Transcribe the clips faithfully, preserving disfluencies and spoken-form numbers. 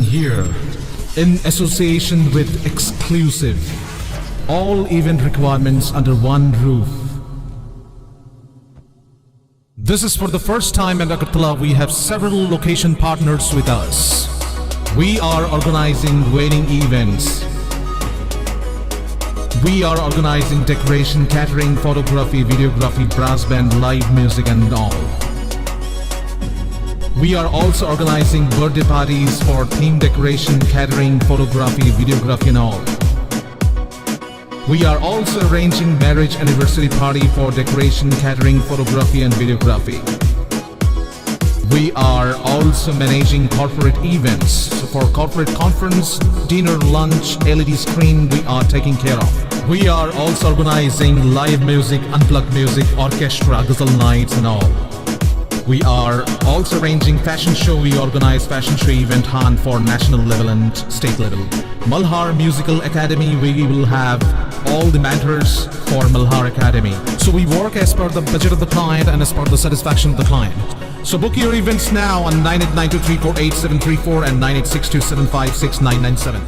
Here, in association with Exclusive, all event requirements under one roof. This is for the first time in Agartala. We have several location partners with us. We are organizing wedding events. We are organizing decoration, catering, photography, videography, brass band, live music and all. We are also organizing birthday parties for theme decoration, catering, photography, videography and all. We are also arranging marriage anniversary party for decoration, catering, photography and videography. We are also managing corporate events. So for corporate conference, dinner, lunch, L E D screen, we are taking care of. We are also organizing live music, unplugged music, orchestra, ghazal nights and all. We are also arranging fashion show. We organize fashion show event hunt for national level and state level. Malhar Musical Academy, we will have all the mentors for Malhar Academy. So we work as per the budget of the client and as per the satisfaction of the client. So book your events now on nine eight nine two three four eight seven three four and nine eight six two seven five six nine nine seven.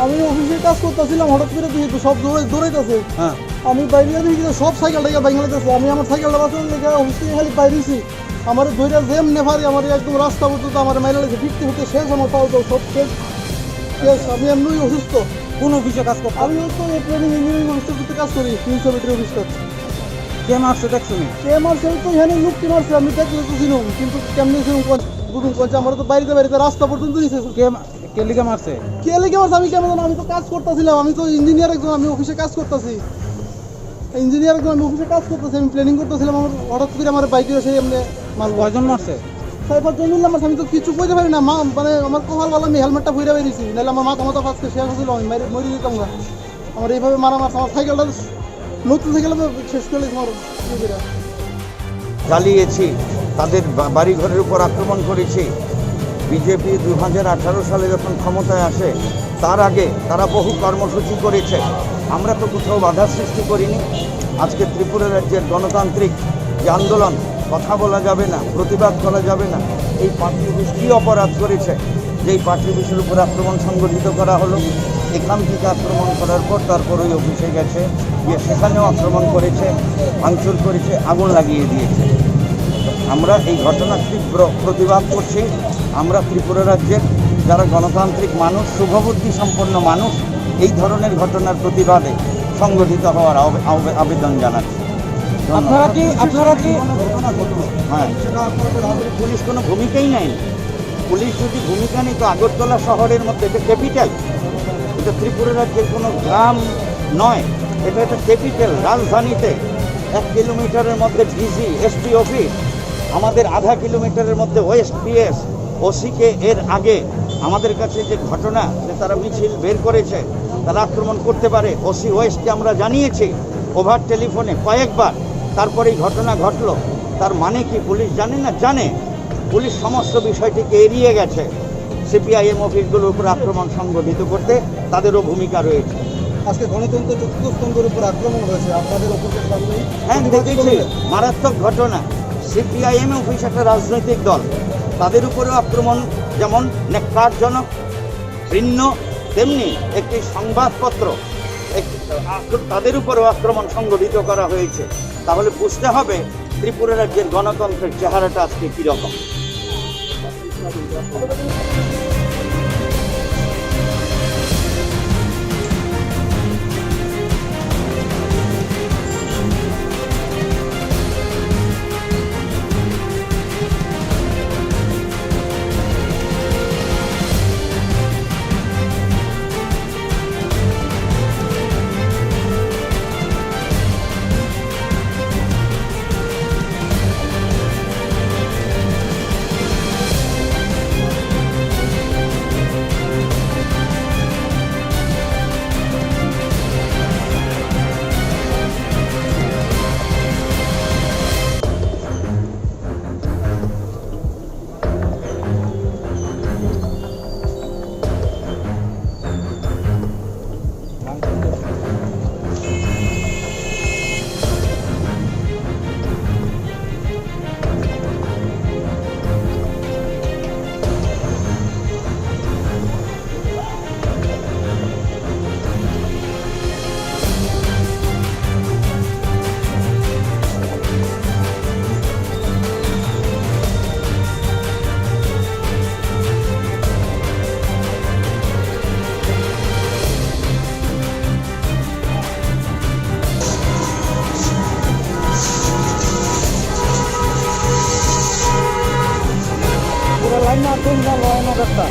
আমি অফিসে কাজ করতেছিলাম, হঠাৎ করে দেখি তো সব দৌড়াই-, দৌড়াইতেছে। হ্যাঁ। আমি বাইরে দেখি তো সব সাইকেল টাইকেল ভাঙে লাইতেছে। আমি আমার সাইকেলটা বাঁচানোর লেগে অফিস থেকে খালি বাইরেছি। আমার ধরে যেমনে পারি, আমার একদম রাস্তা পর্যন্ত আমার মেরে লেগেছে, ফিরতে ফিরতে শেষ, আমার পাও তো সব শেষ। শেষ, আমি এমনি অসুস্থ। কোন অফিসে কাজ করতেন? আমি তো এই প্ল্যানিং ইঞ্জিনিয়ারিং অফিসের ভিতরে কাজ করি, মিউনিসিপ্যালিটির অফিস কাজ। কে মারছে দেখছো নি? কে মারছে? আমি তো এখানে লোককে মারছে, আমি দেখলে তো ছিলাম, কিন্তু কেমনে ছিলাম কোন, বুঝুন কোন, আমার তো বাড়িতে বাড়িতে রাস্তা পর্যন্ত নিছে। কে মা-, কে লিখে মারছে? কে লিখে মারছে আমি কেমন জানো? আমি তো কাজ করতেছিলাম, আমি তো ইঞ্জিনিয়ার একজন, আমি অফিসে কাজ করতেছি। ইঞ্জিনিয়ার একজন, আমি অফিসে কাজ করতেছি, আমি প্ল্যানিং করতেছিলাম, আমার হঠাৎ করে আমার বাইকে এসে এমনি মারলো। কয়জন মারছে? ছয় পাঁচজন মিললাম, আমি তো কিছু কইতে পারি না, মা-, মানে আমার কপাল ভালো, আমি হেলমেটটা পরে বেরিয়েছি, নাহলে আমার মাথা মাথা ফাঁসকে শেষ হয়েছিল, আমি মারি মরে যেতাম না। আমার এইভাবে মারা মারছে, আমার সাইকেলটা, নতুন সাইকেলটা শেষ করে দিয়েছে আমার ইয়ে করে। জ্বালিয়েছি, তাদের বা-, বাড়িঘরের উপর আক্রমণ করেছি। বিজেপি দু হাজার আঠারো সালে যখন ক্ষমতায় আসে, তার আগে তারা বহু কর্মসূচি করেছে। আমরা তো কোথাও বাধা সৃষ্টি করিনি। আজকে ত্রিপুরা রাজ্যের গণতান্ত্রিক যে আন্দোলন, কথা বলা যাবে না, প্রতিবাদ করা যাবে না, এই পার্টি অফিস কী অপরাধ করেছে? যেই পার্টি অফিসের উপর আক্রমণ সংগঠিত করা হলো, এখান থেকে আক্রমণ করার পর তারপর ওই অফিসে গেছে, গিয়ে সেখানেও আক্রমণ করেছে, ভাঙচুর করেছে, আগুন লাগিয়ে দিয়েছে। আমরা এই ঘটনার তীব্র প্রতিবাদ করছি। আমরা ত্রিপুরা রাজ্যের যারা গণতান্ত্রিক মানুষ, শুভবুদ্ধি সম্পন্ন মানুষ, এই ধরনের ঘটনার প্রতিবাদে সংগঠিত হওয়ার আবে-, আবে-, আবেদন জানাচ্ছি। আপনারা কি, আপনারা কি হ্যাঁ। সেটা আপনাদের হাতে পুলিশ কোনো ভূমিকাই নেয়। পুলিশ যদি ভূমিকা নিত, আগরতলা শহরের মধ্যে, এটা ক্যাপিটাল, এটা ত্রিপুরা রাজ্যের কোনো গ্রাম নয়, এটা একটা ক্যাপিটাল। রাজধানীতে এক কিলোমিটারের মধ্যে ডিসি, এসপি অফিস, আমাদের আধা কিলোমিটারের মধ্যে ওএসপিএস, ওসিকে এর আগে আমাদের কাছে যে ঘটনা, যে তারা মিছিল বের করেছে, তারা আক্রমণ করতে পারে, ওসি ওয়েস্টকে আমরা জানিয়েছি ওভার টেলিফোনে কয়েকবার। তারপর এই ঘটনা ঘটলো। তার মানে কি পুলিশ জানে না? জানে। পুলিশ সমস্ত বিষয়টিকে এড়িয়ে গেছে। সিপিআইএম অফিসগুলোর উপর আক্রমণ সংগঠিত করতে তাদেরও ভূমিকা রয়েছে। আজকে গণতন্ত্র চতুর্থ স্তম্ভের উপর আক্রমণ হয়েছে, আপনাদের অফিসের সামনেই। হ্যাঁ, দেখেছি, মারাত্মক ঘটনা। সিপিআইএম অফিস একটা রাজনৈতিক দল, তাদের উপরেও আক্রমণ যেমন ন্যাক্কারজনক, ঘৃণ্য, তেমনি একটি সংবাদপত্র, এক-, আক্র-, তাদের উপরেও আক্রমণ সংঘটিত করা হয়েছে। তাহলে বুঝতে হবে ত্রিপুরা রাজ্যের গণতন্ত্রের চেহারাটা আজকে কীরকম। Pura line na tum na lo na rasta.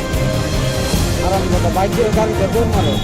Aram kota bike de gari de dur mare.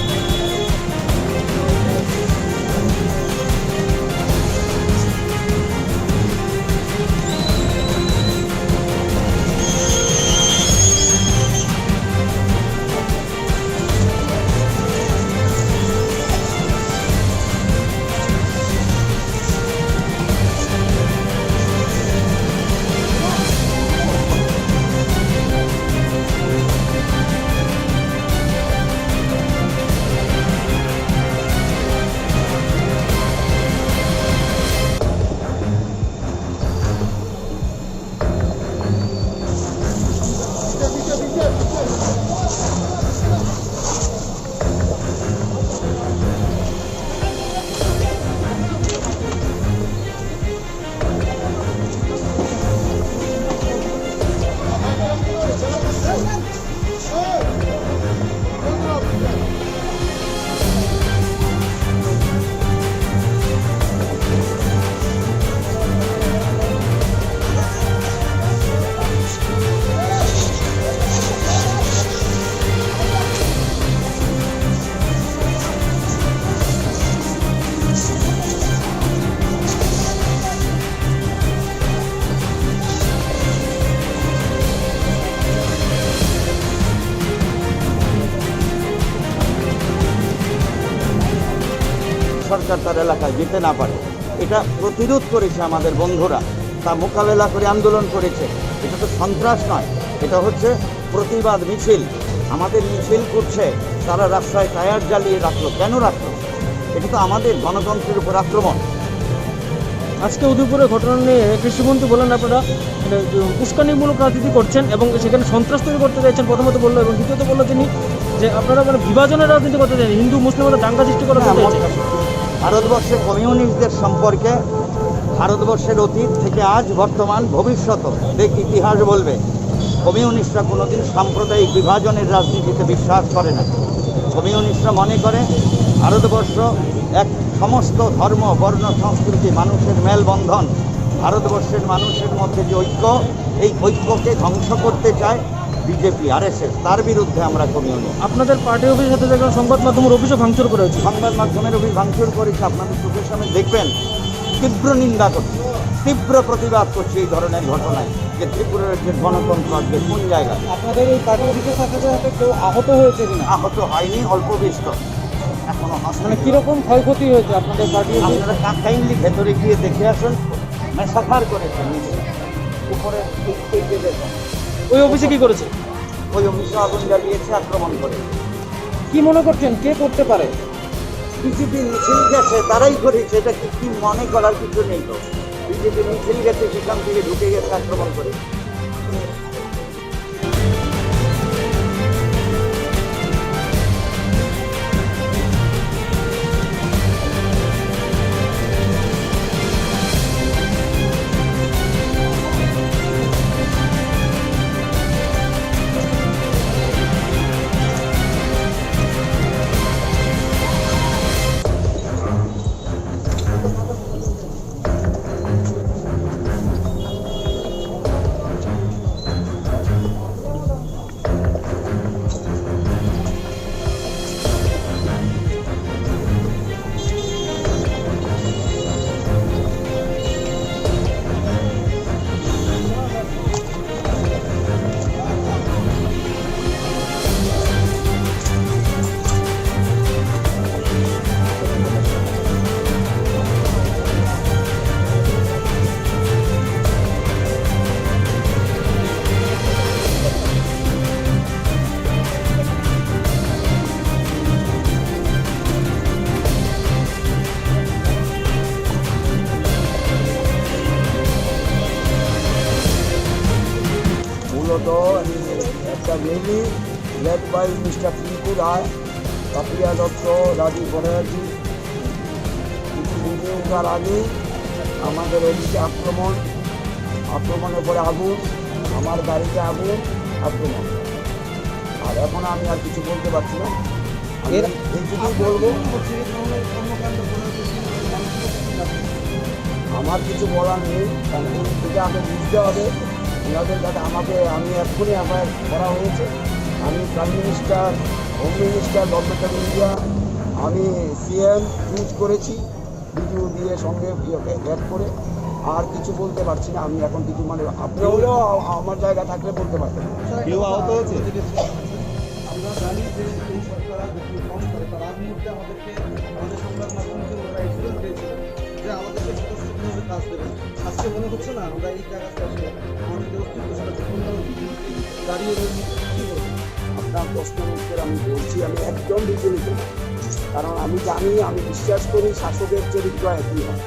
সরকার তার এলাকায় যেতে না পারে। এটা প্রতিরোধ করেছে আমাদের বন্ধুরা, তা মোকাবেলা করে আন্দোলন করেছে। এটা তো সন্ত্রাস নয়, এটা হচ্ছে প্রতিবাদ মিছিল। আমাদের মিছিল করছে, তারা রাস্তায় টায়ার জ্বালিয়ে রাখলো। কেন রাখলো? এটা তো আমাদের গণতন্ত্রের উপর আক্রমণ। আজকে উদয়পুরের ঘটনা নিয়ে কৃষিমন্ত্রী বলেন, আপনারা মানে যে উস্কানিমূলক রাজনীতি করছেন এবং সেখানে সন্ত্রাস তৈরি করতে চাইছেন, প্রথমত বললো, এবং দ্বিতীয়ত বললো তিনি যে আপনারা মানে বিভাজনের রাজনীতি করতে চাইছেন, হিন্দু মুসলিম মধ্যে দাঙ্গা সৃষ্টি করা না, চাইছেন। ভারতবর্ষে কমিউনিস্টদের সম্পর্কে ভারতবর্ষের অতীত থেকে আজ, বর্তমান, ভবিষ্যৎ দেখ ইতিহাস বলবে, কমিউনিস্টরা কোনোদিন সাম্প্রদায়িক বিভাজনের রাজনীতিতে বিশ্বাস করে না। কমিউনিস্টরা মনে করে ভারতবর্ষ এক সমস্ত ধর্ম, বর্ণ, সংস্কৃতি, মানুষের মেলবন্ধন, ভারতবর্ষের মানুষের মধ্যে যে ঐক্য, এই ঐক্যকে ধ্বংস করতে চায় বিজেপি, আরএসএস, তার বিরুদ্ধে আমরা কমিউনিস্ট। আপনাদের পার্টি অফিসের সাথে দেখলাম সংবাদ মাধ্যমের অফিসও ভাঙচুর করা হয়েছে। সংবাদ মাধ্যমের অফিস ভাঙচুর করেছে, আপনাদের চোখের সামনে দেখবেন। তীব্র নিন্দা করছি, তীব্র প্রতিবাদ করছি এই ধরনের ঘটনায়, যে ত্রিপুরা রাজ্যের গণতন্ত্র আজকে কোন জায়গায়। আপনাদের এই পার্টি অফিসের সাথে সাথে কেউ আহত হয়েছে কিনা? আহত হয়নি, অল্প বিস্তর এখনো হসপিটালে। মানে কিরকম ক্ষয়ক্ষতি হয়েছে আপনাদের পার্টি অফিস? আপনারা কাইন্ডলি ভেতরে গিয়ে দেখে আসুন, ম্যাসাকার করেছে নিচে, উপরে এই, এই যে দেখুন। ওই অফিসে কি করেছে? ওই অফিসে আগুন জ্বালিয়েছে, আক্রমণ করে। কি মনে করছেন, কে করতে পারে? বিজেপি মিছিল গেছে, তারাই করেছে, এটা কি, কি মনে করার কিছু নেই তো। বিজেপি মিছিল গেছে, সেখান থেকে ঢুকে গেছে আক্রমণ করে। মূলত এই একটা rally led by mister Pinku Roy, Papiya Dutta, Rajiv Banerjee, কিছু দিন তার আগে আমাদের অফিসে আক্রমণ, আক্রমণের পরে আগুন, আমার গাড়িতে আগুন, আক্রমণ। আর এখন আমি আর কিছু বলতে পারছি না। আমি এর এইটুকুই বলবো। আমার কিছু বলার নেই, কারণ এটা আগে বুঝতে হবে। ওনাদের কাছে আমাকে, আমি এক্ষুনি এফআইআর করা হয়েছে। আমি prime minister, home minister, government of India, আমি সিএম টুইট করেছি, ভিডিও দিয়ে সঙ্গে ইয়েকে অ্যাড করে। আর কিছু বলতে পারছি না আমি এখন কিছু, মানে, আপনি হলেও আ-, আমার জায়গা থাকলে বলতে পারতেন। কেউ আহত হয়েছে? আমরা জানি যে এই সরকার আজ মুহূর্তে আমাদেরকে, আমাদের সংবাদ মাধ্যমকে ওনারা অ্যাসুরেন্স দিয়েছিলেন যে আমাদেরকে স্বতঃস্ফূর্তভাবে কাজ দেবেন। আজকে মনে হচ্ছে না আমরা এই জায়গাতে আসলে আমাদের যে অস্তিত্ব সেটা বিপন্ন দাঁড়িয়ে রয়েছে। কি বলবেন? আপনার প্রশ্নের উত্তর আমি বলছি, আমি একদম বিচলিত না। কারণ আমি জানি, আমি বিশ্বাস করি শাসকের চরিত্র একই হয়।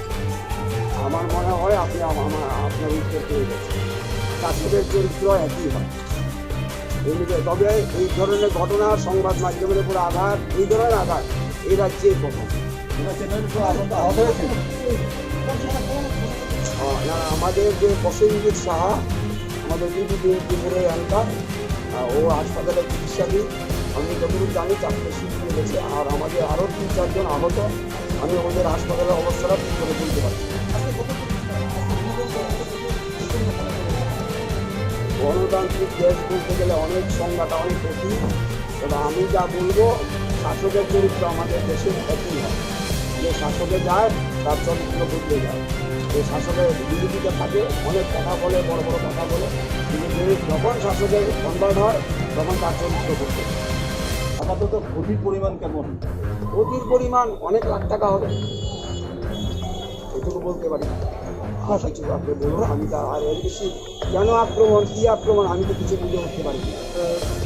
আমার মনে হয় আপনি আমা-, আমা-, আপনার উত্তর পেয়ে গেছেন। শাসকের চরিত্র একই হয়। এই যে, তবে এই ধরনের ঘটনা, সংবাদ মাধ্যমের উপর আঘাত, এই ধরনের আঘাত এই রাজ্যেই প্রথম। আহ, না, আমাদের যে প্রসেনজিৎ সাহা, আমাদের বিভূতিহীন ত্রিপুরা এলাকা, আহ, ও হাসপাতালে চিকিৎসাধীন। আমি যতদূর জানি চারটে শিশু গেছে, আর আমাদের আরও তিন চারজন আহত। আমি ওদের হাসপাতালের অবস্থাটা ঠিক করে বলতে পারছি না। গণতান্ত্রিক দেশ বলতে গেলে অনেক সংজ্ঞাটা অনেক কঠিন। তবে আমি যা বলবো, শাসকের চরিত্র আমাদের দেশে একই হয়। যে শাসকে যায়, তার চরিত্র বদলে যায়। যে শাসকের বিরোধিতা থাকে, অনেক কথা বলে, বড় বড় কথা বলে, কিন্তু যে যখন শাসকে কনভার্ট হয়, তখন তার চরিত্র বদলে যায়। আপাতত ক্ষতির পরিমাণ কেমন? ক্ষতির পরিমাণ অনেক লাখ টাকা হবে, এটুকু বলতে পারি। আর কিছু আপনি বলুন, আমি তো আর এর বেশি কেন আক্রমণ, কি আক্রমণ, আমি তো কিছু বুঝে উঠতে পারি না।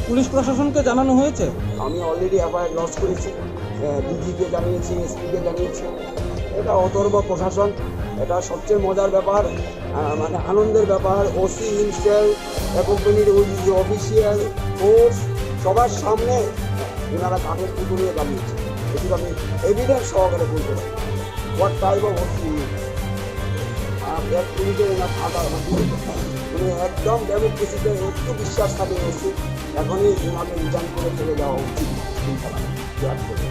পুলিশ প্রশাসনকে জানানো হয়েছে? আমি অলরেডি এফআইআর লজ করেছি, ডিজিকে জানিয়েছি, এসপিকে জানিয়েছি। এটা অথর্ব প্রশাসন, এটা সবচেয়ে মজার ব্যাপার, আহ, মানে আনন্দের ব্যাপার। OC himself, accompanied with official force, সবার সামনে ওনারা কাঠের পুতুল নিয়ে দাঁড়িয়েছে। এগুলো আমি এভিডেন্স সহকারে বলতে পারি। What type of OC? আর এক মিনিটে ওনার থাকা, মানে, মানে একদম ডেমোক্রেসিতে একটু বিশ্বাস থাকে ওসি। এখনই ওনাকে রিজাইন করে চলে যাওয়া উচিত। চিন্তা ভাবনা। কি আর করবে?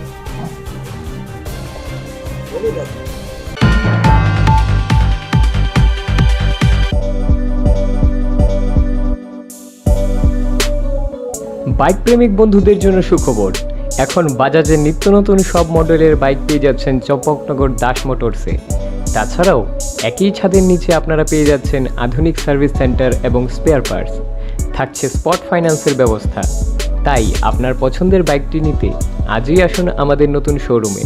বলে যাচ্ছে। বাইক প্রেমিক বন্ধুদের জন্য সুখবর। এখন বাজাজের নিত্য নতুন সব মডেলের বাইক পেয়ে যাচ্ছেন চম্পকনগর দাস মোটরসে। তাছাড়াও একই ছাদের নিচে আপনারা পেয়ে যাচ্ছেন আধুনিক সার্ভিস সেন্টার এবং স্পেয়ার পার্টস। থাকছে স্পট ফাইন্যান্সের ব্যবস্থা। তাই আপনার পছন্দের বাইকটি নিতে আজই আসুন আমাদের নতুন শোরুমে।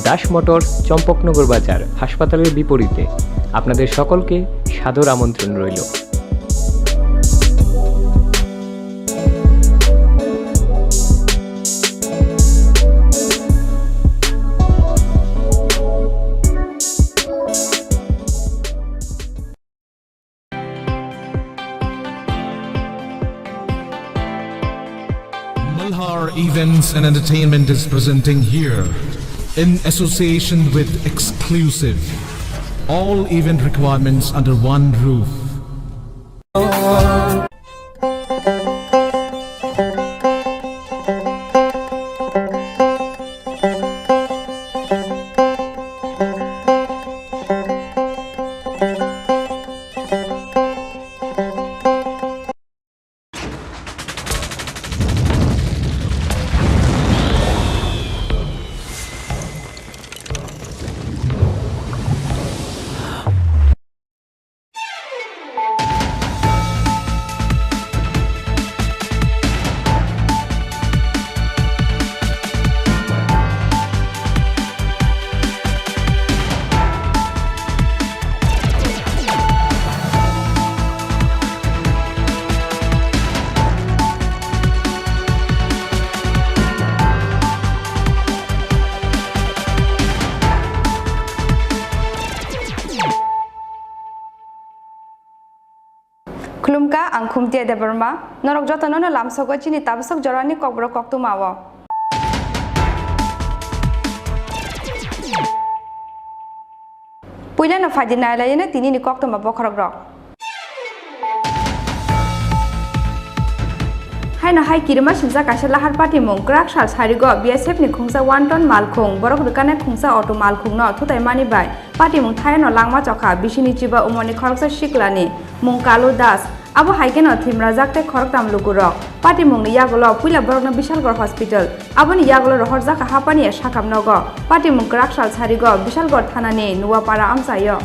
দাস মোটরস, চম্পকনগর বাজার, হাসপাতালের বিপরীতে। আপনাদের সকলকে সাদর আমন্ত্রণ রইল। Malhar Events and Entertainment is presenting here, in association with Exclusive. All event requirements under one roof. Khulumkha, ang Khumtia Debbarma. Norok jotono no lamsogo chini tabasok jorani kokborok koktwma o. Puilano phaidi nailaino tinini koktwma bokhorokrok. Haino hai kirima singjak kaisa lahar patimung, kwrak sal sarigo B S F ni khungsa one ton malkhung, borok rwkane khungsa auto malkhungno thutaimani bai patimung thayano langma chokha bisini chiba umorni khoroksa siklani mung Kalu Das. Abo hai kheno thwimrajak tei khoroktham lukurok. Patimungni yagulo puila borokno Bishalgarh Hospital, aboni yagulo rohorjak kha Hapania sakhamnogo. Patimung kwrak sal sarigo Bishalgarh thanani Nuapara amchaio.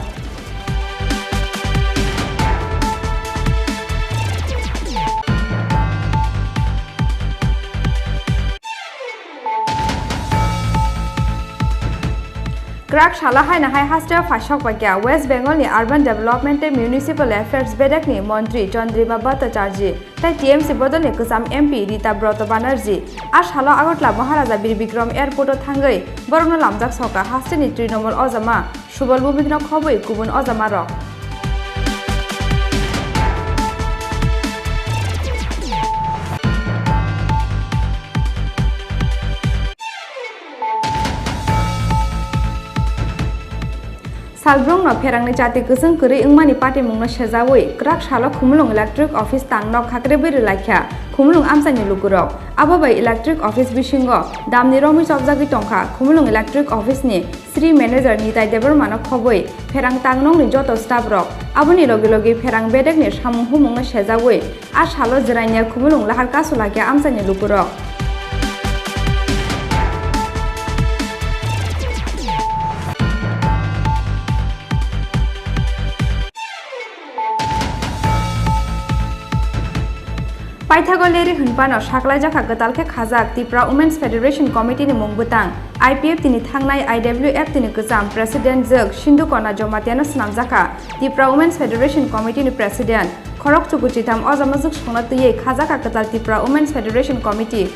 Kwrak salo haino hai hasteo phaisok paikha West Bengal ni Urban Development tei Municipal Affairs bedekni montri Chandrima Bhattacharjee tei T M C bodolni kwcham M P Rita Broto Banerjee. A salo Agartala Maharaja Bir Bikram Airport o thangwi borokno lamjak soka hasteni Trinamool ojama Subal Bhumikno khobwi kubun ojamarok. Salbrumno pherangni chati kwchwng kwrwi wngmani patimungno sejawi kwrak salo Khumulwng Electric Office tang nok hakrebwi rwlaikha Khumulwng amchaini lukurok. Abo bai Electric Office bisingo damni romwi chopjagwi tongkha Khumulwng Electric Office ni Sri Manager Nitai Debbarmano khobwi pherang tangnokni joto staff rok, aboni logi logi pherang bedekni samung humungno sejawi a salo Jirania Khumulwng Lahar Kasulakya amchaini lukurok. Paithago Leri hwnphano saklaijakha kwtal khe khajak Tipra Women's Federation Committee ni mung bwtang. I P F T ni thangnai I W F T ni kwcham President jwk Sindhu Kona Jamatia no swnamjakha Tipra Women's Federation Committee ni President. Khorok chuku chitham o jama jwk songna twiwi khajakha kwtal Tipra Women's Federation Committee.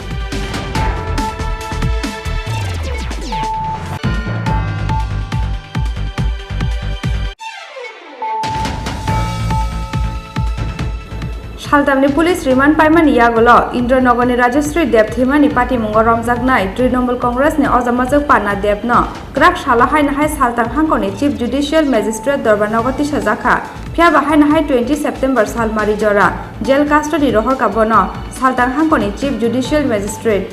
Saltamni police remand paimani yagulo Indranogorni Rajeshri Deb thwimani patimungo romjaknai Trinamool Congressni ojamajwk Panna Debno kwrak salo haino hai Saltam hangkoni Chief Judicial Magistrate dorbar nogo tisajakha. Phiyaba haino hai twenty September salmari jora jail custody rohorkha bono Saltam hangkoni Chief Judicial Magistrate.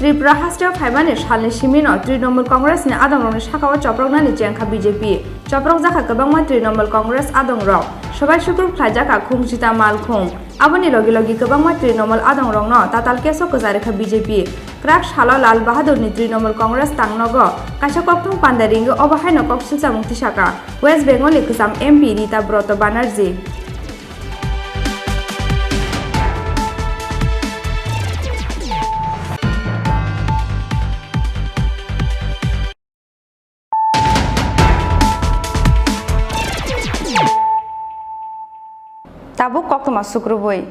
Tripura hasteo phaimani salni simino Trinamool Congressni adongrokni sakao choproknani chengkha B J P. Choprokjakha kwbangma Trinamool Congress adongrok. Sobai sukrub khlaijakha khungsita malkhung. Aboni logi logi kwbangma Trinamool adongrokno tatal keso kwcharikha B J P. Kwrak salo Lal Bahadurni Trinamool Congress tangnogo kaisa kokthum panda ringwi obo haino kok silchamung tisaka West Bengalni kwcham M P Rita Broto Banerjee. Tabuk koktwma sukrubwi.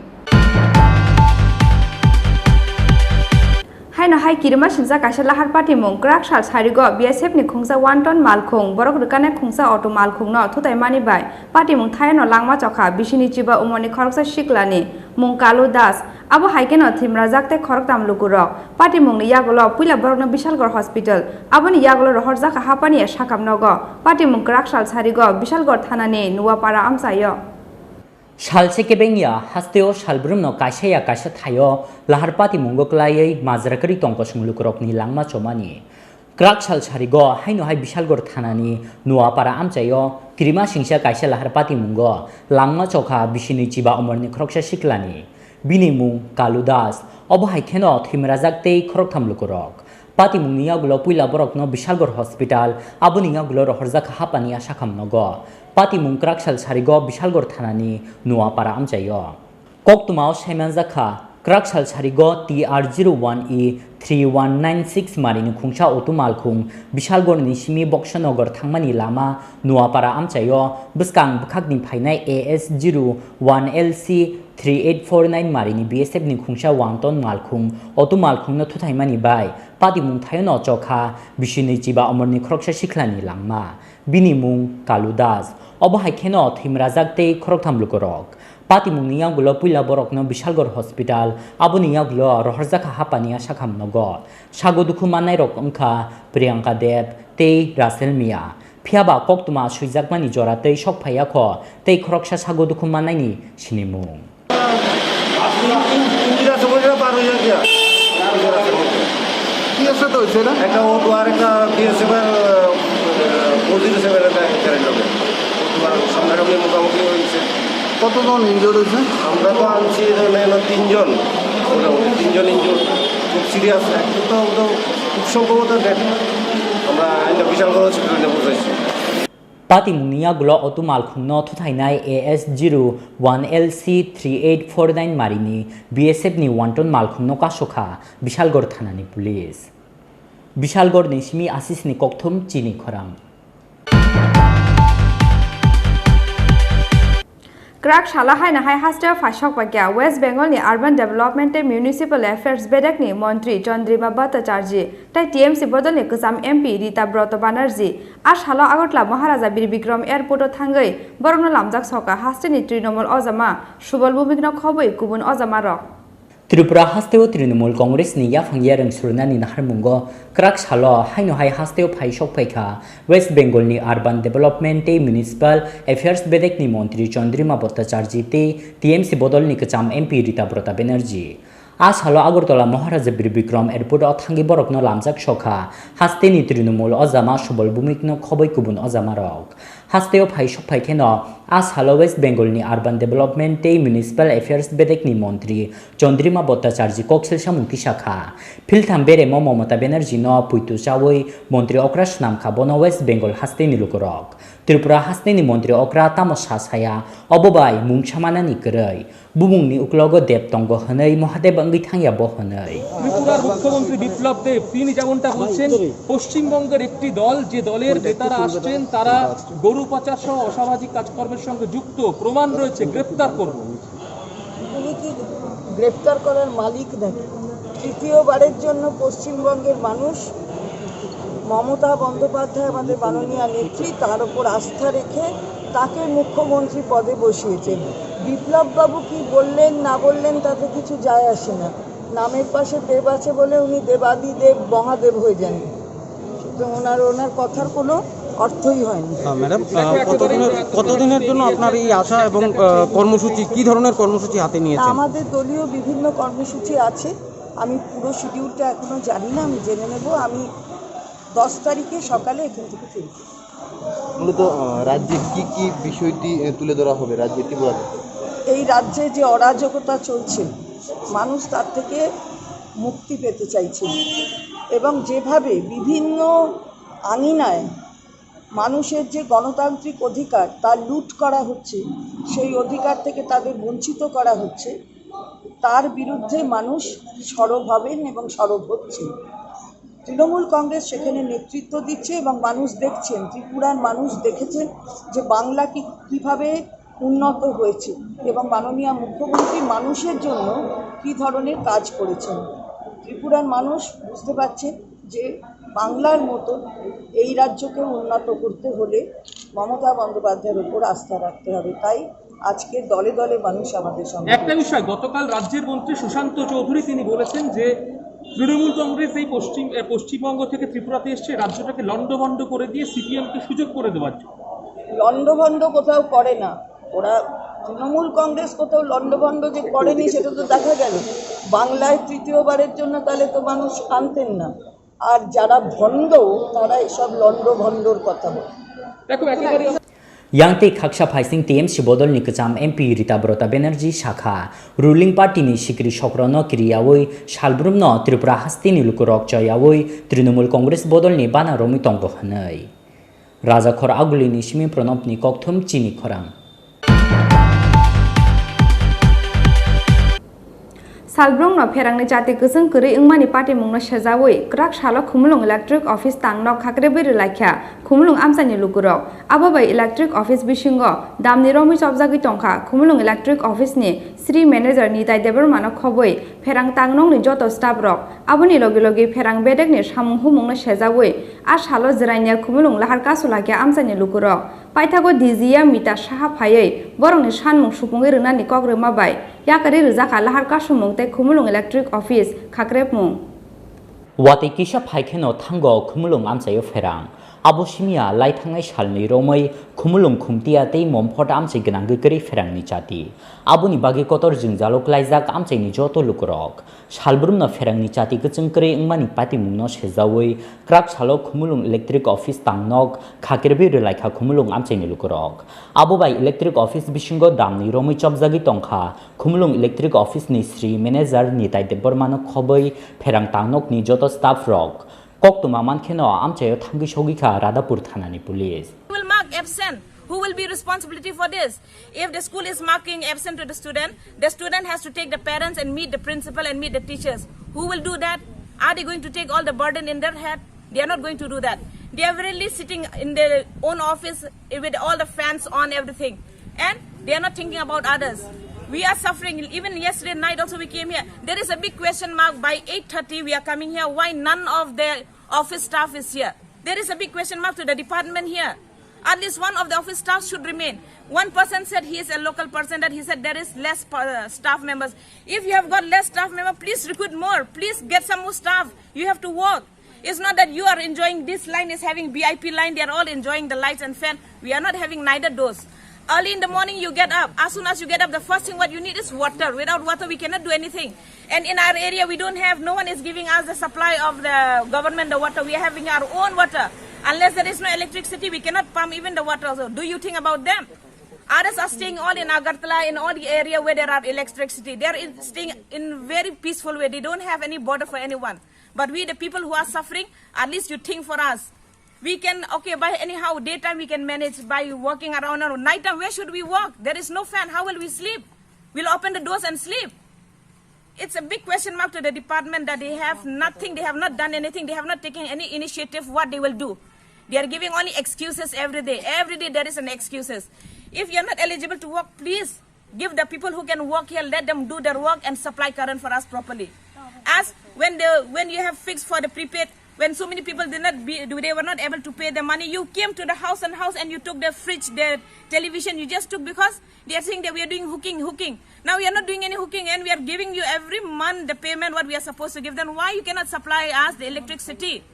Haino hai kirima singjak kaisa lahar patimung kwrak sal sarigo B S F ni khungsa one ton malkhung, borok rwkane khungsa auto malkhungno thutaimani bai patimung thayano langma chokha bisini chiba umorni khoroksa siklani mung Kalu Das. Abo hai kheno thwimrajak tei khoroktham lukurok. Patimungni yagulo puila borokno Bishalgarh Hospital, aboni yagulo rohorjakha Hapania sakam nogo. Patimung kwrak sal sarigo Bishalgarh thanani Nuapara amchaio. Salse kebengya hasteo salbrumno kaisa ya kaisa thaio lahar patimungo kwlaiwi majra kwrwi tongkosong lukurokni langma chomani. Kwrak sal sarigo haino hai Bishalgarh thanani Nuapara amchaio kirima singsa kaisa lahar patimungo langma chokha bisini chiba umorni khoroksa siklani. Bini mung Kalu Das. Obo hai kheno thwimrajak tei khoroktham lukurok. Patimungni yagulo puila borokno Bishalgarh Hospital, aboni yagulo rohorjakha Hapania sakam nogo. Patimung kwrak sal sarigo Bishalgarh thanani Nuapara amchaio. Koktwmao saimanjakha, kwrak sal sarigo T R zero one E three one nine six marini khungsa auto malkhung Bishalgarhni simi Boksanagar thangmani lama Nuapara amchaio bwskang bwkhakni phainai A S zero one L C three eight four nine marini B S F ni khungsa one ton malkhung auto malkhungno thuthaimani bai patimung thaiono chokha bisini chiba umorni khoroksa sikhlani langma. Bini mung Kalu Das. Obo hai kheno thwimrajak tei khoroktham lukurok. Patimungni yagulo puila borokno Bishalgarh Hospital, aboni yagulo rohorjakha Hapania sakam nogo. Sago dukhu mannairok wngkha Priyanka Deb tei Russell Mia. Phiyaba koktwma swijakmani jora tei sok phaiya kho tei khoroksa sago dukhu mannaini sinimung. Indira সমুদ্র পার হয়ে গিয়া কি আছে তো হইছে না? একটা অটো আর একটা বিএসএফ এর ফোর জিরো সেভেন এর একটা অ্যাক্সিডেন্ট হবে। অটো আর সামনাসামনি মোটামুটি হয়েছে। কতজন ইনজুর্ড হয়েছে? আমরা তো আনছি এখানে হলো তিনজন, মোটামুটি তিনজন ইনজুর্ড, খুব সিরিয়াস। একজন তো, তো খুব সম্ভবত ডেড। আমরা এটা বিশালগড় হসপিটালে পৌঁছাইছি। Patimungni yagulo auto malkhungno thuthainai A S zero one L C three eight four nine marini B S F ni one ton malkhungno kasokha Bishalgarh thanani police. Bishalgarhni simi asisni kokthum chini khorang. Kwrak salo haino hai hasteo phai sokpakya West Bengalni Urban Development tei Municipal Affairs bedekni montri Chandrima Bhattacharjee tei T M C bodolni kwcham M P Rita Broto Banerjee. A salo Agartala Maharaja Bir Bikram Airport o thangwi borokno lamjak soka hasteni Trinamool ojama Subal Bhumik no khobwi kubun ojamarok. Tripura hasteo Trinamool Congress ni yaphang yarwng surunani naharmungo kwrak salo haino hai hasteo phai sokphaikha West Bengal ni Urban Development tei Municipal Affairs bedekni montri Chandrima Bhattacharjee tei T M C bodolni kwcham M P Rita Broto Banerjee. A salo Agartala Maharaja Bir Bikram Airport o thangwi borokno lamjak sokha hasteni Trinamool ojama Subal Bhumik no khobwi kubun ojamarok. Hasteo phai sokphai kheno a salo West Bengal ni Urban Development tei Municipal Affairs bedekni montri Chandrima Bhattacharjee kok selsamung tisa kha. Philtham beremo Mamata Banerjee no puitu chawi montri okra swnam kha bono West Bengal hasteni lukurok. Tripura hasteni montri okra tamo sa saya, obo bai mung samanani kwrwi. Bumungni uklogo Deb tongo hwnwi Mahadev wngwi thangya bo hwnwi. ত্রিপুরার মুখ্যমন্ত্রী বিপ্লব দেব, তিনি যেমনটা বলছেন, পশ্চিমবঙ্গের একটি দল, যে দলের নেতারা আসছেন, তারা গরু পাচার সহ অসামাজিক কাজকর্মের সঙ্গে যুক্ত, প্রমাণ রয়েছে, গ্রেপ্তার করব। উনি কি গ্রেপ্তার করার মালিক নাকি? তৃতীয়বারের জন্য পশ্চিমবঙ্গের মানুষ মমতা বন্দ্যোপাধ্যায়, আমাদের মাননীয় নেত্রী, তার উপর আস্থা রেখে তাকে মুখ্যমন্ত্রী পদে বসিয়েছেন। বিপ্লব বাবু কি বললেন না বললেন, তাতে কিছু যায় আসে না। নামের পাশে দেব আছে বলে উনি দেবাদিদেব মহাদেব হয়ে যান। সুতরাং ওনার, ওনার কথার কোনো অর্থই হয়নি। আহ, ম্যাডাম, আহ, কতদিনের, কতদিনের জন্য আপনার এই আশা এবং, আহ, কর্মসূচি, কি ধরনের কর্মসূচি হাতে নিয়েছেন? আমাদের দলীয় বিভিন্ন কর্মসূচি আছে। আমি পুরো শিডিউলটা এখনো জানি না, আমি জেনে নেব। আমি দশ তারিখে সকালে এখান থেকে ফিরব। মূলত, আহ, রাজ্যে কি কি বিষয়টি, আহ, তুলে ধরা হবে রাজ্যে ত্রিপুরাতে? এই রাজ্যে যে অরাজকতা চলছে, মানুষ তার থেকে মুক্তি পেতে চাইছে এবং যেভাবে বিভিন্ন আঙিনায় মানুষের যে গণতান্ত্রিক অধিকার, তা লুট করা হচ্ছে, সেই অধিকার থেকে তাদের বঞ্চিত করা হচ্ছে, তার বিরুদ্ধে মানুষ সরব হবেন এবং সরব হচ্ছেন। তৃণমূল কংগ্রেস সেখানে নেতৃত্ব দিচ্ছে এবং মানুষ দেখছেন, ত্রিপুরার মানুষ দেখেছেন যে বাংলা কি, কিভাবে উন্নত হয়েছে এবং মাননীয় মুখ্যমন্ত্রী মানুষের জন্য কি ধরনের কাজ করেছেন। ত্রিপুরার মানুষ বুঝতে পারছেন যে বাংলার মতো এই রাজ্যকে উন্নত করতে হলে মমতা বন্দ্যোপাধ্যায়ের উপর আস্থা রাখতে হবে। তাই আজকে দলে দলে মানুষ আমাদের সঙ্গে। একটা বিষয়, গতকাল রাজ্যের মন্ত্রী সুশান্ত চৌধুরী তিনি বলেছেন যে তৃণমূল কংগ্রেস এই পশ্চিম, এ, পশ্চিমবঙ্গ থেকে ত্রিপুরাতে এসছে রাজ্যটাকে লণ্ডভণ্ড করে দিয়ে সিপিএম কে সুযোগ করে দেওয়ার জন্য। লণ্ডভণ্ড কোথাও করে না ওরা। তৃণমূল কংগ্রেস কোথাও লণ্ডভণ্ড যে করেনি সেটা তো দেখা গেল। বাংলায় তৃতীয়বারের জন্য তাহলে তো মানুষ আনতেন না। আর যারা ভণ্ড, তারা এসব লণ্ডভণ্ডর কথা বলে। দেখো, একেবারে Yang tei khaksa phaising T M C bodolni kwcham M P Rita Brota Banerjee sakha, ruling party ni sikri sokrono kiriyawi salbrumno Tripura hasteni lukurok choyawi Trinamool Congress bodolni bana romwi tongo hwnwi. Rajakhor Agulini simi Pranobni kokthum chini khorang. Salbrumno pherangni chati kwchwng kwrwi wngmani patimungno sejawi kwrak salo Khumulwng Electric Office tangnok khakrebwi rwlaikha Khumulwng amchaini lukurok. Abo bai Electric Office bisingo damni romwi chopjagwi tongkha Khumulwng Electric Office ni Sri Manager Nitai Debbarmano khobwi pherang tangnokni joto staff rok. Aboni logi logi pherang bedekni samung humungno sejawi a salo Jirania Khumulwng lahar kasu laikha amchaini lukurok. Paithago D G ya Mita Saha phaiwi borokni sanmung supungwi rwnani kok rwma bai yakarwi rwjakha lahar kasumung tei Khumulwng Electric Office khakrebmung. Watwi kisa phai kheno thango Khumulwng amchaio pherang. Abo simiya lai thangnai salni romwi Khumulwng Khumtiya tei Momphot amchai gwnangwi kwrwi pherangni chati. Aboni bagwi kotor jwngjalo klaijak amchaini joto lukurok. Salbrumno pherangni chati kwchwng kwrwi wngmani patimungno sejawi kwrak salo Khumulwng Electric Office tangnok khakirwi rwlaikha Khumulwng amchaini lukurok. Abo bai Electric Office bisingo damni romwi chopjagwi tongkha Khumulwng Electric Office ni Sri Manager Nitai Debbarmano khobwi pherang tangnokni joto staff rok. Koktwma mankheno amchaio thangwi sogwikha Radhapur thanani police. Will mark absent. Who will be responsibility for this? If the school is marking absent to the student, the student has to take the parents and meet the principal and meet the teachers. Who will do that? Are they going to take all the burden in their head? They are not going to do that. They are really sitting in their own office with all the fans on, everything. And they are not thinking about others. We are suffering. Even yesterday night also we came here. There is a big question mark. By eight thirty we are coming here. Why none of the office staff is here? There is a big question mark to the department here. At least one of the office staff should remain. One person said, he is a local person, that he said there is less, uh, staff members. If you have got less staff member, please recruit more. Please get some more staff. You have to work. It's not that you are enjoying, this line is having V I P line, they are all enjoying the lights and fan. We are not having neither those. Early in the morning you get up. As soon as you get up, the first thing what you need is water. Without water we cannot do anything. And in our area we don't have, no one is giving us the supply of the government, the water. We are having our own water. Unless there is no electricity, we cannot pump even the water also. Do you think about them? Others are staying all in Agartala, in all the area where there are electricity. They are in, staying in very peaceful way. They don't have any bother for anyone. But we, the people who are suffering, at least you think for us. We can, okay, by anyhow, daytime we can manage by walking around. Or nighttime, where should we walk? There is no fan. How will we sleep? We'll open the doors and sleep. It's a big question mark to the department that they have nothing, they have not done anything, they have not taken any initiative, what they will do. They are giving only excuses every day. Every day there is an excuses. If you are not eligible to work, please give the people who can work here, let them do their work and supply current for us properly. As when the, when you have fixed for the prepaid, when so many people did not be, they were not able to pay the money, you came to the house and house and you took the fridge, the television, you just took because they are saying that we are doing hooking, hooking. Now we are not doing any hooking and we are giving you every month the payment what we are supposed to give. Then why you cannot supply us the electricity?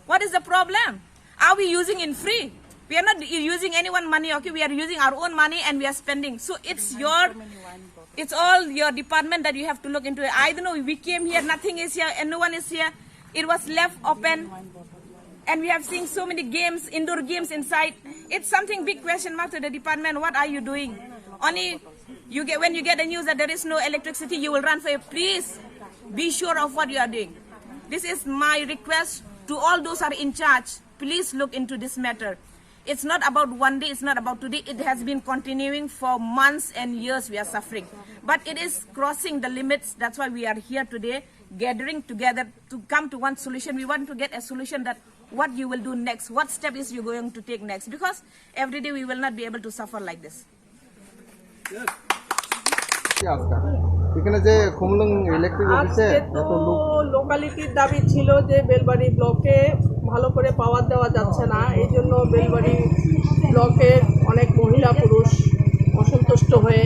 What is the problem? Are we using in free? We are not u- using anyone money, okay? We are using our own money and we are spending. So it's your, it's all your department that you have to look into it. I don't know, we came here, nothing is here, and no one is here. It was left open. And we have seen so many games, indoor games inside. It's something big question mark to the department. What are you doing? Only you get, when you get the news that there is no electricity, you will run for it. Please be sure of what you are doing. This is my request to all those are in charge. Please look into this matter. It's not about one day, it's not about today. It has been continuing for months and years we are suffering. But it is crossing the limits. That's why we are here today, gathering together to come to one solution. We want to get a solution that what you will do next, what step is you going to take next, because every day we will not be able to suffer like this. কি আজকে এখানে যে খুমলুং ইলেকট্রিক অফিসে আজকে তো লোকালিটির দাবি ছিল যে বেলবাড়ি ব্লকে ভালো করে পাওয়ার দেওয়া যাচ্ছে না। এই জন্য বেলবাড়ি ব্লকের অনেক মহিলা পুরুষ অসন্তুষ্ট হয়ে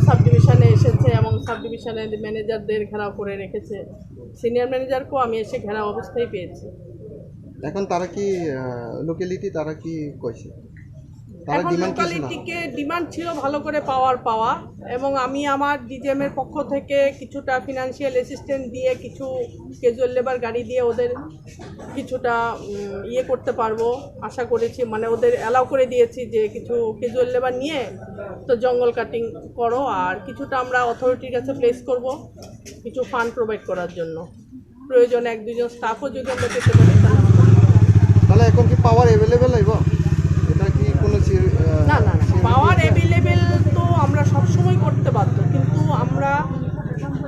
সাব ডিভিশনে এসেছে এবং সাব ডিভিশনের ম্যানেজারদের ঘেরাও করে রেখেছে। সিনিয়র ম্যানেজারকেও আমি এসে ঘেরা অবস্থায় পেয়েছি। এখন তারা কি লোকালিটি তারা কি কইছে? তারা এখন ডিমান্ড কি ছিল? লোকালিটিকে ডিমান্ড ছিল ভালো করে পাওয়ার পাওয়া, এবং আমি আমার ডিজিএম এর পক্ষ থেকে কিছুটা ফিনান্সিয়াল অ্যাসিস্ট্যান্ট দিয়ে কিছু ক্যাজুয়াল লেবার গাড়ি দিয়ে ওদের কিছুটা উম, ইয়ে করতে পারবো আশা করেছি। মানে ওদের অ্যালাউ করে দিয়েছি যে কিছু ক্যাজুয়াল লেবার নিয়ে তো জঙ্গল কাটিং করো, আর কিছুটা আমরা অথরিটির কাছে প্লেস করব কিছু ফান্ড প্রোভাইড করার জন্য। প্রয়োজন এক দুইজন স্টাফও যদি আমরা পেতে পারি তাহলে আমরা তাহলে এখন কি পাওয়ার অ্যাভেলেবেল হইব? এটা কি কোনো সি- আহ, না না না পাওয়ার অ্যাভেলেবেল তো আমরা সবসময় করতে বাধ্য, কিন্তু আমরা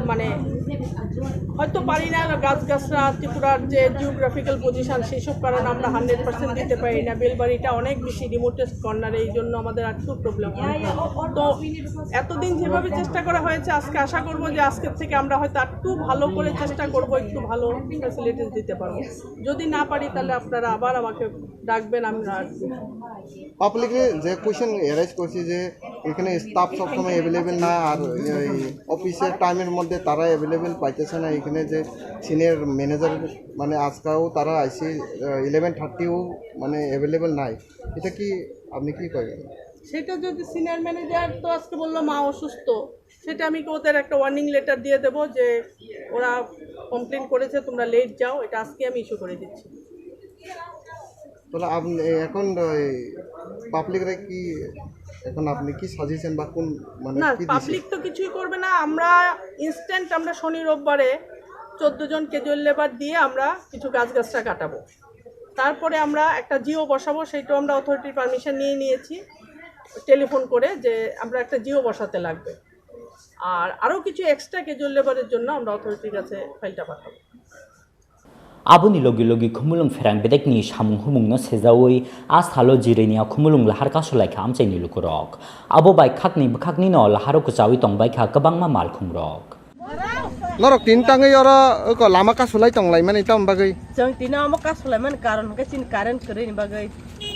মানে হয়তো পারি না। গাছ গাছরা ত্রিপুরার যে জিওগ্রাফিক্যাল পজিশন, সেই সব কারণে আমরা হান্ড্রেড পার্সেন্ট দিতে পারি না। বেলবাড়িটা অনেক বেশি রিমোটেস্ট কর্নারে, এই জন্য আমাদের একটু প্রবলেম হয়। তো এতদিন যেভাবে চেষ্টা করা হয়েছে, আজকে আশা করব যে আজকের থেকে আমরা হয়তো একটু ভালো করে চেষ্টা করব, একটু ভালো ফ্যাসিলিটিস দিতে পারবো। যদি না পারি তাহলে আপনারা আবার আমাকে ডাকবেন, আমরা আসবো। পাবলিকলি যে কোশ্চেন অ্যারাইজ করছে যে এখানে স্টাফ সবসময় অ্যাভেলেবেল না, আর এই অফিসের টাইমের মধ্যে তারা অ্যাভেলেবেল পাইতেছে না। এখানে যে সিনিয়র ম্যানেজার মানে আজকেও তারা আইসি ইলেভেন থার্টিও মানে অ্যাভেলেবেল নাই, এটা কি আপনি কি কইবেন? সেটা যদি সিনিয়র ম্যানেজার তো আজকে বললো মা অসুস্থ, সেটা আমি ওদের একটা ওয়ার্নিং লেটার দিয়ে দেবো যে ওরা কমপ্লেন করেছে, তোমরা লেট যাও, এটা আজকে আমি ইস্যু করে দিচ্ছি। তাহলে আপনি এখন পাবলিকরা কি এখন আপনি কি সাজেশন বা কোন মানে না, কি দিছে? পাবলিক তো কিছুই করবে না। আমরা ইনস্ট্যান্ট আমরা শনি রোববারে চোদ্দ জন ক্যাজুয়াল লেবার দিয়ে আমরা কিছু গাছ গাছটা কাটাবো। তারপরে আমরা একটা জিও বসাবো, সেইটাও আমরা অথরিটির পারমিশন নিয়ে নিয়েছি টেলিফোন করে যে আমরা একটা জিও বসাতে লাগবে। আর আরও কিছু এক্সট্রা ক্যাজুয়াল লেবারের জন্য আমরা অথরিটির কাছে ফাইলটা পাঠাবো। Aboni logi logi khumulwng pherang bedekni samung humungno sejaui a salo Jirania khumulwng lahar kasulaikha amchaini lukurok. Abo bai khakni bwkhaknino laharo kwchaui tongbaikha kwbangma malkhungrok. Norok tin tangwi oro oko lama kasulai tonglaimani tam bagwi. Chwng tini omo kasulaimani karon hwnkhe chini current kwrwini bagwi.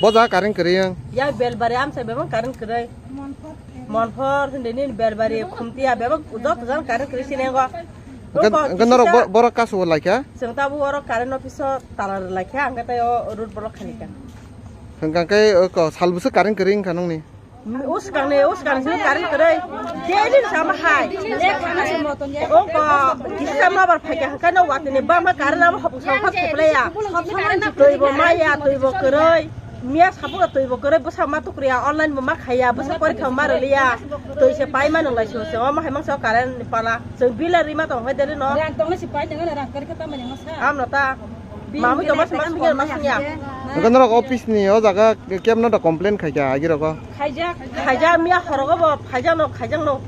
Boja current kwrwi wng. Ya Belbari amchai bebak current kwrwi. Monphor hindi nini Belbari Khumtia bebak joto jang current kwrwi sini ngo. Hwnkhe hwnkhe norok bo- borok kasu laikha. Chwng tabuk oro current office o tala rwlaikha, hwnkhe tei o road block khalikha. Hwnkhe oko salbusu current kwrwi wngkha nongni. Uskang ni, uskang ni current kwrwi. Daily sama hai. Ongko kisa ma bar phaikha hwnkhe no watwi ni bama current abo hopung sa hopung sa khlaiya. Twi bo maya, twi bo kwrwi. Miya sabuga twi bo kwrwi, bwsa ma tukriya, online bo ma khaiya, bwsa porikha ma rwliya. Twi se pai ma nwnglai se, se omo hai mangsa current ni pala. Chwng bill rima tong hai deri no. Rang tong se pai nang rang kwrwi kha tamo nang sa. Amno ta. Mamui tongma se ma sungya, ma sungya. Hwnkhe norok office ni o jaga kebno da complain khaikha agirok o? Khaijak. Khaijak, miya horogo bo phaijakno, khaijakno.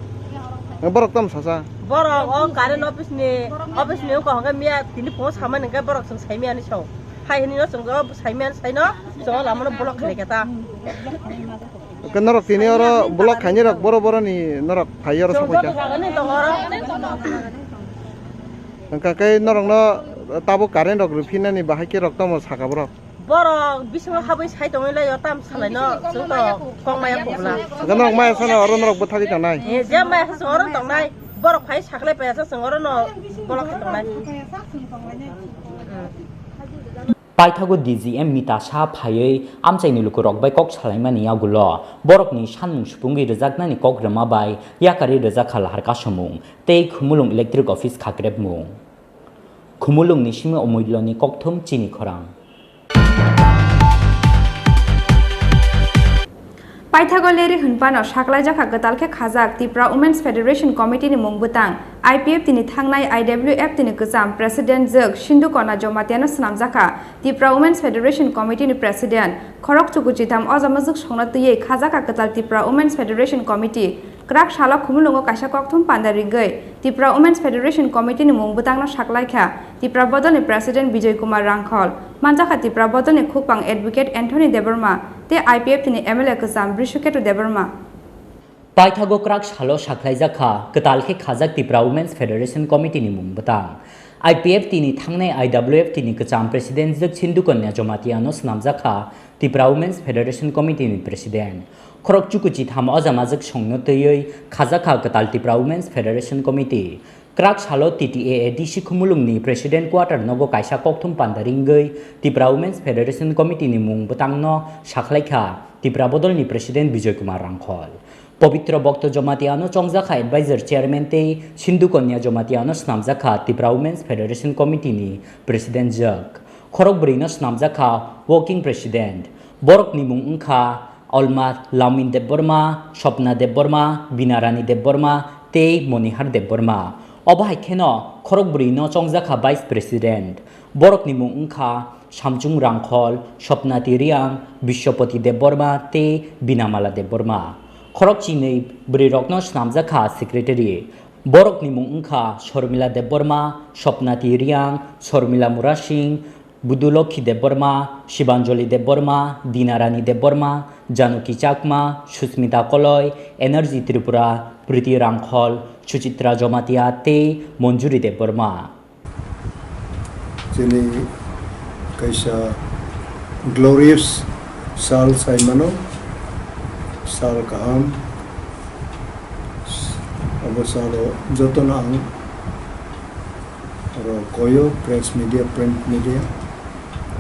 Borok tamo sasa? Borok o current office ni, office ni wngkha hwnkhe miya tini phungo samani hwnkhe borok chwng saimiyani sao. Hai hinwi no chwng o saimiyani saino, chwng o lamano block khlaikha ta. Hwnkhe norok tini oro block khainai rok boro boro ni norok phai oro Chwng sokoi joto kha. Jagani tongo oro. Hwnkha khe norokno tabuk current rok rwphinani bahai khe rok tamo saka borok? Borok bisingo habwi sai tongwi lai o tam salaino chwngno kok maya kubla. Hwnkhe norok maya sana oro norok bwthagwi tongnai? Eh, je maya sa chwng oro tongnai. Borok phai saklai paya sa chwng oro no bolok tongnai. Paithago D G M Mita Sah phaiwi amchaini lukurok bai kok salaimani yagulo borokni sanmung supungwi rwjaknani kok rwma bai yakarwi rwjakha lahar kasomung tei Khumulwng Electric Office khakrepmung. Khumulwngni simi Omulyoni kokthum chini khorang. Paithago leri hwnphano saklaijakha kwtal khe khajak Tipra Women's Federation Committee ni mung bwtang, I P F T ni thangnai I W F T ni kwcham President jwk Sindhu Kanya Jamatia no swnamjakha Tipra Women's Federation Committee ni President. Khorok chuku chitham ojama jwk songno twiwi khajakha kwtal Tipra Women's Federation Committee. Kwrak salo Khumulwngo kaisa kokthum panda ringwi Tipra Women's Federation Committee ni mung bwtangno saklaikha Tipra Bodolni President Bijoy Kumar Rangkhol, manjakha Tipra Bodolni khukpang Advocate Anthony Debbarma tei I P F T ni M L A kwcham Brishuketu Debbarma. Paithago kwrak salo sakhlaijakha kwtal khe khajak Tipra Women's Federation Committee ni mung bwtang. I P F T ni thangnai I W F T ni kwcham President jwk Sindhu Kanya Jamatia no swnamjakha Tipra Women's Federation Committee ni President. Khorok chuku chitham ojama jwk songno twiwi khajakha kwtal Tipra Women's Federation Committee. Kwrak salo T T A A D C Khumulwngni President Quarter nogo kaisa kokthum panda ringwi Tipra Women's Federation Committee ni mung bwtangno sakhlaikha Tipra Bodolni President Bijoy Kumar Rangkhol. Pobitro Bhakta Jamatia no chongjakha Advisor Chairman tei Sindhu Kanya Jamatia no swnamjakha Tipra Women's Federation Committee ni President jwk. Khorok bwrwi no swnamjakha Working President. Borokni mung wngkha Alma Lamin Debbarma, Swapna Debbarma, Binarani Debbarma tei Monihar Debbarma. Obo hai kheno khorok bwrwi no chongjakha Vice President. Borokni mung wngkha Samchung Rangkhol, Swapnati Riang, Bisyopati Debbarma tei Binamala Debbarma. Khorok chinwi bwrwi rokno swnamjakha Secretary. Borokni mung wngkha Sormila Debbarma, Swapnati Riang, Sormila Murasing, Budulokhi Debbarma, Shibanjali Debbarma, Dinarani Debbarma, Januki Chakma, Susmita Koloi, Energy Tripura, Priti Rangkhol, Suchitra Jamatia tei Monjuri Debbarma. Chini kaisa glorious sal sai mano, sal kaham. Abo salo jotono ang oro koyo, press media, print media,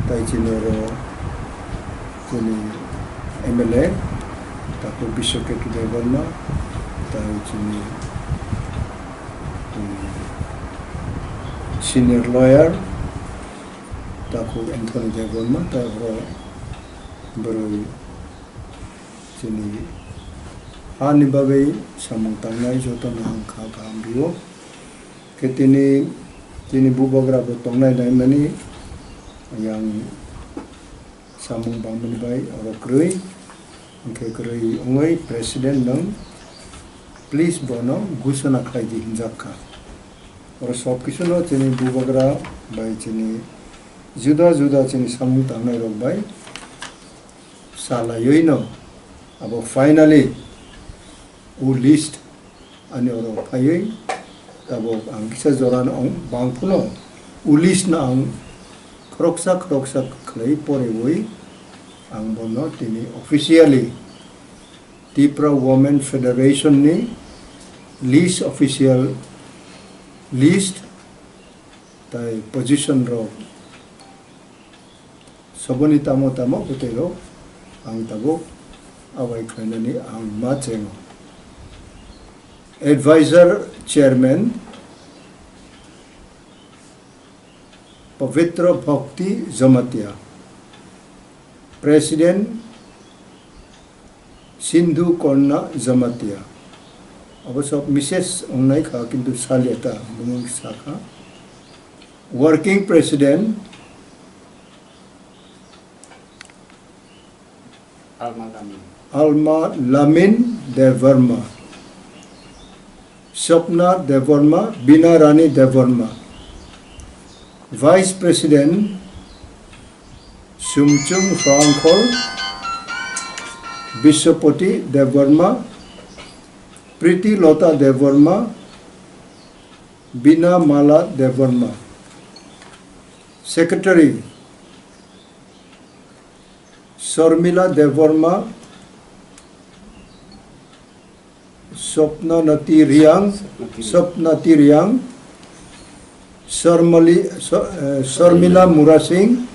tai chini oro chini M L A, takhuk Biswaketu Debbarma, tai chini, um, senior lawyer, takhuk Anthony Debbarma, tai oro bwrwi chini hani bagwi samung tangnai jotono ang kha kaham rio. Khe tini, tini bubagra bo tongnai naimani yang samung bangmani bai oro kwrwi, hwnkhe kwrwi wngwi president nwng please bono gusana khlai di hinjak kha. Oro sob kisuno chini bubagra bai chini juda juda chini samung tangnai rok bai salaiwi no abo finally o list ani oro phaiwi tabuk ang kisa jora no ang bang phano o list no ang khoroksa khoroksa khlai poriwi ang bono tini officially Tipra Women Federation ni list, official list tai position rok soboni tamo tamo bwtwi rok ang tabuk Abai khlainani ang ma chengo. Advisor Chairman Pavitra Bhakti Jamatia, President Sindhu Korna Jamatia. Abo sob misses ongnai kha, kintu salia ta, bumung sakha. Working President Alma Lamin. Alma Lamin Debbarma, Swapna Debbarma, Bina Rani Debbarma, Vice President Sumchung Rangkhol, Biswapati Debbarma, Priti Lota Debbarma, Bina Mala Debbarma, Secretary Sharmila Debbarma, Swapnanati Riang, Swapnati Riang, Sharmali-, Sha-, eh, Sharmila Murasing,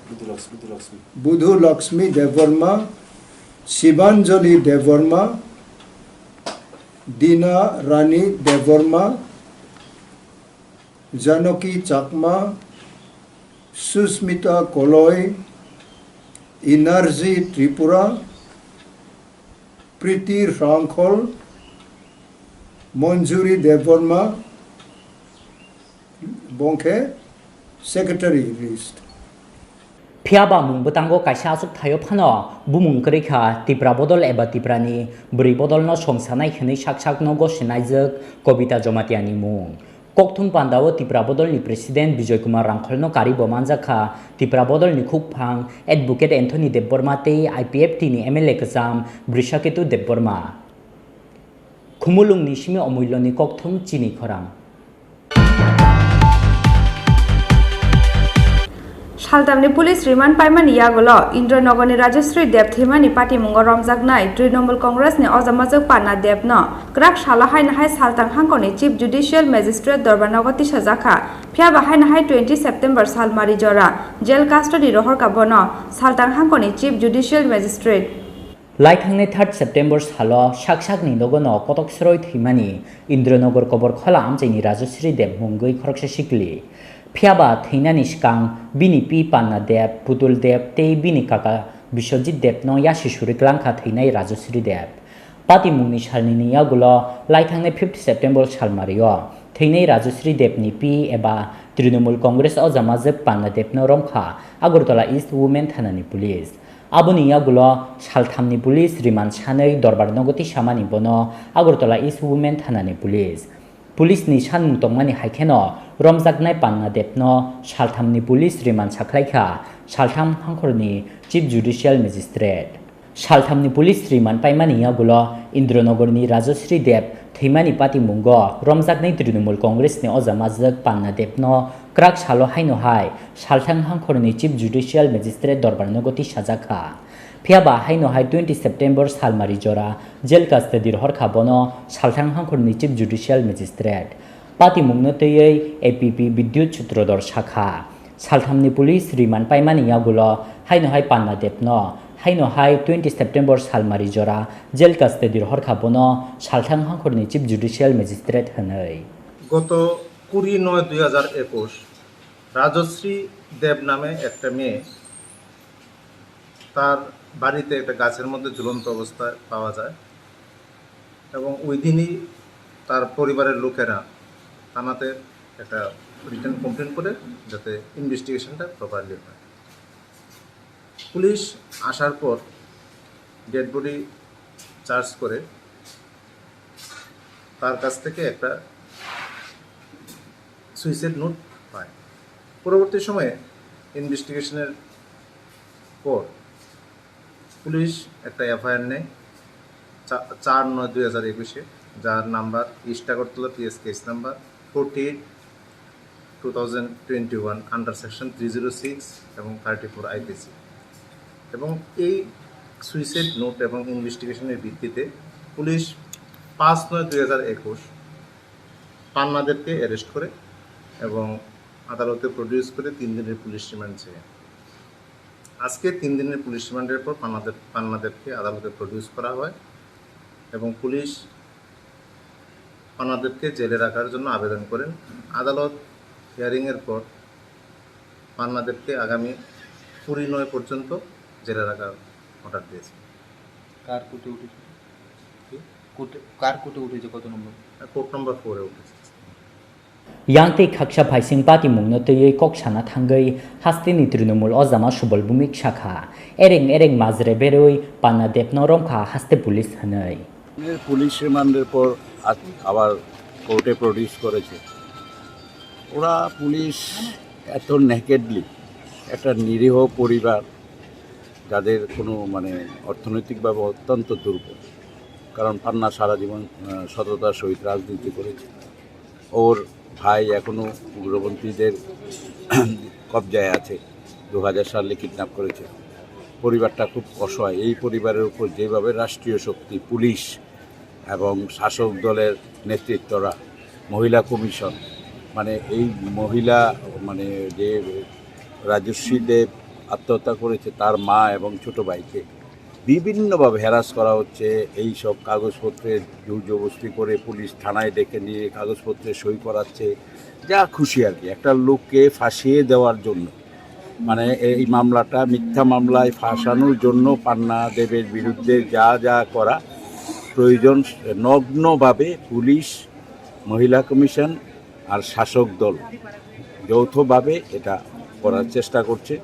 Budhu Lakshmi, Budhu Lakshmi. Budhu Lakshmi Debbarma, Shibanjali Debbarma, Dina Rani Debbarma, Janaki Chakma, Susmita Koloi, Energy Tripura, Priti Rangkhol, Manjuri Debbarma, bongkhe Secretary list. Phiya ba mung bwtango kaisa achuk thaio phano bumung kwrwi kha Tipra bodol eba Tiprani bwrwi bodolno songsanai hwnwi sak sak nogo sinaijwk Kobita Jomatiani mung. Kokthum pandao Tipra bodolni President Bijoy Kumar Rangkholno karibo manjak kha Tipra bodolni khukphang Advocate Anthony Debbarma tei I P F T ni M L A kwcham Brishaketu Debbarma. Khumulwngni simi Omulyoni kokthum chini khorang. Saltamni police remand paimani yagulo Indranogorni Rajasri Deb thwimani patimungo romjaknai Trinamool Congressni ojamajwk Panna Debno kwrak salo haino hai Saltang hangkorni Chief Judicial Magistrate dorbar nogo tisajakha. Phiyaba haino hai twenty September salmari jora jail custody rohorkha bono Saltang hangkorni Chief Judicial Magistrate. Laithangnai third September salo sak sakni nogono kotok sroi thwimani Indranogor Koborkhola amchaini Rajasri Deb mungwi khoroksa sikli. Phiyaba thwinani swkang bini pi Panna Deb, Putul Deb tei bini kaka Biswajit Debno yasi suri klangkha thwinai Rajasri Deb. Patimungni salnini yagulo laithangnai fifth September salmario thwinai Rajasri Debni pi eba Trinamool Congress ojamajwk Panna Debno romkha Agartala East Women Thanani Police. Aboni yagulo salthamni police remand sanwi dorbar nogo tisamani bono Agartala East Women Thanani Police. Police ni sanmung tongmani hai kheno romjaknai Panna Debno salthamni police remand sakhlaikha Salthang hangkhorni Chief Judicial Magistrate. Salthamni police remand paimani yagulo Indranogorni Rajasri Deb thwimani patimungo romjaknai Trinamool Congressni ojamajwk Panna Debno kwrak salo haino hai Salthang hangkhorni Chief Judicial Magistrate dorbar nogo tisajakha. Phiyaba haino hai twenty September salmari jora jail custody rohorkha bono Salthang hangkhorni Chief Judicial Magistrate. Patimungno twiwi A P P Bidyut Sutrodhor sakha. Salthamni police remand paimani yagulo haino hai Panna Debno haino hai twenty September salmari jora jail custody rohorkha bono Salthang hangkhorni Chief Judicial Magistrate hwnwi. গত কুড়ি নয় দুই হাজার একুশ রাজশ্রী দেব নামে একটা মেয়ে তার বাড়িতে একটা গাছের মধ্যে ঝুলন্ত অবস্থায় পাওয়া যায় এবং ওই দিনই তার পরিবারের লোকেরা থানাতে একটা রিটেন কমপ্লেন করে যাতে ইনভেস্টিগেশনটা প্রপারলি হয়। পুলিশ আসার পর ডেড বডি চার্জ করে তার কাছ থেকে একটা সুইসাইড নোট পায়। পরবর্তী সময়ে ইনভেস্টিগেশনের পর পুলিশ একটা এফআইআর নেয় চা-, চার নয় দুই হাজার একুশে, যার number east Agartala PS case number forty eight two thousand twenty one under section three zero six এবং থার্টি ফোর আইপিসি। এবং এই সুইসাইড নোট এবং ইনভেস্টিগেশনের ভিত্তিতে পুলিশ পাঁচ নয় দুই হাজার একুশ পান্নাদেরকে অ্যারেস্ট করে এবং আদালতে প্রডিউস করে তিন দিনের পুলিশ রিমান্ড চেয়ে। আজকে তিন দিনের পুলিশ রিমান্ডের পর পান্নাদেব পান্নাদেবকে আদালতে প্রডিউস করা হয় এবং পুলিশ পান্নাদেবকে জেলে রাখার জন্য আবেদন করেন। আদালত হিয়ারিংয়ের পর পান্নাদেবকে আগামী কুড়ি নয় পর্যন্ত জেলে রাখার অর্ডার দিয়েছে। কার কোর্টে উঠেছে? কি? কোর্টে, কার কোর্টে উঠেছে, কত নম্বর? কোর্ট নম্বর ফোরে উঠেছে। Yang tei khaksa phaising patimungno twiwi kok sana thangwi hasteni Trinamool ojama Subal Bhumik sakha, ereng ereng majre berwi Panna Debno romkha haste police hwnwi. Police রিমান্ডের পর আজ আবার কোর্টে প্রডিউস করেছে। ওরা পুলিশ এত নেকেডলি একটা নিরীহ পরিবার, যাদের কোনো মানে অর্থনৈতিকভাবে অত্যন্ত দুর্বল, কারণ পান্না সারা জীবন আহ, সততার সহিত রাজনীতি করেছে। ওর ভাই এখনো উগ্রপন্থীদের কবজায় আছে, দু হাজার সালে কিডন্যাপ করেছে। পরিবারটা খুব অসহায়। এই পরিবারের উপর যেভাবে রাষ্ট্রীয় শক্তি, পুলিশ এবং শাসক দলের নেতৃত্বরা, মহিলা কমিশন, মানে এই মহিলা, মানে যে রাজশ্রী দেব আত্মহত্যা করেছে, তার মা এবং ছোট ভাইকে বিভিন্নভাবে হ্যারাস করা হচ্ছে। এই সব কাগজপত্রে জোর জবরদস্তি করে পুলিশ থানায় ডেকে নিয়ে কাগজপত্রে সই করাচ্ছে, যা খুশি আর কি, একটা লোককে ফাঁসিয়ে দেওয়ার জন্য, মানে এই মামলাটা মিথ্যা মামলায় ফাঁসানোর জন্য পান্না দেবের বিরুদ্ধে যা যা করা প্রয়োজন, নগ্নভাবে পুলিশ, মহিলা কমিশন আর শাসক দল যৌথভাবে এটা করার চেষ্টা করছে।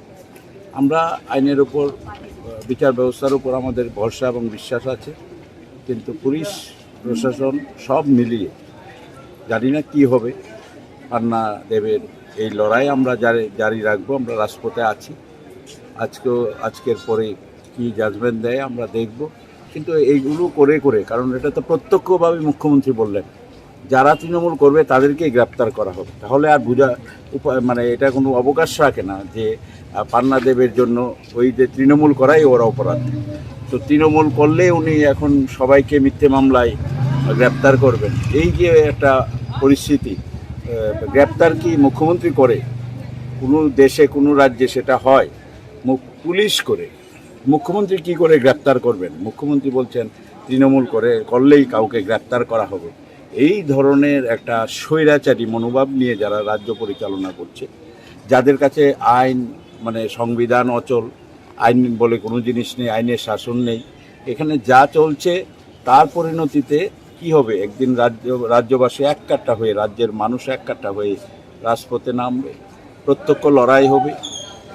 আমরা আইনের উপর, আহ, বিচার ব্যবস্থার উপর আমাদের ভরসা এবং বিশ্বাস আছে, কিন্তু পুলিশ প্রশাসন সব মিলিয়ে জানি না কি হবে। পান্না দেবের এই লড়াই আমরা জারি জারি রাখবো। আমরা রাজপথে আছি। আজকেও, আজকের পরে কি জাজমেন্ট দেয় আমরা দেখব। কিন্তু এইগুলো করে করে, কারণ এটা তো প্রত্যক্ষভাবে মুখ্যমন্ত্রী বললেন, যারা তৃণমূল করবে তাদেরকে গ্রেপ্তার করা হবে, তাহলে আর বুঝা উপায়, মানে এটা কোনো অবকাশ রাখে না যে আহ, পান্না দেবের জন্য ওই যে তৃণমূল করাই ওরা অপরাধ। তো তৃণমূল করলে উনি এখন সবাইকে মিথ্যে মামলায় গ্রেপ্তার করবেন। এই যে একটা পরিস্থিতি, আহ, গ্রেপ্তার কি মুখ্যমন্ত্রী করে? কোনো দেশে, কোনো রাজ্যে সেটা হয় মুখ-, পুলিশ করে। মুখ্যমন্ত্রী কি করে গ্রেপ্তার করবেন? মুখ্যমন্ত্রী বলছেন তৃণমূল করে, করলেই কাউকে গ্রেপ্তার করা হবে। এই ধরনের একটা স্বৈরাচারী মনোভাব নিয়ে যারা রাজ্য পরিচালনা করছে, যাদের কাছে আইন, মানে সংবিধান অচল, আইন বলে কোনো জিনিস নেই, আইনের শাসন নেই, এখানে যা চলছে তার পরিণতিতে কি হবে? একদিন রাজ্য রাজ্যবাসী এক কাট্টা হয়ে, রাজ্যের মানুষ এক কাট্টা হয়ে রাজপথে নামবে, প্রত্যক্ষ লড়াই হবে।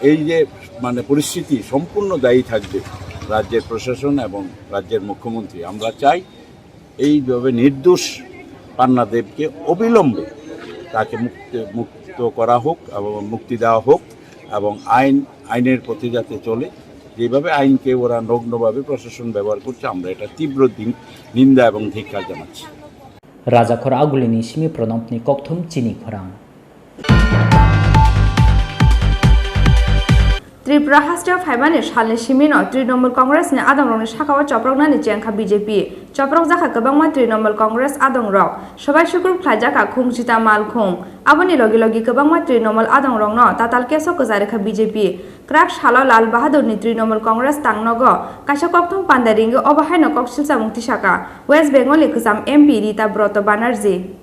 এই যে মানে পরিস্থিতি, সম্পূর্ণ দায়ী থাকবে রাজ্যের প্রশাসন এবং রাজ্যের মুখ্যমন্ত্রী। আমরা চাই এইভাবে নির্দোষ পান্না দেবকে অবিলম্বে তাকে মুক্তি, মুক্ত করা হোক এবং মুক্তি দেওয়া হোক এবং আইন, আইনের পথে যাতে চলে। যেভাবে আইনকে ওরা নগ্নভাবে প্রশাসন ব্যবহার করছে, আমরা এটা তীব্র দিন-, নিন্দা এবং ধিক্কার জানাচ্ছি। Rajakhor Agulini simi Pranobni kokthum chini khorang. Tripura hasteo phaimani salni simino Trinamool Congress ni adongrokni sakao chopropnani chengkha B J P. Choprokjakha kwbangma Trinamool Congress adongrok. Sobai sukrub khlaijakha khung chita malkhung. Aboni logi logi kwbangma Trinamool adongrokno tatal keso kwcharikha B J P. Kwrak salo Lal Bahadurni Trinamool Congress tangnogo kaisa kokthum panda ringwi obo haino koksil chamung tisakha West Bengal ni kwcham M P Rita Broto Banerjee.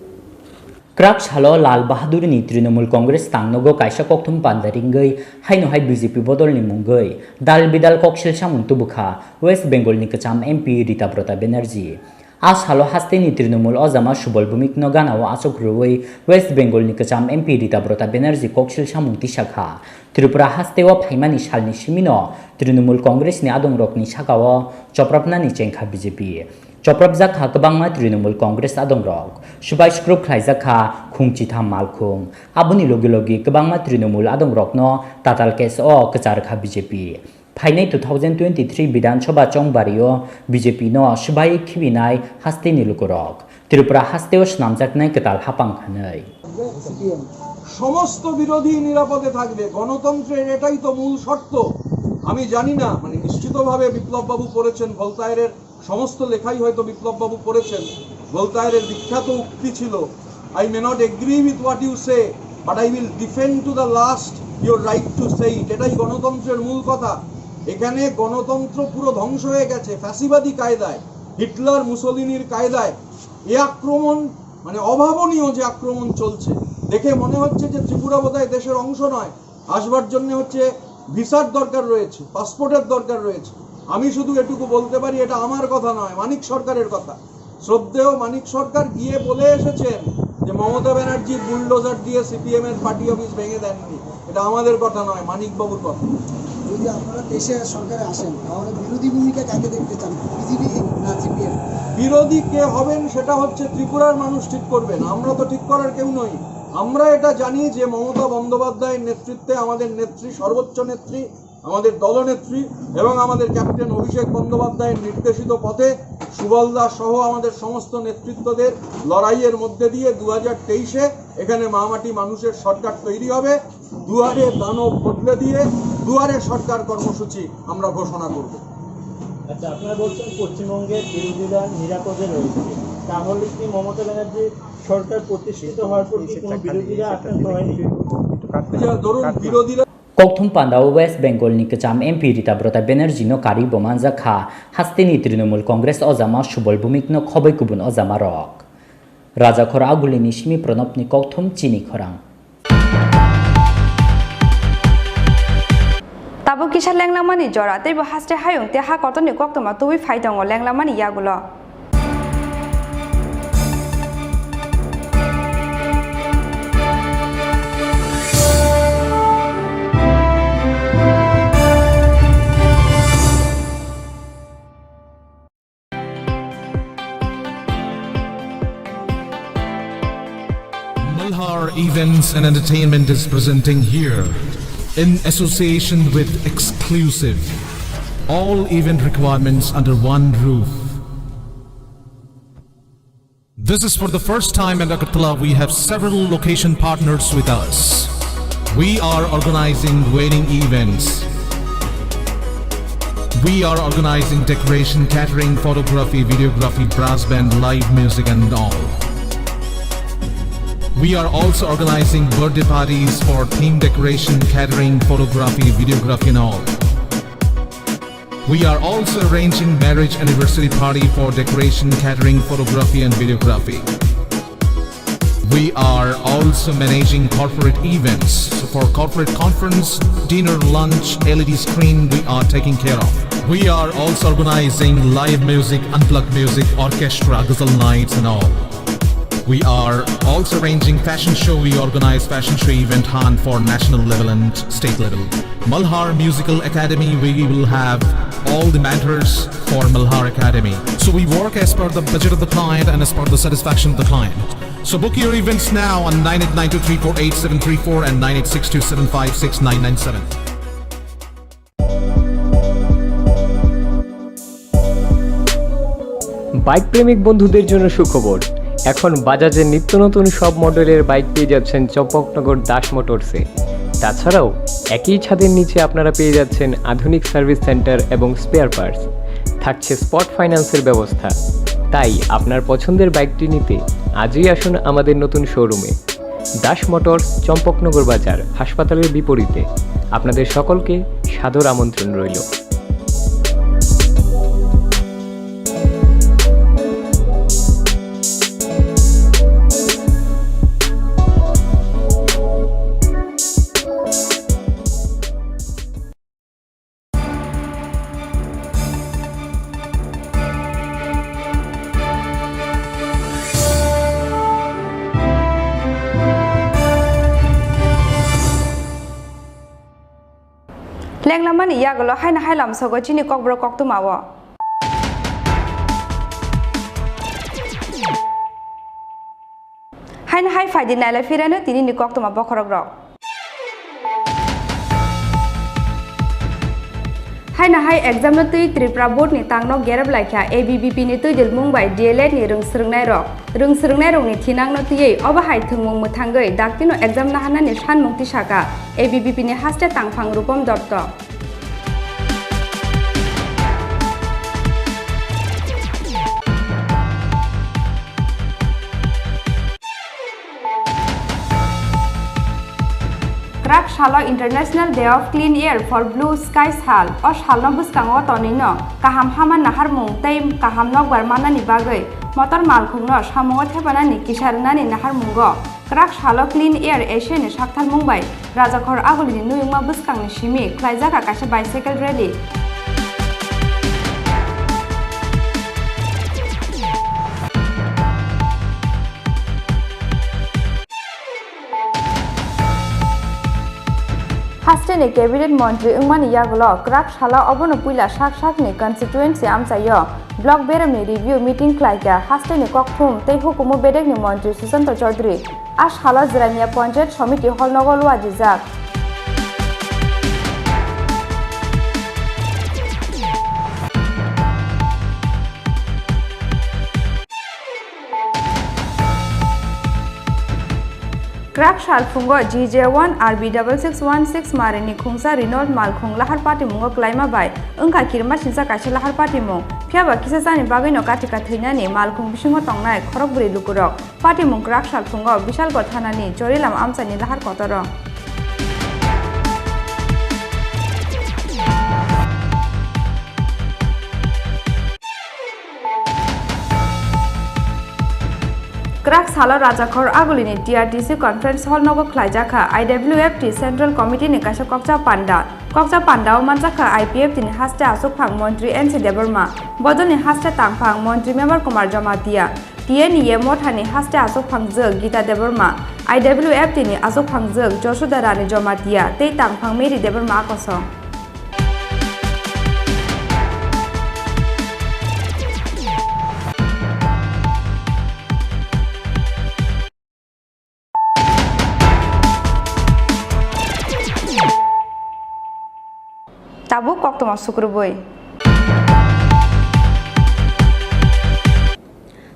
Kwrak salo Lal Bahadurni Trinamool Congress tangnogo kaisa kokthum panda ringwi haino hai B J P bodolni mungwi dal bidal koksil samung tubukha West Bengal ni kwcham M P Rita Brota Banerjee. A salo hasteni Trinamool ojama Subal Bhumikno ganao achuk rwui West Bengal ni kwcham M P Rita Brota Banerjee koksil samung tisakha. Tripura hasteo phaimani salni simino Trinamool Congress ni adongrokni sakao chopropnani chengkha B J P. Chopropjak kha kwbangma Trinamool Congress adongrok. Subai sukrub khlaijak kha khung chitham malkhung. Aboni logi logi kwbangma Trinamool adongrokno tatal case o kwchar kha B J P. Phainai two thousand twenty-three Bidhan Sabha chongbario B J P no subai khibinai hasteni lukurok. Tripura hasteo swnamjaknai kwtal hapang hwnwi. সমস্ত বিরোধী নিরাপদে থাকবে, গণতন্ত্রের এটাই তো মূল শর্ত। আমি জানি না, মানে, নিশ্চিতভাবে বিপ্লববাবু পড়েছেন ভলতায়ারের সমস্ত লেখাই হয়তো বিপ্লববাবু পড়েছেন। ভলতায়ারের বিখ্যাত উক্তি ছিল, "I may not agree with what you say, but I will defend to the last your right to say it, এটাই গণতন্ত্রের মূল কথা। এখানে গণতন্ত্র পুরো ধ্বংস হয়ে গেছে ফ্যাসিবাদী কায়দায়, হিটলার মুসোলিনির কায়দায়। এ আক্রমণ, মানে, অভাবনীয় যে আক্রমণ চলছে, দেখে মনে হচ্ছে যে ত্রিপুরা বোধহয় দেশের অংশ নয়। আসবার জন্য হচ্ছে ভিসার দরকার রয়েছে, পাসপোর্টের দরকার রয়েছে। আমি শুধু এটুকু বলতে পারি, এটা আমার কথা নয়, মানিক সরকারের কথা। শ্রদ্ধেয় মানিক সরকার গিয়ে বলে এসেছেন যে মমতা ব্যানার্জি বুলডোজার দিয়ে সিপিএম এর পার্টি অফিস ভেঙে দেননি, এটা আমাদের কথা নয়, মানিক বাবুর কথা। যদি আপনারা দেশে সরকারে আসেন, তাহলে বিরোধী ভূমিকা কাকে দেখতে চান, বিজেপি না সিপিএম? বিরোধী কে হবেন, সেটা হচ্ছে ত্রিপুরার মানুষ ঠিক করবেন, আমরা তো ঠিক করার কেউ নই। আমরা এটা জানি যে মমতা বন্দ্যোপাধ্যায়ের নেতৃত্বে আমাদের নেত্রী, সর্বোচ্চ নেত্রী, আমাদের দলনেত্রী এবং আমাদের ক্যাপ্টেন অভিষেক বন্দ্যোপাধ্যায়ের নির্দেশিত পথে সুবল দাস সহ আমাদের সমস্ত নেতৃত্বদের লড়াইয়ের মধ্যে দিয়ে দু হাজার তেইশে এখানে মা মাটি মানুষের সরকার তৈরি হবে। দুয়ারে দানব বদলে দিয়ে দুয়ারে সরকার কর্মসূচি আমরা ঘোষণা করব। আচ্ছা, আপনারা বলছেন পশ্চিমবঙ্গের বিরোধীরা নিরাপদে রয়েছে, তাহলে কি মমতা ব্যানার্জি সরকার প্রতিষ্ঠিত হওয়ার পর কি কোনো বিরোধীরা আক্রান্ত হয়নি? আচ্ছা, ধরুন, বিরোধীরা Kokthum panda o West Bengal ni kwcham M P Rita Brota Banerjee no karwi bo manjak kha, hasteni Trinamool Congress ojama Subal Bhumik no khoboi kubun ojama rok. Rajakhor Aguli ni simi Pranab ni kokthum chini khorang. Tabuk kisa lenglamani jora, teibo haste hayung tei ha kotorni koktwma tubui phai tongo lenglamani yagulo. Malhar Events and Entertainment is presenting here, in association with Exclusive, all event requirements under one roof. This is for the first time in Agartala. We have several location partners with us. We are organizing wedding events. We are organizing decoration, catering, photography, videography, brass band, live music and all. We are also organizing birthday parties for theme decoration, catering, photography, videography and all. We are also arranging marriage anniversary party for decoration, catering, photography and videography. We are also managing corporate events. So for corporate conference, dinner, lunch, L E D screen, we are taking care of. We are also organizing live music, unplugged music, orchestra, ghazal nights and all. We are also arranging fashion show. We organize fashion show event hunt for national level and state level. Malhar Musical Academy, we will have all the mentors for Malhar Academy. So we work as per the budget of the client and as per the satisfaction of the client. So book your events now on nine eight nine two three four eight seven three four and nine eight six two seven five six nine nine seven. Bike প্রেমিক বন্ধুদের জন্য সুখবর। এখন বাজাজের নিত্য নতুন সব মডেলের বাইক পেয়ে যাচ্ছেন চম্পকনগর দাস মোটরসে। তাছাড়াও একই ছাদের নিচে আপনারা পেয়ে যাচ্ছেন আধুনিক সার্ভিস সেন্টার এবং স্পেয়ার পার্টস। থাকছে স্পট ফাইন্যান্সের ব্যবস্থা। তাই আপনার পছন্দের বাইকটি নিতে আজই আসুন আমাদের নতুন শোরুমে। দাস মোটরস, চম্পকনগর বাজার, হাসপাতালের বিপরীতে। আপনাদের সকলকে সাদর আমন্ত্রণ রইল। Lenglamani yagulo haino hai lamsogo chini kokborok koktwmao. Haino hai phaidi nailai phirano tinini koktwma bokhorokrok. Haino hai exam no twi Tripura Board ni tangno gerep laikha A B V P ni twidilmung bai D L Ed ni rwng swrwngnairok. Rwng swrwngnairokni thinangno twiwi obo hai thwngmung mwthangwi daktino exam naharnani sanmung tisaka A B V P ni haste tangphang Rupom Dotto. Kwrak sal Salo International Day of Clean Air for Blue Sky sal. O salno bwskango tonwino kaham hama naharmung tei kaham nokbar mannani bagwi motor malkhungno samungo thepanani kisa rwnani naharmungo kwrak salo Clean Air Asiani saktharmung bai Rajakhor Agulini nuyungma bwskangni simi khlaijak kaisa bicycle rally. Hasteni cabinet montri wngmani yagulo kwrak salo obono puila sak sakni constituency amchaio block beremni review meeting khlaikha. Hasteni kokthum tei hukumu bedekni montri Sushanta Chaudhary a salo Jirania Panchayat Samiti hall nogo luajijak. Kwrak sal phungo G J one R B six six one six marini khungsa Rinault malkhung lahar patimungo kwlaima bai wngkha kirima sinsa kaisa lahar patimung. Phiyaba kisa chani bagwino katika thwinani malkhung bisingo tongnai khorokbrwi lukurok. Patimung kwrak sal phungo Bishalgarh thanani Chorilam amchaini lahar kotoro. Kwrak salo Rajakhor Agulini T R T C conference hall nogo khlaijakha I W F T Central Committee ni kaisa kokcha panda. Kokcha pandao manjakha I P F T ni haste achukphang montri N C Debbarma, bodolni haste tangphang montri Mebar Kumar Jamatia, T N E mothani haste achukphangjwk Gita Debbarma, I W F T ni achukphangjwk Josuda Rani Jamatia tei tangphang Mary Debbarma akosong. Tabuk koktwma sukrubui.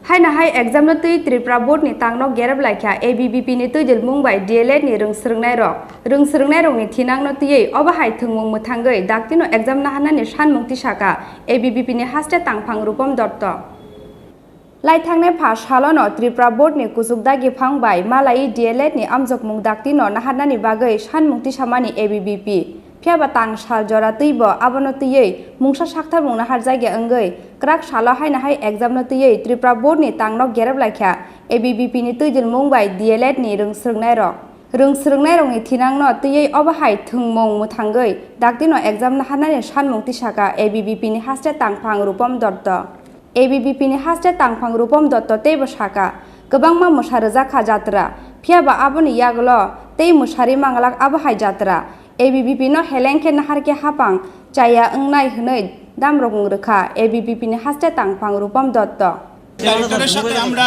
Haina hai exam no twi Tripura Board ni tangno gerep laikha A B V P ni twidilmung bai D L Ed ni rwng swrwngnai rok. Rwng swrwngnai rokni thinang no twiwi obo hai thwngmung mwthangwi daktino exam naharnani sanmung tisaka A B V P ni haste tangphang Rupam Dotto. Lai thangnai pha salono Tripura Board ni kuchuk dagi phang bai malai D L Ed ni amjokmung daktino naharnani bagwi sanmung tisamani A B V P. Phiyaba tang sal jora twibo abono twiwi mungsa saktharmung naharjakya wngwi kwrak salo haino hai exam no twiwi Tripura Board ni tangno gerep laikha A B V P ni twidilmung bai D L Ed ni rwng swrwngnai rok. Rwng swrwngnairokni thinangno twiwi obo hai thwngmung mwthangwi daktino exam naharnani sanmung tisaka A B V P ni haste tangphang Rupam Dotto. A B V P ni haste tangphang Rupam Dotto teibo saka, kwbangma mwsa rwjakha jatra, phiyaba aboni yagulo tei mwsarwi manglak abo hai jatra. A B V P no heleng khe nahar khe hapang chaya wngnai hwnwi damrokmung rwkha A B V P ni haste tangphang Rupam Dotto. ডাইরেক্টরের সাথে আমরা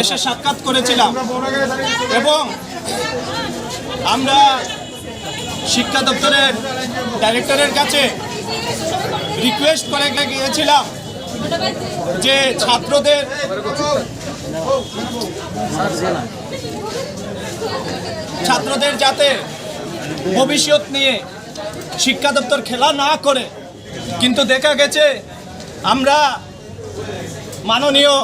এসে সাক্ষাৎ করেছিলাম এবং আমরা শিক্ষা দপ্তরের ডাইরেক্টরের কাছে রিকোয়েস্ট করে গিয়েছিলাম যে ছাত্রদের ছাত্রদের যাতে ভবিষ্যৎ নিয়ে শিক্ষা দপ্তর খেলা না করে, কিন্তু দেখা গেছে আমরা মাননীয়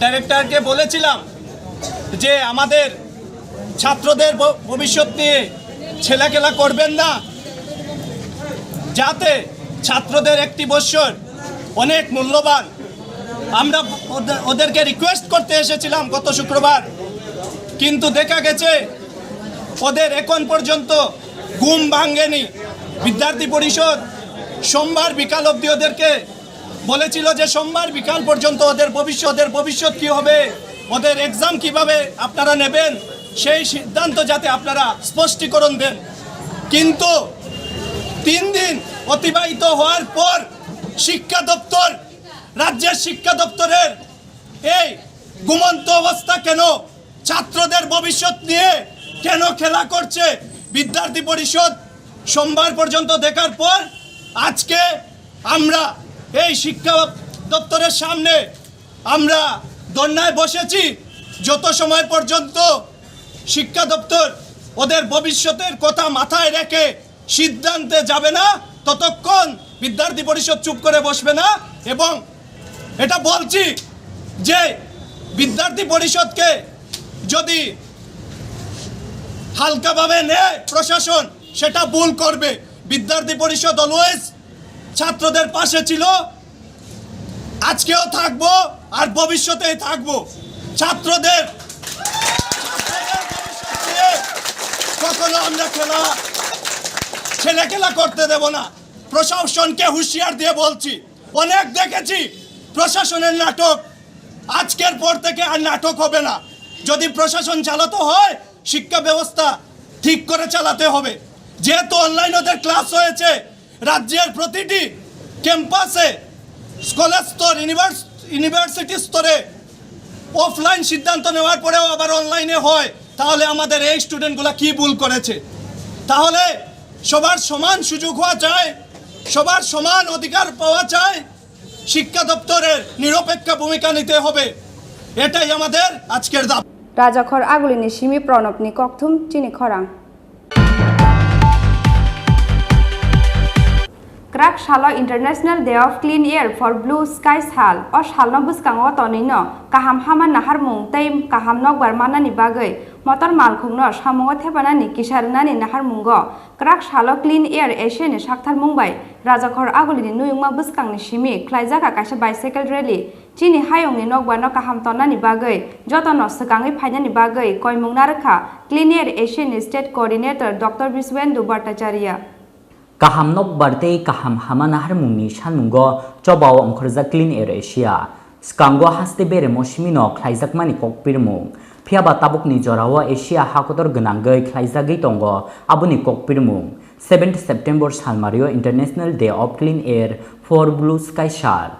ডাইরেক্টরকে বলেছিলাম যে আমাদের ছাত্রদের ভ-, ভবিষ্যৎ নিয়ে ছেলেখেলা করবেন না, যাতে ছাত্রদের একটি বৎসর অনেক মূল্যবান। আমরা ওদে-, ওদেরকে রিকোয়েস্ট করতে এসেছিলাম গত শুক্রবার, কিন্তু দেখা গেছে ওদের এখন পর্যন্ত ঘুম ভাঙেনি। বিদ্যার্থী পরিষদ সোমবার বিকাল অবধি ওদেরকে বলেছিল যে সোমবার বিকাল পর্যন্ত ওদের ভবিষ্যৎ, ওদের ভবিষ্যৎ কি হবে, ওদের এক্সাম কিভাবে আপনারা নেবেন, সেই সিদ্ধান্ত যাতে আপনারা স্পষ্টীকরণ দেন। কিন্তু তিন দিন অতিবাহিত হওয়ার পর শিক্ষা দপ্তর, রাজ্যের শিক্ষা দপ্তরের এই ঘুমন্ত অবস্থা কেন? ছাত্রদের ভবিষ্যৎ নিয়ে কেন খেলা করছে বিদ্যার্থী পরিষদ? সোমবার পর্যন্ত দেখার পর আজকে আমরা এই শিক্ষা দপ্তরের সামনে আমরা ধর্নায় বসেছি। যত সময় পর্যন্ত শিক্ষা দপ্তর ওদের ভবিষ্যতের কথা মাথায় রেখে সিদ্ধান্তে যাবে না, ততক্ষণ বিদ্যার্থী পরিষদ চুপ করে বসবে না। এবং এটা বলছি যে বিদ্যার্থী পরিষদকে যদি হালকাভাবে নেয় প্রশাসন, সেটা ভুল করবে। বিদ্যার্থী পরিষদ অলওয়েজ ছাত্রদের পাশে ছিল, আজকেও থাকবো, আর ভবিষ্যতেই থাকবো। ছাত্রদের ছাত্রদের ভবিষ্যৎ নিয়ে কখনো আমরা খেলা, ছেলে খেলা করতে দেব না। প্রশাসনকে হুঁশিয়ার দিয়ে বলছি, অনেক দেখেছি প্রশাসনের নাটক। আজকের পর থেকে আর নাটক হবে না। যদি প্রশাসন চালাতে হয়, শিক্ষা ব্যবস্থা ঠিক করে চালাতে হবে। যেহেতু অনলাইন ওদের ক্লাস হয়েছে, রাজ্যের প্রতিটি ক্যাম্পাসে, স্কুল স্তর, ইউনিভার্স-, ইউনিভার্সিটি স্তরে অফলাইন সিদ্ধান্ত নেওয়ার পরেও আবার অনলাইনে হয়, তাহলে আমাদের এই স্টুডেন্টগুলো কি ভুল করেছে? তাহলে সবার সমান সুযোগ হওয়া চাই, সবার সমান অধিকার পাওয়া চাই। শিক্ষা দপ্তরের নিরপেক্ষ ভূমিকা নিতে হবে, এটাই আমাদের আজকের দাবি। Rajakhor Agulini simi Pranobni kokthum chini khorang. Kwrak salo International Day of Clean Air for Blue Sky sal. O salno bwskango tonwino kaham hama naharmung tei kaham nokbar mannani bagwi motor malkhungno samungo thepanani kisa rwnani naharmungo kwrak salo Clean Air Asia ni saktharmung bai Rajakhor Agulini nuyungma bwskangni simi khlaijakha kaisa bicycle rally. Chini hayungni nokbarno kaham tonnani bagwi, jotono swkangwi phainani bagwi koimung narwkha Clean Air Asia ni State Coordinator Doctor Biswendu Bhattacharya. Kaham nokbar tei kaham hama naharmungni sanmungo chobao ongkhorjak Clean Air Asia. Swkango haste beremo simino khlaijakmani kokpirmung. Phiyaba tabukni jorao Asia hakotor gwnangwi khlaijagwi tongo aboni kokpirmung. Seventh September salmario International Day of Clean Air for Blue Sky sal.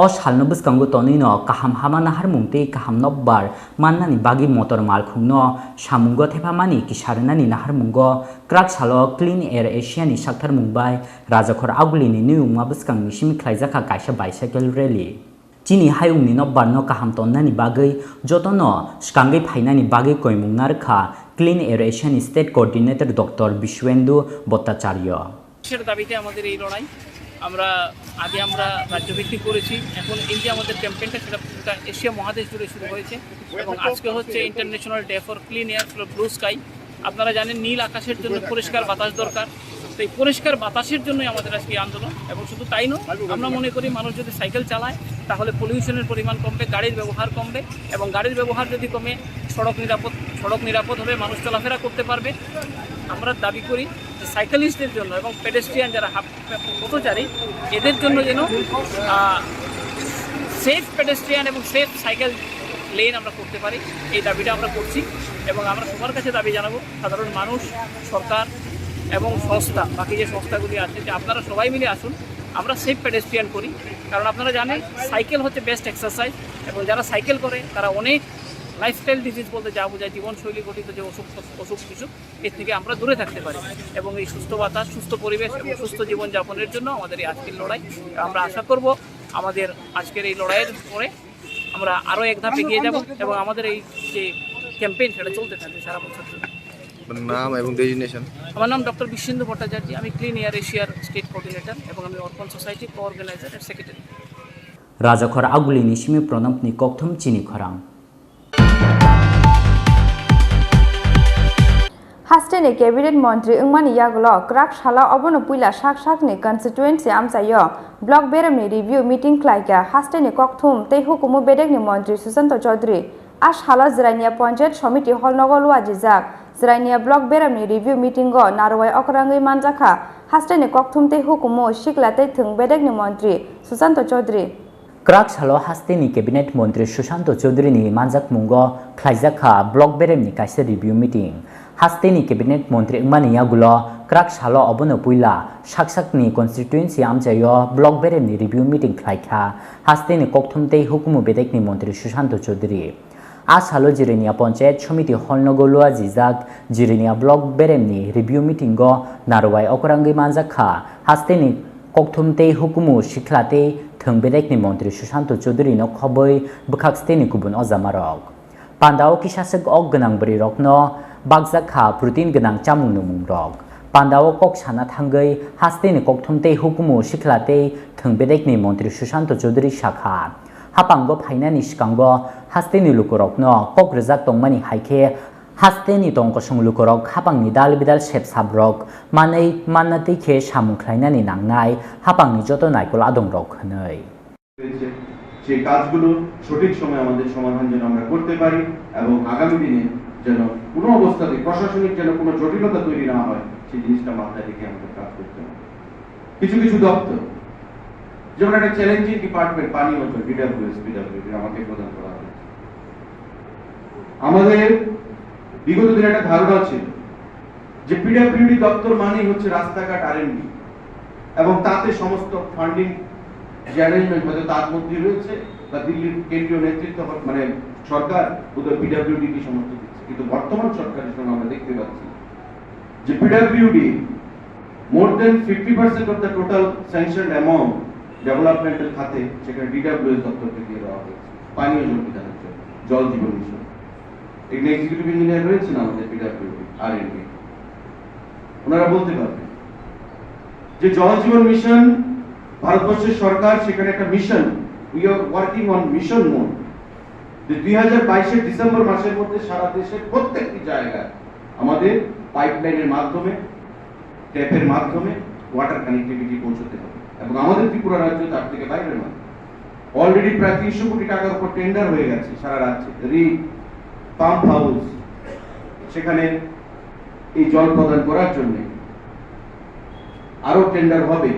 O salno bwskango tonwino kaham hama naharmung tei kaham nokbar mannani bagwi motor malkhungno samungo thepamani kisa rwnani naharmungo kwrak salo Clean Air Asia ni saktharmung bai Rajakhor Agulini nuyungma bwskangni simi khlaijakha kaisa bicycle rally. Chini hayungni nokbarno kaham tonnani bagwi jotono swkangwi phainani bagwi koimung narwkha Clean Air Asia ni State Coordinator Doctor Biswendu Bhattacharya. কিসের দাবিতে আমাদের এই লড়াই? আমরা আগে আমরা রাজ্যভিত্তিক করেছি, এখন এই যে আমাদের ক্যাম্পেইনটা, সেটা পুরোটা এশিয়া মহাদেশ জুড়ে শুরু হয়েছে এবং আজকে হচ্ছে international day for clean air for blue sky. আপনারা জানেন, নীল আকাশের জন্য পরিষ্কার বাতাস দরকার। তো এই পরিষ্কার বাতাসের জন্যই আমাদের আজকে এই আন্দোলন। এবং শুধু তাই নয়, আমরা মনে করি মানুষ যদি সাইকেল চালায়, তাহলে পলিউশনের পরিমাণ কমবে, গাড়ির ব্যবহার কমবে, এবং গাড়ির ব্যবহার যদি কমে, সড়ক নিরাপদ, সড়ক নিরাপদ হবে, মানুষ চলাফেরা করতে পারবে। আমরা দাবি করি যে সাইকেলিস্টদের জন্য এবং পেডেস্ট্রিয়ান যারা হাঁপ-, পথচারী, এদের জন্য যেন, আহ, সেফ পেডেস্ট্রিয়ান এবং সেফ সাইকেল লেন আমরা করতে পারি, এই দাবিটা আমরা করছি। এবং আমরা সবার কাছে দাবি জানাবো, সাধারণ মানুষ, সরকার এবং সংস্থা, বাকি যে সংস্থাগুলি আছে, যে আপনারা সবাই মিলে আসুন, আমরা সেফ পেডেস্ট্রিয়ান করি। কারণ আপনারা জানেন, সাইকেল হচ্ছে বেস্ট এক্সারসাইজ, এবং যারা সাইকেল করে, তারা অনেক লাইফস্টাইল ডিজিজ বলতে যা বোঝায়, জীবনশৈলী ঘটিত যে অসুখ, অসুখ বিসুখ, এর থেকে আমরা দূরে থাকতে পারি। এবং এই সুস্থ বাতাস, সুস্থ পরিবেশ এবং সুস্থ জীবনযাপনের জন্য আমাদের এই আজকের লড়াই। আমরা আশা করব, আমাদের আজকের এই লড়াইয়ের পরে আমরা আরও এক ধাপ এগিয়ে যাব এবং আমাদের এই যে ক্যাম্পেইন, সেটা চলতে থাকবে সারা বছর ধরে। আপনার নাম এবং ডেজিগনেশন? আমার নাম ডক্টর বিশ্বেন্দু ভট্টাচার্য, আমি ক্লিন এয়ার এশিয়ার স্টেট কোঅর্ডিনেটর এবং আমি orphan society co-organiser and secretary. Rajakhor Agulini simi Pranobni kokthum chini khorang. Hasteni cabinet montri wngmani yagulo kwrak salo obono puila sak sakni constituency amchaio block beremni review meeting khlaikha hasteni kokthum tei hukumu bedekni montri Susanto Chaudhary. A salo Jirania Panchayat Samiti hall nogo luajijak Jirania block beremni review meeting o narwai okrangwi manjakha hasteni kokthum tei hukumu sikla tei thwng bedekni montri Susanto Chaudhary. Kwrak salo hasteni cabinet montri Susanto Chaudhary ni manjakmungo khlaijakha block beremni kaisa review meeting. Hasteni cabinet montri wngmani yagulo kwrak salo obono puila sak sakni constituency amchaio block beremni review meeting khlaikha hasteni kokthum tei hukumu bedekni montri Susanto Chaudhary. A salo Jirania Panchayat Samiti hall nogo luajijak Jirania block beremni review meeting o narwai okrangwi manjakha hasteni kokthum tei hukumu sikla tei thwng bedekni montri Susanto Chaudhary no khobwi bwkhak steni kubun ojamarok. Pandao kisaswk ok gwnang bwrwi rokno bakjak kha protein gwnang chamung nungmung rok. Pandao kok sana thangwi hasteni kokthum tei hukumu sikla tei thwng bedekni montri Susanto Chaudhary sakha, hapango phainani swkango hasteni lukurokno kok rwjak tongmani hai khe Hasteni tong kosong lukurok hapangni dal bidal sep saprok manwi manna twi khe samung khlainani nangnai hapangni joto naikol adongrok hwnwi. রয়েছে, সেই কাজগুলো সঠিক সময়ে আমাদের সমাধান যেন আমরা করতে পারি এবং আগামী দিনে যেন কোনো অবস্থাতেই প্রশাসনিক যেন কোনো জটিলতা তৈরি না হয়, সেই জিনিসটা মাথায় রেখে আমাদের কাজ করতে হবে। কিছু কিছু দপ্তর, যেমন একটা চ্যালেঞ্জিং ডিপার্টমেন্ট, পানি অঞ্চল, ডিডাব্লিউএস, পিডাব্লিউডি আমাকে প্রদান করা হয়েছে। আমাদের বিগত দিনে একটা ধারণা ছিল যে পিডাব্লিউডি দপ্তর মানেই হচ্ছে রাস্তাঘাট, আরএনবি, এবং তাতে সমস্ত ফান্ডিং যে অ্যারেঞ্জমেন্ট হয়তো তার মধ্যেই রয়েছে, বা দিল্লির কেন্দ্রীয় নেতৃত্ব হ-, মানে সরকার বোধহয় পিডাব্লিউডি কি সমস্ত দিচ্ছে। কিন্তু বর্তমান সরকারের সঙ্গে আমরা দেখতে পাচ্ছি যে PWD more than fifty percent of the total sanctioned amount ডেভেলপমেন্টের খাতে সেখানে ডিডাব্লিউএস দপ্তরকে দিয়ে দেওয়া হয়েছে, পানীয় জল বিধানের জন্য, জল জীবন মিশন। এখানে এক্সিকিউটিভ ইঞ্জিনিয়ার রয়েছেন আমাদের পিডাব্লিউডি, আরএনবি, ওনারা বলতে পারবেন যে জল জীবন মিশন ভারতবর্ষের সরকার সেখানে একটা mission, we are working on mission mode, যে দুই হাজার বাইশের ডিসেম্বর মাসের মধ্যে সারা দেশের প্রত্যেকটি জায়গায় আমাদের পাইপলাইনের মাধ্যমে, ট্যাপের মাধ্যমে ওয়াটার কানেক্টিভিটি পৌঁছতে হবে এবং আমাদের ত্রিপুরা রাজ্য তার থেকে বাইরে নয়। অলরেডি প্রায় তিনশো কোটি টাকার উপর টেন্ডার হয়ে গেছে সারা রাজ্যে, রিগ, পাম্প হাউস, সেখানে এই জল প্রদান করার জন্য আরও টেন্ডার হবে।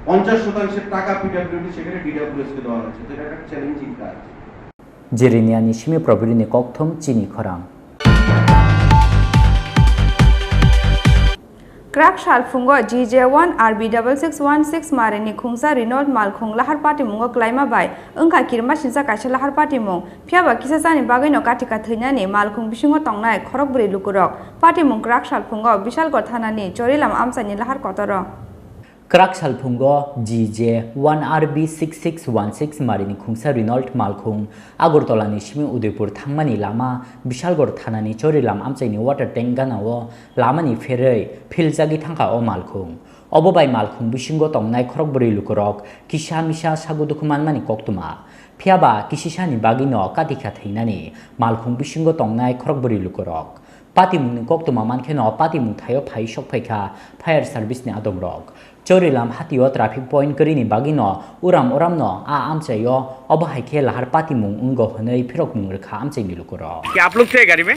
পঞ্চাশ শতাংশের টাকা পিডাব্লিউডি সেখানে ডিডাব্লিউএসকে দেওয়া হয়েছে, যেটা একটা চ্যালেঞ্জিং কাজ। Jiriniani simi probirini kokthum chini khorang. Kwrak sal phungo G J one R B double six one six marini khungsa Renault malkhung lahar patimungo kwlaima bai wngkha kirima sinsa kaisa lahar patimung. Phiyaba kisa chani bagwino kathika thwinani malkhung bisingo tongnai khorokbwrwi lukurok. Patimung kwrak sal phungo Bishalgarh thanani Chorilam amchaini lahar kotoro. Kwrak salphungo G J one R B six six one six marini khungsa Renault malkhung Agartala ni simi Udaipur thangmani lama Bishalgarh thanani Chorilam amchaini water tank gana-o lamani pherwi philjagwi thangkha o malkhung. Obo bai malkhung bisingo tongnai khorokbwrwi lukurok kisa misa sago dukhu manmani koktwma. Phiyaba kisisani bagwino katikha thwinani malkhung bisingo tongnai khorokbwrwi lukurok. Patimungni koktwma mankheno patimung thaio phai sokphaikha fire service ni adongrok. Chorilam hatio traffic point kwrwini bagwino uram uramno a amchaio obo hai khe lahar patimung wngo hwnwi phirokmung rwkha amchaini lukurok. क्या आप लोग थे गाड़ी में?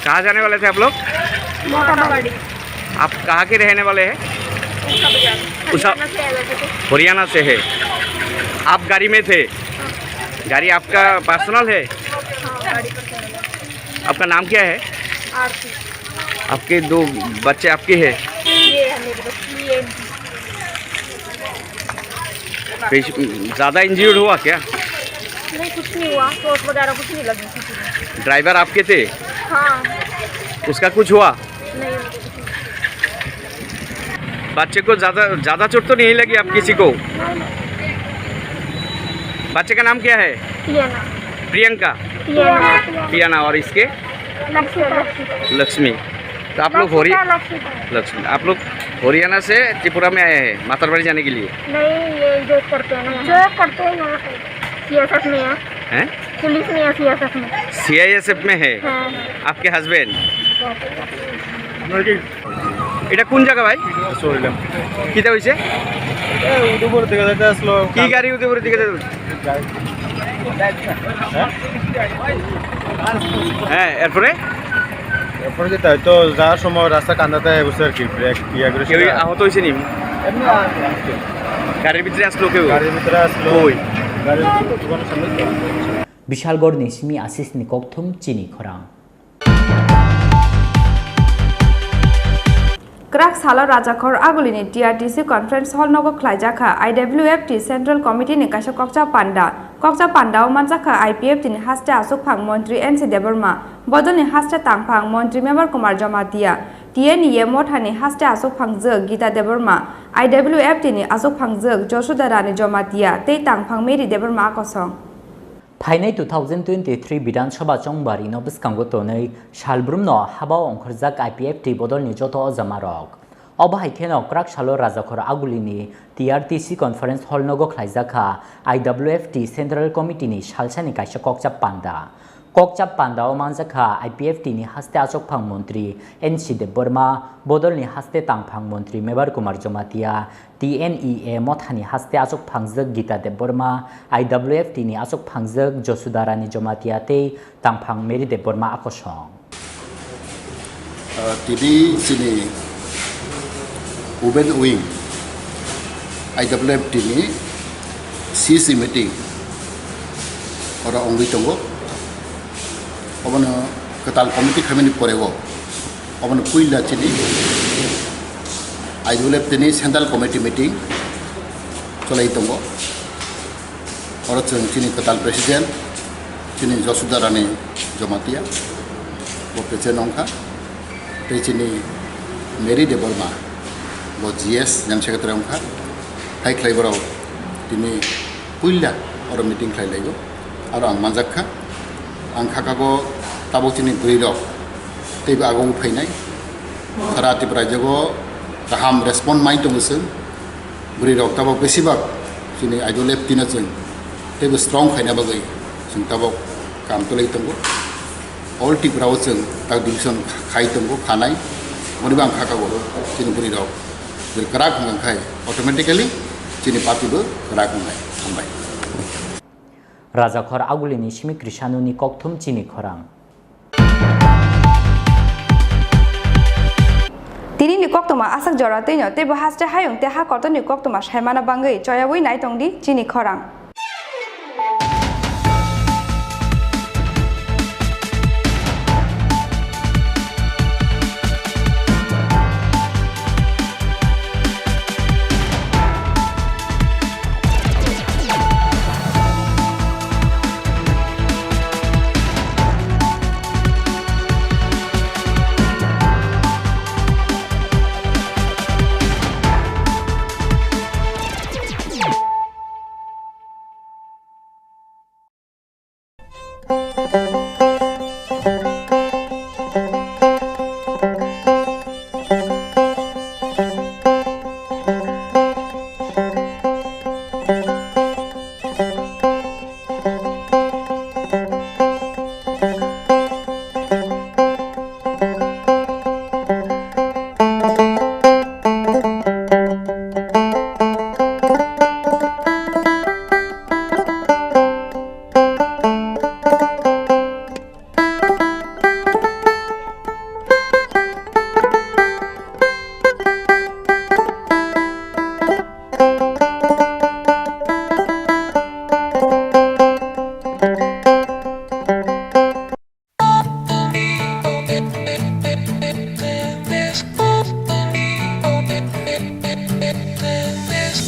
कहाँ जाने वाले थे आप लोग? मोटाबाड़ी। आप कहाँ के रहने वाले हैं? उषा बाजार। उषा हरियाणा से आए हुए थे। हरियाणा से है। आप गाड़ी में थे? गाड़ी आपका पर्सनल है? हाँ, गाड़ी पर्सनल है। आपका नाम क्या है? आरती। आपके दो बच्चे आपके हैं? ये है मेरे बच्चे, ये। पेश-, ज़्यादा इंजर्ड हुआ क्या? नहीं, कुछ नहीं हुआ, चोट वगैरह कुछ नहीं लगी किसी को। ड्राइवर आपके थे? हाँ। उसका कुछ हुआ? नहीं, उनको कुछ नहीं। बच्चे को ज़्यादा, ज़्यादा चोट तो नहीं लगी आप किसी को? नहीं, नहीं। बच्चे का नाम क्या है? पियाना। प्रियंका? पियाना। पियाना, और इसके? लक्ष्मी। लक्ष्मी। तो आप लोग हरि-, लक्ष्मी। लक्ष्मी, आप लोग हरियाणा से त्रिपुरा में आए हैं मातारबाड़ी जाने के लिए? नहीं, ये जॉब करते हैं ना। जॉब करते हैं यहाँ पे, सीएसएफ में है। हैं? पुलिस में है, सीएसएफ में। सीआईएसएफ में है? हाँ। आपके हस्बैंड? এটা কোন জায়গা ভাই? চরিলাম। কিতা হইছে? এ, উদয়পুর থেকে যাইতে আসলো। কি গাড়ি উদয়পুর থেকে যাইতে? গাড়ি। হ্যাঁ? হ্যাঁ, এরপরে? এরপরে যেটা হয়তো যাওয়ার সময় রাস্তা কান্দাতে বসে আর কি, ব্রেক ইয়া করে কেউ সেটা। আহত হয়েছে নি? এমনি আর গাড়ির ভিতরে আসলো কেউ? গাড়ির ভিতরে আসলো। কই? গাড়ির দোকানের সামনে। Bishalgarh ni simi Ashish ni kokthum chini khorang. Kwrak salo Rajakhor Agulini T R T C Conference Hall nogo khlaijakha I W F T Central Committee ni kaisa kokcha panda. Kokcha panda o manjakha I P F T ni haste achukphang Montri N C Debbarma, bodolni haste tangphang Montri Mebar Kumar Jamatia, T N E A mothani haste achukphang jwk Gita Debbarma, I W F T ni achukphang jwk Josuda Rani Jamatia tei tangphang Mary Debbarma akosong. Phainai two thousand twenty-three Bidhan Sabha chongbari no bwskango tonwi salbrumno habao ongkhorjak I P F T bodolni joto ojamarok. Obo hai kheno kwrak salo Rajakhor Agulini T R T C Conference Hall nogo khlaijakha I W F T Central Committee ni salsani kaisa kokcha panda. Kokcha pandao manjakha I P F T ni haste achukphang montri N C Debbarma, bodolni haste tangphang montri Mebar Kumar Jamatia, T N E A mothani haste achukphangjak Gita Debbarma, I W F T ni achukphangjak Josuda Rani Jamatia tei tangphang Mary Debbarma akosong. Ah, tini chini Women Wing I W F T ni C C meeting oro wngwi tongo. Obono kwtal committee khaimani porego obono puila chini I W F T ni Central Committee meeting cholai tongo. Oro chwng chini kwtal president, chini Josuda Rani Jamatia, bo president wngkha. Tei chini Mary Debbarma, bo G S, General Secretary wngkha. Hai khlai borok tini puila oro meeting khlai laio. Aro ang manjak kha. Ang kha kago tabuk chini bwrwi rok teibo ago phainai. Sara Tripura rajyo kaham respond mai tongo chwng. Bwrwi rok tabuk besibak chini idol F T no chwng teibo strong khaina bagwi chwng tabuk kam tolai tongo. All Tripura o chwng tak division khai tongo, khanai. Boni bo ang kha kago chini bwrwi rok bwrwi kwrak wngkha khai automatically chini party bo kwrak wngnai. Hambai. Rajakhor Agulini simi Krishanuni kokthum chini khorang. Tinini koktwma asak jora twino teibo haste hayung tei ha kotorni koktwma saimana bangwi choyawi nai tongdi chini khorang.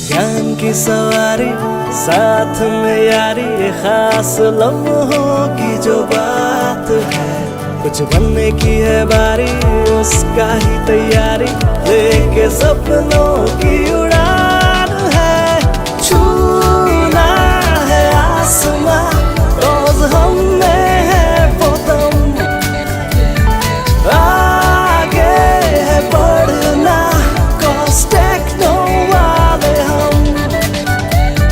ज्ञान की सवारी, साथ में यारी, ये खास लम्हों की जो बात है। कुछ बनने की है बारी, उसका ही तैयारी, लेके सपनों की उड़ान है। छूना है आसमां, रोज हम में है वो दम। आगे है बढ़ना, cause techno वाले हम,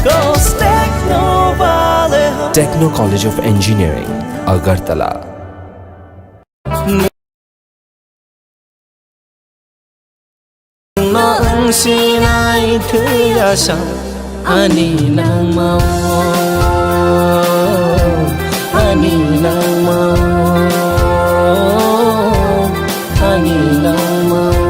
cause techno वाले हम। Techno College of Engineering, Agartala. Nang sinai thwi asa ani nangma o, ani nangma o, ani nangma o.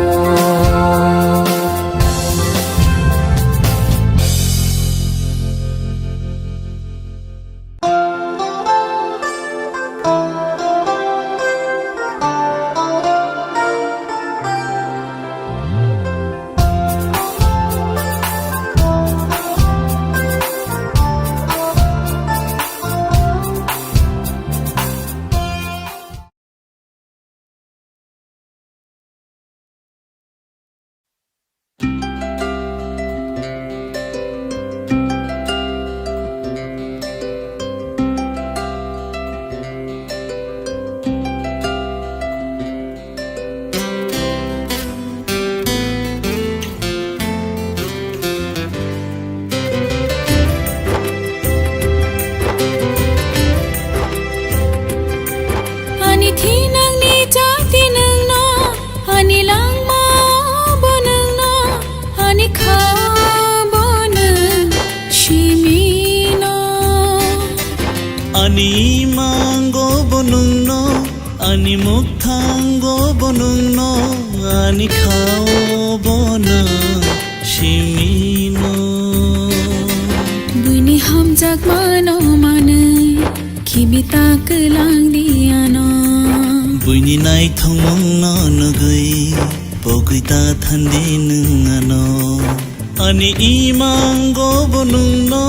Ani mango bo nwngno, ani mukthango bo nwngno, ani khao bo nwng simino. Buini hamjakmano manwi khibi ta kwlangdi ano. Buini naithokmungno nugwi pogwi ta thandi nwng ano. Ani imango bo nwngno.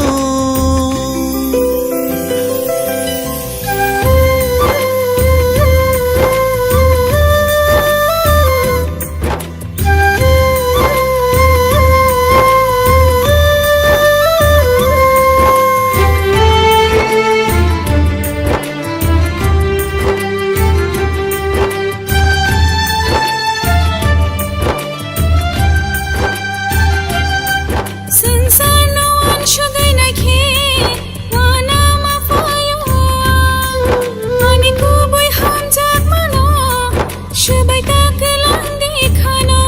Swngcharno uansugwi naikhe, uanama phaio ang. Ani kubui hamjakmano swbai ta kwlangdi khano.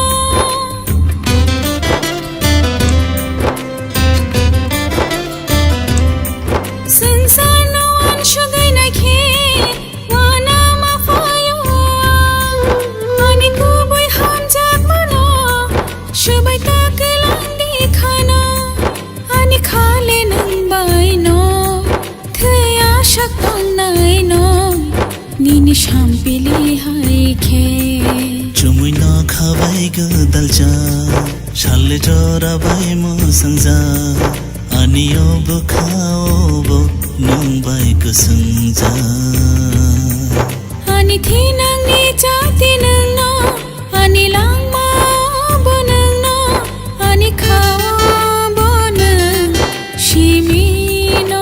Swngcharno uansugwi naikhe, uanama phaio ang. Ani kubui hamjakmano swbai ta kwlangdi khano. Ani khale nwng baino thwiya sak tongnaino. Nini sampili hai khe. Chumui nokha bai gwdalcha, sal jora bai mwsangja. Ani o bwkha o bo nwng bai kwswngja. Ani thinangni chati nwngno, ani langma bo nwngno, ani khao bo nwng simino.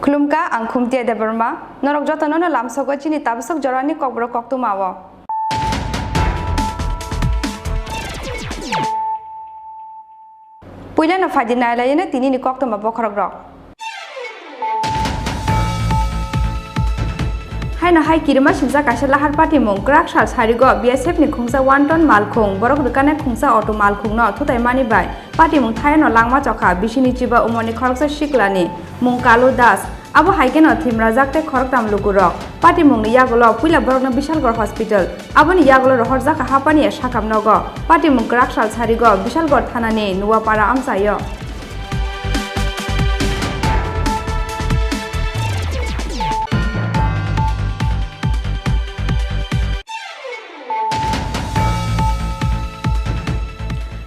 Khulumkha, ang Khumtia Debbarma. Norok jotono no lamsogo chini tabasok jorani kokborok koktwma o. Puilano phaidi nailaino tinini koktwma bokhorokrok. Haino hai kirima singjak kaisa lahar patimung kwrak sal sarigo B S F ni khungsa one ton malkhung borok rwkane khungsa auto malkhungno thutaimani bai patimung thayano langma chokha bisini chiba umorni khoroksa siklani mung Kalu Das. Abo hai kheno thwimrajak tei khoroktham lukurok. Patimungni yagulo puila borokno Bishalgarh Hospital, aboni yagulo rohorjak kha Hapani sakam nogo. Patimung kwrak sal sarigo Bishalgarh thanani Nuapara amchaio.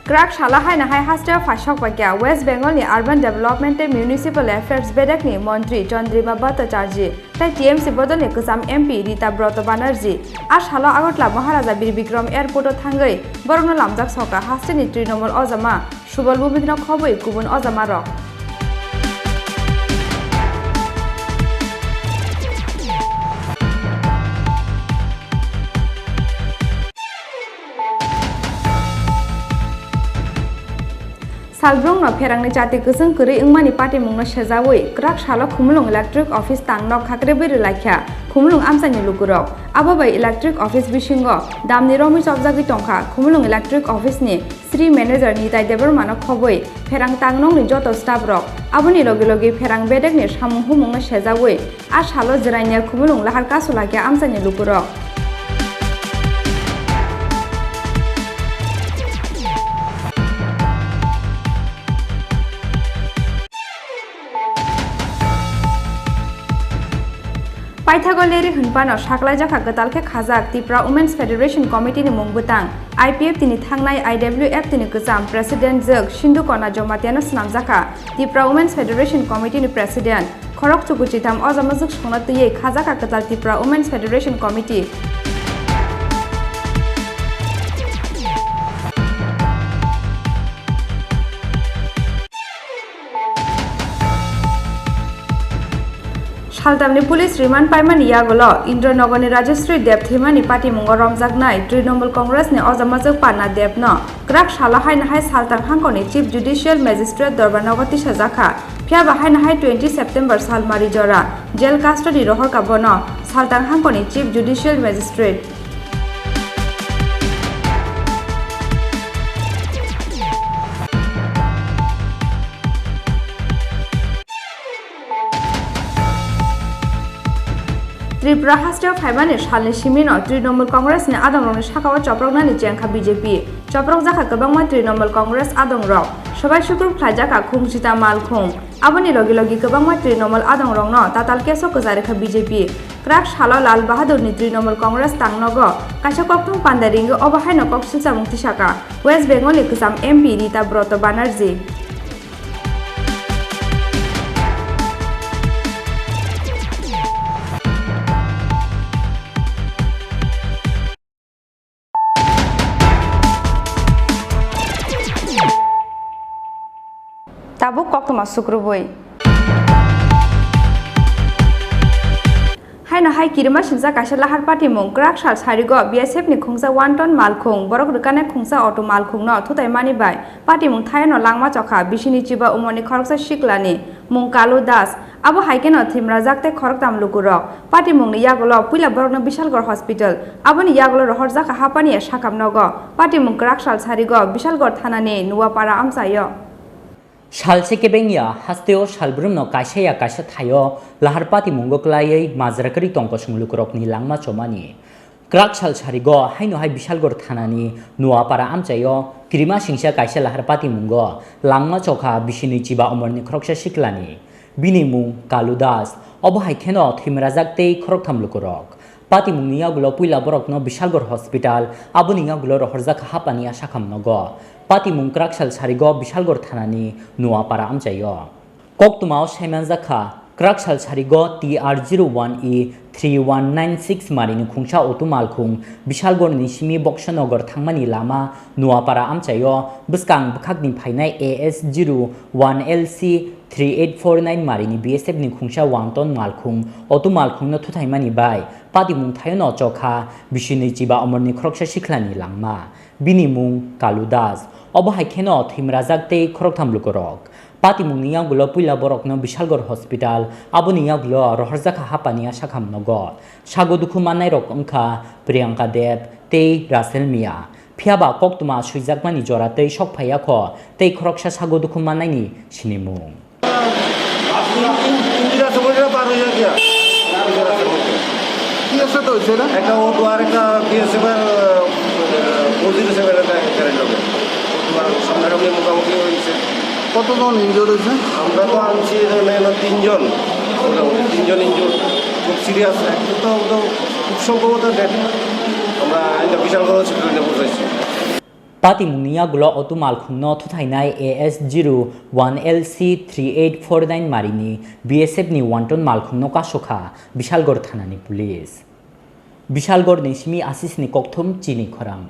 Kwrak sala haino hai hasteo phai sok paikha West Bengal ni Urban Development tei Municipal Affairs bedekni montri Chandrima Bhattacharjee tei T M C bodolni kwcham M P Rita Broto Banerjee. A salo Agartala Maharaja Bir Bikram Airport o thangwi borokno lamjak soka hasteni Trinamool ojama Subal Bhumikno khobwi kubun ojamarok. Salbrumno pherangni chati kwchwng kwrwi wngmani patimungno sejaui kwrak salo Khumulwng Electric Office tang nok hakrebwi rwlaikha Khumulwng amchaini lukurok. Abo bai Electric Office bisingo damni romwi chopjagwi tongkha Khumulwng Electric Office ni Sri Manager Nitai Debbarmano khobwi pherang tangnokni joto staff rok, aboni logi logi pherang bedekni samung humungno sejaui a salo Jirania Khumulwng lahar kasu laikha amchaini lukurok. Paithago leri hwnphano saklaijakha kwtal khe khajak Tipra Women's Federation Committee ni mung bwtang. I P F T ni thangnai I W F T ni kwcham President jwk Sindhu Kona Jomatiano swnamjakha Tipra Women's Federation Committee ni President. Khorok chuku chitham o jama jwk songno twiwi khajakha kwtal Tipra Women's Federation Committee. Saltamni police remand paimani yagulo Indranogorni Rajeshri Deb thwimani patimungo romjaknai Trinamool Congress ni ojamajwk Panna Debno kwrak salo haino hai Saltam hangkoni Chief Judicial Magistrate dorbar nogo tisajakha. Phiyaba haino hai twenty September salmari jora jail custody rohorkha bono Saltam hangkoni Chief Judicial Magistrate. Tripura hasteo phaimani salni simino Trinamool Congress ni adongrokni sakao choproknani chengkha B J P. Choprokjakha kwbangma Trinamool Congress adongrok. Sobai sukrub khlaijakha khungsita malkhung. Aboni logi logi kwbangma Trinamool adongrokno tatal keso kwcharikha B J P. Kwrak salo Lal Bahadurni Trinamool Congress tangnogo kaisa kokthum panda ringwi obo haino kok silchamung tisaka West Bengalni kwcham M P Rita Broto Banerjee. Tabuk koktwma sukrubwi. Haino hai kirima singcha kaisa lahar patimung kwrak sal sarigo B S F ni khungsa one ton malkhung, borok rwkane khungsa auto malkhungno thutaimani bai patimung thayono langma chokha bisini chiba umorni khoroksa siklani mung Kalu Das. Abo hai kheno thwimrajak tei khoroktham lukurok. Patimungni yagulo puila borokno Bishalgarh Hospital, aboni yagulo rohorjakha Hapania sakam nogo. Patimung kwrak sal sarigo Bishalgarh thanani Nuapara amchaio. Salse kebengya hasteo salbrumno kaisa ya kaisa thaio lahar patimungo kwlaiwi majra kwrwi tongkosong lukurokni langma chomani. Kwrak sal sarigo haino hai Bishalgarh thanani Nuapara amchaio kirima singsa kaisa lahar patimungo langma chokha bisini chiba umorni khoroksa siklani. Bini mung Kalu Das, obo hai kheno thwimrajak tei khoroktham lukurok. Patimungni yagulo puila borokno Bishalgarh Hospital, aboni yagulo rohorjakha Hapania sakam nogo. Patimung kwrak sal sarigo Bishalgarh thanani Nuapara amchaio. Koktwmao saimanjakha, kwrak sal sarigo T R zero one E three one nine six marini khungsa auto malkhung Bishalgarhni simi Boksanagar thangmani lama Nuapara amchaio bwskang bwkhakni phainai A S zero one L C three eight four nine marini B S F ni khungsa one ton malkhung auto malkhungno thuthaimani bai patimung thayono chokha bisini chiba umorni khoroksa sikhlani langma. Bini mung Kalu Das. Obo hai kheno thwimrajak tei khoroktham lukurok. Patimungni yagulo puila borokno Bishalgarh Hospital, aboni yagulo rohorjakha Hapania sakam nogo. Sago dukhu mannairok wngkha Priyanka Deb tei Russell Mia. Phiyaba koktwma swijakmani jora tei sok phaiya kho tei khoroksa sago dukhu mannaini sinimung. Indira সমুদ্র পার হয়ে গিয়া। কি আছে তো হচ্ছে না? একটা অটো আর একটা বিএসএফ এর, আহ, ফোর জিরো সেভেন এর একটা অ্যাক্সিডেন্ট হবে। অটো আর সামনাসামনি মোটামুটি হয়েছে। কতজন ইনজুর্ড হয়েছে? আমরা তো আনছি এখানে হলো তিনজন, মোটামুটি তিনজন ইনজুর্ড, খুব সিরিয়াস। একটা তো, তো খুব সম্ভবত ডেড। আমরা এটা বিশালগড় হসপিটালে নিয়ে পৌঁছাইছি। Patimungni yagulo auto malkhungno thuthainai A S zero one L C three eight four nine marini B S F ni one ton malkhungno kasokha Bishalgarh thanani police. Bishalgarhni simi Asisni kokthum chini khorang.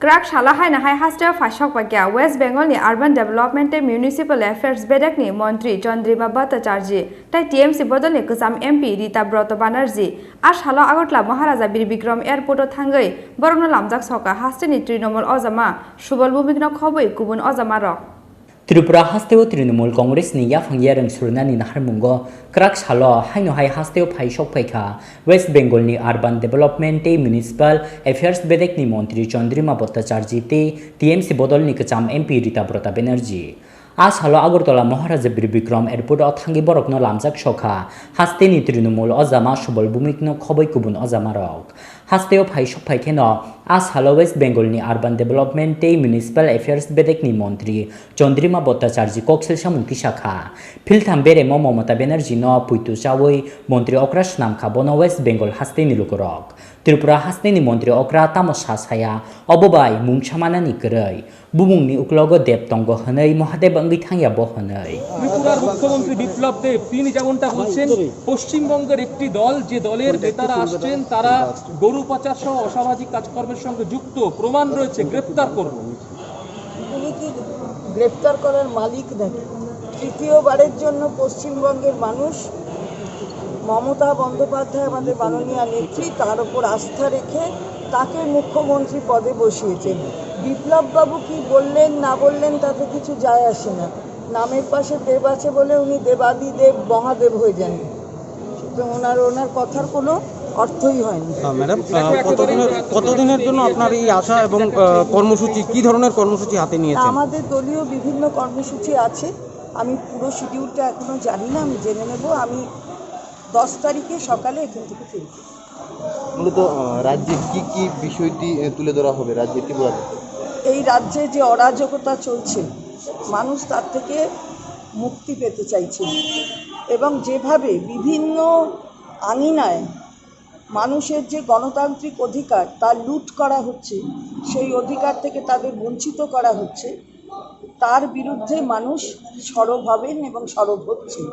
Kwrak salo haino hai hasteo phai sokphaikha West Bengal ni Urban Development tei Municipal Affairs bedekni montri Chandrima Bhattacharjee tei T M C bodolni kwcham M P Rita Broto Banerjee. A salo Agartala Maharaja Bir Bikram Airport o thangwi borokno lamjak sokha hasteni Trinamool ojama Subal Bhumik no khobwi kubun ojamarok. Tripura hasteo Trinamool Congress ni yaphang yarwng surinani naharmungo kwrak salo haino hai hasteo phai sokphaikha West Bengal ni Urban Development tei Municipal Affairs bedekni montri Chandrima Bhattacharjee tei T M C bodolni kwcham M P Rita Broto Banerjee. A salo Agartala Maharaja Bir Bikram Airport o thangwi borokno lamjak sokha hasteni Trinamool ojama Subal Bhumik no khobwi kubun ojamarok. Hasteo phai sokphai kheno a salo West Bengal ni Urban Development tei Municipal Affairs bedekni montri Chandrima Bhattacharjee kok selsamung tisakha. Philtham beremo Mamata Banerjee no puitu chawi montri okra swnamkha bono West Bengal hasteni lukurok. Tripura hasteni montri okra tamo sa saya, obo bai mung samanani kwrwi. Bumungni uklogo Deb tongo hwnwi Mahadev wngwi thangya bo hwnwi. ত্রিপুরার মুখ্যমন্ত্রী বিপ্লব দেব, তিনি যেমনটা বলছেন, পশ্চিমবঙ্গের একটি দল, যে দলের নেতারা আসছেন, তারা গরু পাচার সহ অসামাজিক কাজকর্মের সঙ্গে যুক্ত, প্রমাণ রয়েছে, গ্রেপ্তার করব। উনি কি গ্রেপ্তার করার মালিক নাকি? তৃতীয়বারের জন্য পশ্চিমবঙ্গের মানুষ মমতা বন্দ্যোপাধ্যায়, আমাদের মাননীয় নেত্রী, তার উপর আস্থা রেখে তাকে মুখ্যমন্ত্রী পদে বসিয়েছেন। বিপ্লব বাবু কি বললেন না বললেন, তাতে কিছু যায় আসে না। নামের পাশে দেব আছে বলে উনি দেবাদিদেব মহাদেব হয়ে যান। সুতরাং ওনার, ওনার কথার কোনো অর্থই হয়নি। আহ, ম্যাডাম, আহ, কতদিনের, কতদিনের জন্য আপনার এই আশা এবং, আহ, কর্মসূচি, কি ধরনের কর্মসূচি হাতে নিয়েছেন? আমাদের দলীয় বিভিন্ন কর্মসূচি আছে, আমি পুরো শিডিউলটা এখনো জানি না, আমি জেনে নেব। আমি দশ তারিখে সকালে এখান থেকে ফিরব। মূলত, আহ, রাজ্যে কি কি বিষয়টি, আহ, তুলে ধরা হবে রাজ্যে, ত্রিপুরাতে? এই রাজ্যে যে অরাজকতা চলছে, মানুষ তার থেকে মুক্তি পেতে চাইছে এবং যেভাবে বিভিন্ন আঙিনায় মানুষের যে গণতান্ত্রিক অধিকার, তা লুট করা হচ্ছে, সেই অধিকার থেকে তাদের বঞ্চিত করা হচ্ছে, তার বিরুদ্ধে মানুষ সরব হবেন এবং সরব হচ্ছেন।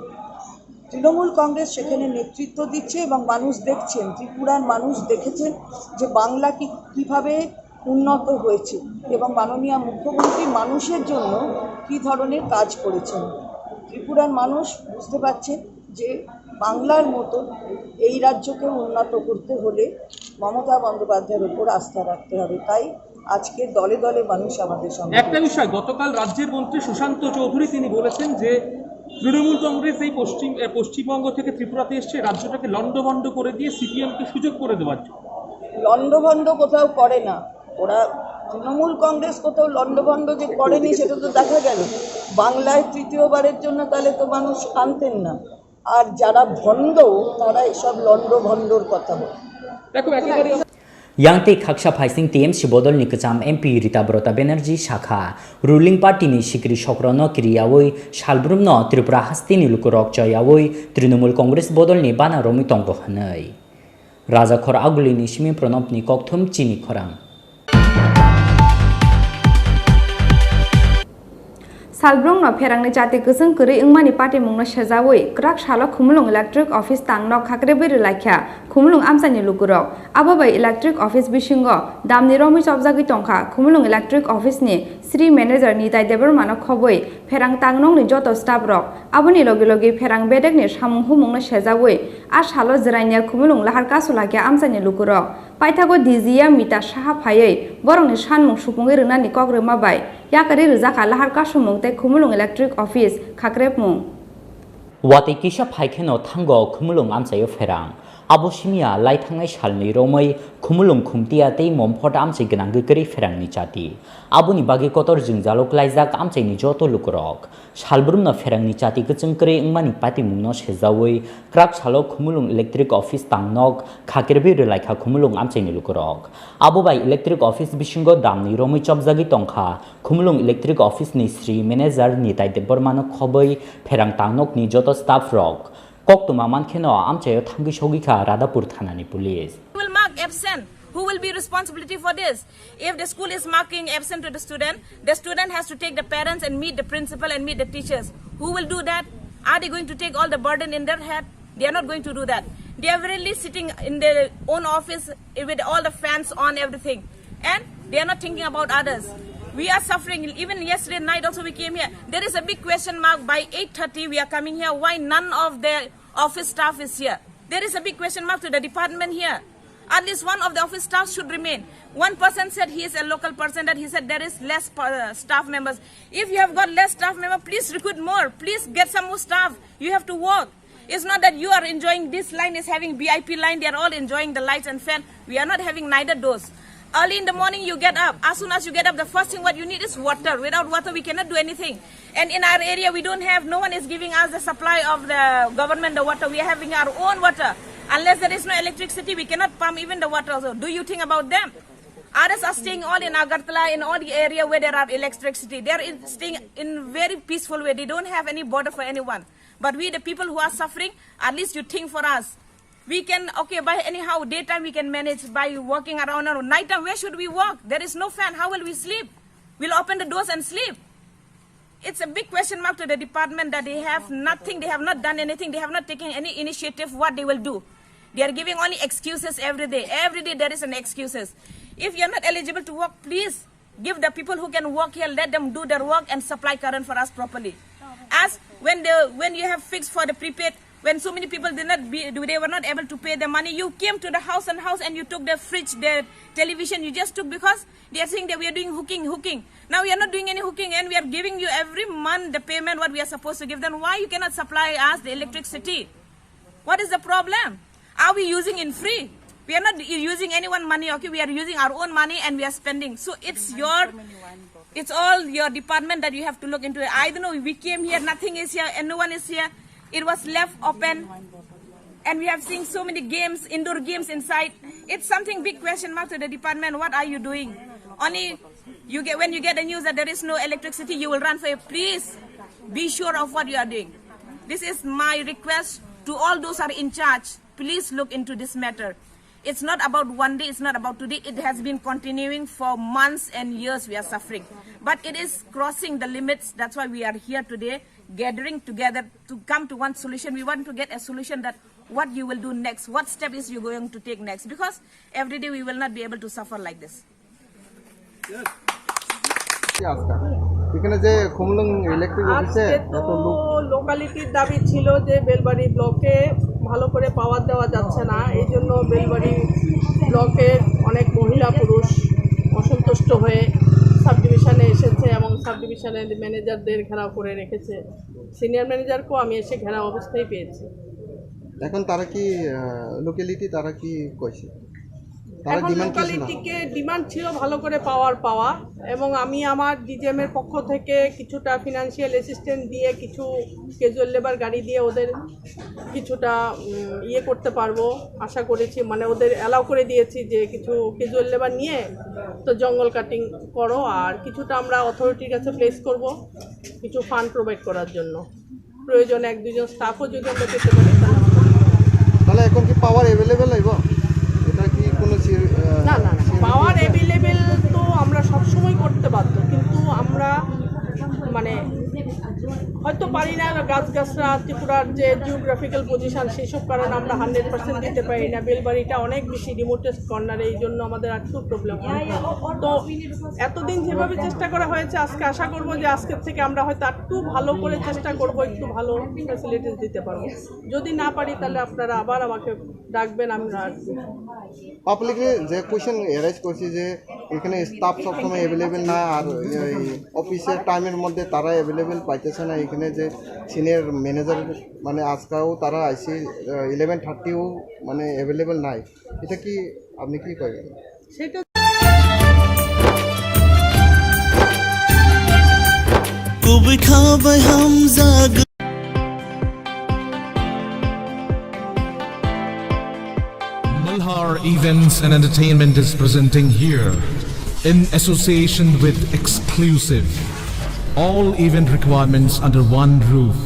তৃণমূল কংগ্রেস সেখানে নেতৃত্ব দিচ্ছে এবং মানুষ দেখছেন, ত্রিপুরার মানুষ দেখেছেন যে বাংলা কি, কিভাবে উন্নত হয়েছে এবং মাননীয় মুখ্যমন্ত্রী মানুষের জন্য কি ধরনের কাজ করেছেন। ত্রিপুরার মানুষ বুঝতে পারছেন যে বাংলার মতো এই রাজ্যকে উন্নত করতে হলে মমতা বন্দ্যোপাধ্যায়ের উপর আস্থা রাখতে হবে। তাই আজকে দলে দলে মানুষ আমাদের সঙ্গে একটা রয়েছে। বিষয়, গতকাল রাজ্যের মন্ত্রী সুশান্ত চৌধুরী তিনি বলেছেন যে তৃণমূল কংগ্রেস এই পশ্চিম, এ, পশ্চিমবঙ্গ থেকে ত্রিপুরাতে এসছে রাজ্যটাকে লণ্ডভণ্ড করে দিয়ে সিপিএম কে সুযোগ করে দেওয়ার জন্য। লণ্ডভণ্ড কোথাও করে না ওরা। তৃণমূল কংগ্রেস কোথাও লণ্ডভণ্ড যে করেনি সেটা তো দেখা গেল। বাংলায় তৃতীয়বারের জন্য তাহলে তো মানুষ আনতেন না। আর যারা ভণ্ড, তারা এসব লণ্ডভণ্ডর কথা বলে। দেখো, একেবারে Yang tei khaksa phaising T M C bodolni kwcham M P Rita Broto Banerjee sakha, ruling party ni sikri sokrono kiriyawi salbrumno Tripura hasteni lukurok choyawi Trinamool Congress bodolni bana romwi tongo hwnwi. Rajakhor Agulini simi Pranobni kokthum chini khorang. Salbrumno pherangni chati kwchwng kwrwi wngmani patimungno sejawi kwrak salo Khumulwng Electric Office tangnok khakrebwi rwlaikha Khumulwng amchaini lukurok. Abo bai Electric Office bisingo damni romwi chopjagwi tongkha Khumulwng Electric Office ni Sri Manager Nitai Debbarmano khobwi pherang tangnokni joto staff rok. Aboni logi logi pherang bedekni samung humungno sejawi a salo Jwraini Khumulwng lahar kasu laikha amchaini lukurok. Paithago D G ya Mita Saha phaiwi borokni sanmung supungwi rwnani kok rwma bai yakarwi rwjakha lahar kasumung tei Khumulwng Electric Office khakrebmung. Watwi kisa phai kheno thango Khumulwng amchaio pherang. Abo simiya lai thangnai salni romwi Khumulwng Khumtiya tei Momphot amchai gwnangwi kwrwi pherangni chati. Aboni bagwi kotor jwngjalo klaijak amchaini joto lukurok. Salbrumno pherangni chati kwchwng kwrwi wngmani patimungno sejawi kwrak salo Khumulwng Electric Office tangnok khakirwi rwlaikha Khumulwng amchaini lukurok. Abo bai Electric Office bisingo damni romwi chopjagwi tongkha Khumulwng Electric Office ni Sri Manager Nitai Debbarmano khobwi pherang tangnokni joto staff rok. Koktwma mankheno amchaio thangwi sogwikha Radhapur thanani police. Will mark absent. Who will be responsibility for this? If the school is marking absent to the student, the student has to take the parents and meet the principal and meet the teachers. Who will do that? Are they going to take all the burden in their head? They are not going to do that. They are really sitting in their own office with all the fans on, everything. and they are not thinking about others. We are suffering. Even yesterday night also we came here. There is a big question mark. By eight thirty we are coming here. Why none of the office staff is here? There is a big question mark to the department here. At least one of the office staff should remain. One person said, he is a local person, that he said there is less uh, staff members. If you have got less staff member, please recruit more. Please get some more staff. You have to work. It's not that you are enjoying, this line is having V I P line, they are all enjoying the lights and fan. We are not having neither those. Early in the morning you get up. As soon as you get up, the first thing what you need is water. Without water we cannot do anything. And in our area we don't have, no one is giving us the supply of the government the water. We are having our own water. Unless there is no electricity, we cannot pump even the water also. Do you think about them? Others are staying all in Agartala, in all the area where there are electricity. They are in, staying in very peaceful way. They don't have any bother for anyone. But we, the people who are suffering, at least you think for us. We can, okay, by anyhow, daytime we can manage by walking around. Or nighttime, where should we walk? There is no fan. How will we sleep? We'll open the doors and sleep. It's a big question mark to the department that they have nothing, they have not done anything, they have not taken any initiative what they will do. They are giving only excuses every day. Every day there is an excuses. If you are not eligible to work, please give the people who can work here, let them do their work and supply current for us properly. As when the, when you have fixed for the prepaid, when so many people did not be, they were not able to pay the money, you came to the house and house and you took the fridge, the television, you just took because they are saying that we are doing hooking, hooking. Now we are not doing any hooking and we are giving you every month the payment what we are supposed to give. Then why you cannot supply us the electricity? What is the problem? Are we using in free? We are not u- using anyone money, okay? We are using our own money and we are spending. So it's your, it's all your department that you have to look into it. I don't know, we came here, nothing is here, and no one is here. It was left open. And we have seen so many games, indoor games inside. It's something big question mark to the department. What are you doing? Only you get, when you get the news that there is no electricity, you will run for it. Please be sure of what you are doing. This is my request to all those are in charge. Please look into this matter. It's not about one day, it's not about today. It has been continuing for months and years we are suffering. But it is crossing the limits. That's why we are here today, gathering together to come to one solution. We want to get a solution that what you will do next, what step is you going to take next, because every day we will not be able to suffer like this. কি আজকে এখানে যে খুমলুং ইলেকট্রিক অফিসে আজকে তো এত লোক লোকালিটির দাবি ছিল যে বেলবাড়ি ব্লকে ভালো করে পাওয়ার দেওয়া যাচ্ছে না। এই জন্য বেলবাড়ি ব্লকের অনেক মহিলা পুরুষ অসন্তুষ্ট হয়ে সাব ডিভিশনে এসেছে এবং সাব ডিভিশনের ম্যানেজারদের ঘেরাও করে রেখেছে। সিনিয়র ম্যানেজারকেও আমি এসে ঘেরা অবস্থায় পেয়েছি। এখন তারা কি লোকালিটি তারা কি কইছে? তারা এখন ডিমান্ড কি ছিল? লোকালিটিকে ডিমান্ড ছিল ভালো করে পাওয়ার পাওয়া, এবং আমি আমার ডিজিএম এর পক্ষ থেকে কিছুটা ফিনান্সিয়াল অ্যাসিস্ট্যান্স দিয়ে, কিছু ক্যাজুয়াল লেবার গাড়ি দিয়ে ওদের কিছুটা উম, ইয়ে করতে পারবো আশা করেছি। মানে ওদের অ্যালাউ করে দিয়েছি যে কিছু ক্যাজুয়াল লেবার নিয়ে তো জঙ্গল কাটিং করো, আর কিছুটা আমরা অথরিটির কাছে প্লেস করব, কিছু ফান্ড প্রোভাইড করার জন্য। প্রয়োজন এক দুইজন স্টাফও যদি আমরা পেতে পারি তাহলে আমরা তাহলে এখন কি পাওয়ার অ্যাভেলেবল হইব? এটা কি কোনো সি- আহ, না না না সিওরিটি পাওয়ার আছে? অ্যাভেলেবেল তো আমরা সবসময় করতে বাধ্য, কিন্তু আমরা মানে হয়তো পারি না। গাছগাছরা, ত্রিপুরার যে জিওগ্রাফিক্যাল পজিশন, সেই সব কারণে আমরা হান্ড্রেড পার্সেন্ট দিতে পারি না। বেলবাড়িটা অনেক বেশি রিমোটেস্ট কর্নারে, এই জন্য আমাদের একটু প্রবলেম হয়। তো এতদিন যেভাবে চেষ্টা করা হয়েছে, আজকে আশা করব যে আজকের থেকে আমরা হয়তো একটু ভালো করে চেষ্টা করব, একটু ভালো ফ্যাসিলিটিস দিতে পারবো। যদি না পারি তাহলে আপনারা আবার আমাকে ডাকবেন, আমরা আসবো। পাবলিকলি যে কোশ্চেন অ্যারাইজ করছে যে এখানে স্টাফ সবসময় অ্যাভেলেবেল না, আর এই অফিসের টাইমের মধ্যে তারা অ্যাভেলেবেল পাইতেছে না। এখানে যে সিনিয়র ম্যানেজার মানে আজকেও তারা আইসি ইলেভেন থার্টিও মানে অ্যাভেলেবেল নাই, এটা কি আপনি কি কইবেন? সেটা Kubi khabai hamjak. Malhar Events and Entertainment is presenting here, in association with Exclusive, all event requirements under one roof.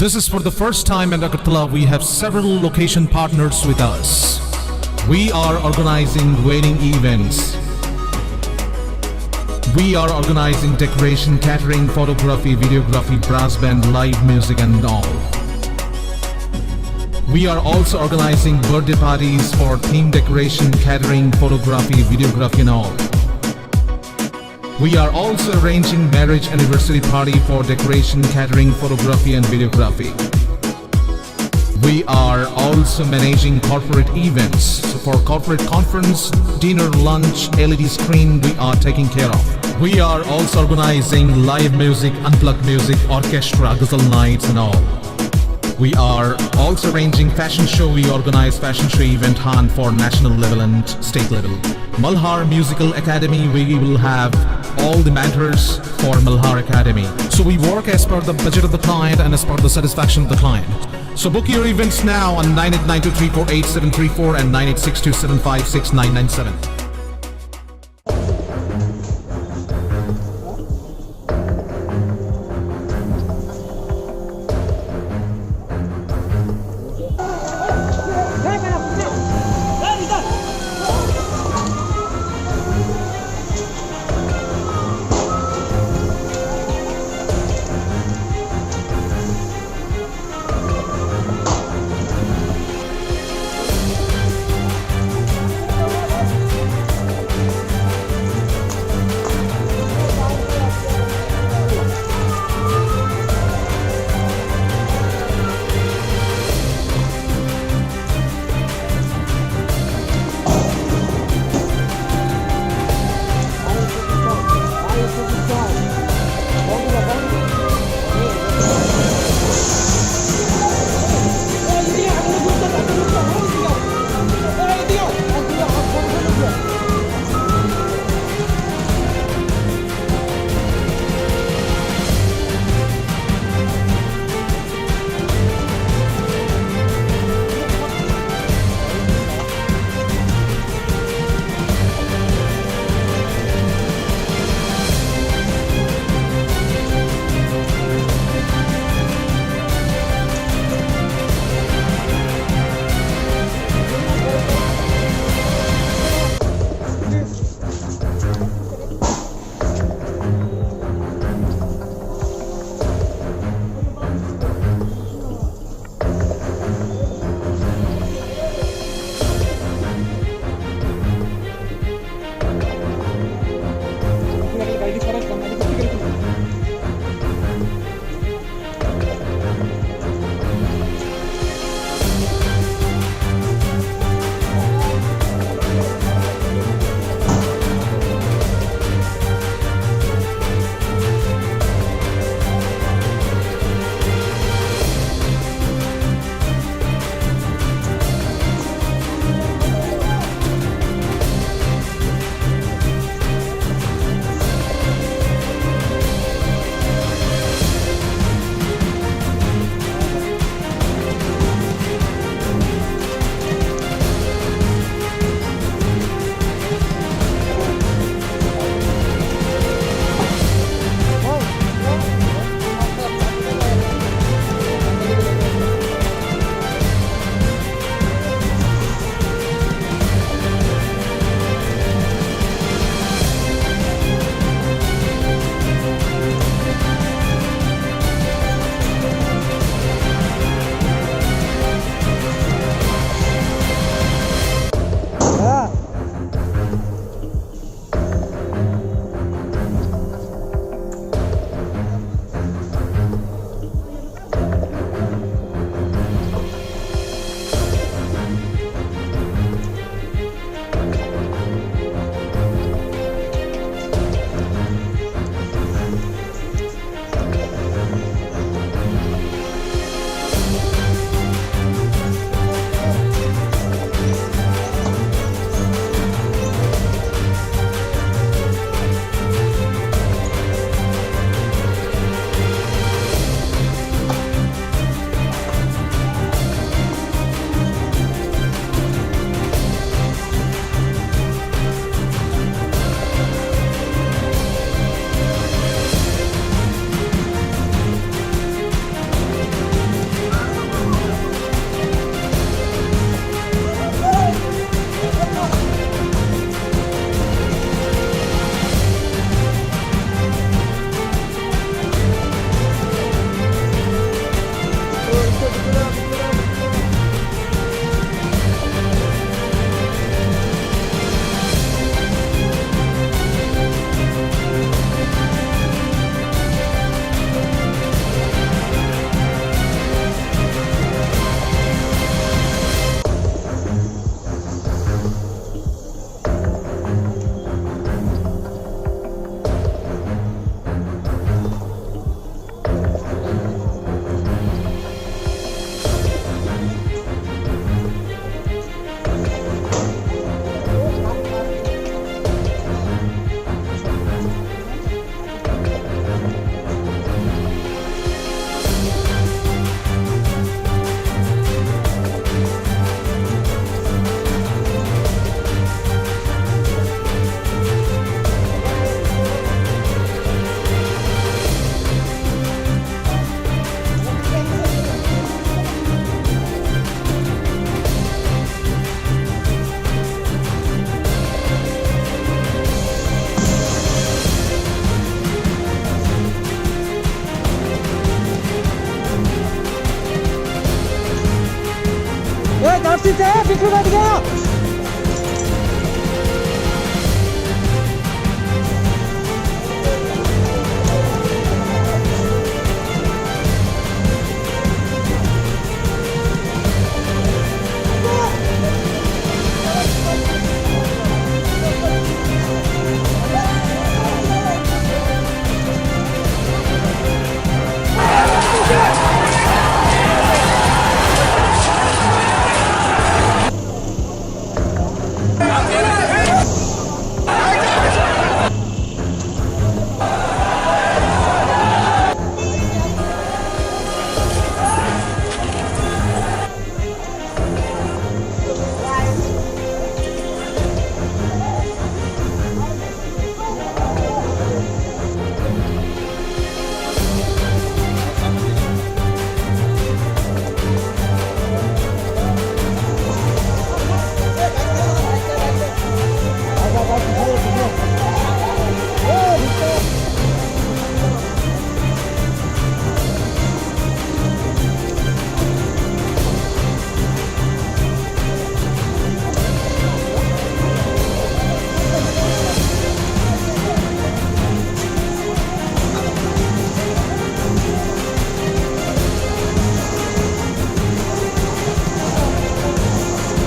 This is for the first time in Agartala. We have several location partners with us. We are organizing wedding events. We are organizing decoration, catering, photography, videography, brass band, live music, and all. We are also organizing birthday parties for theme decoration, catering, photography, videography and all. We are also arranging marriage anniversary party for decoration, catering, photography and videography. We are also managing corporate events. So for corporate conference, dinner, lunch, L E D screen, we are taking care of. We are also organizing live music, unplugged music, orchestra, ghazal nights and all. We are also arranging fashion show. We organize fashion show event hunt for national level and state level. Malhar Musical Academy, we will have all the mentors for Malhar Academy. So we work as per the budget of the client and as per the satisfaction of the client. So book your events now on nine eight nine two three four eight seven three four and nine eight six two seven five six nine nine seven.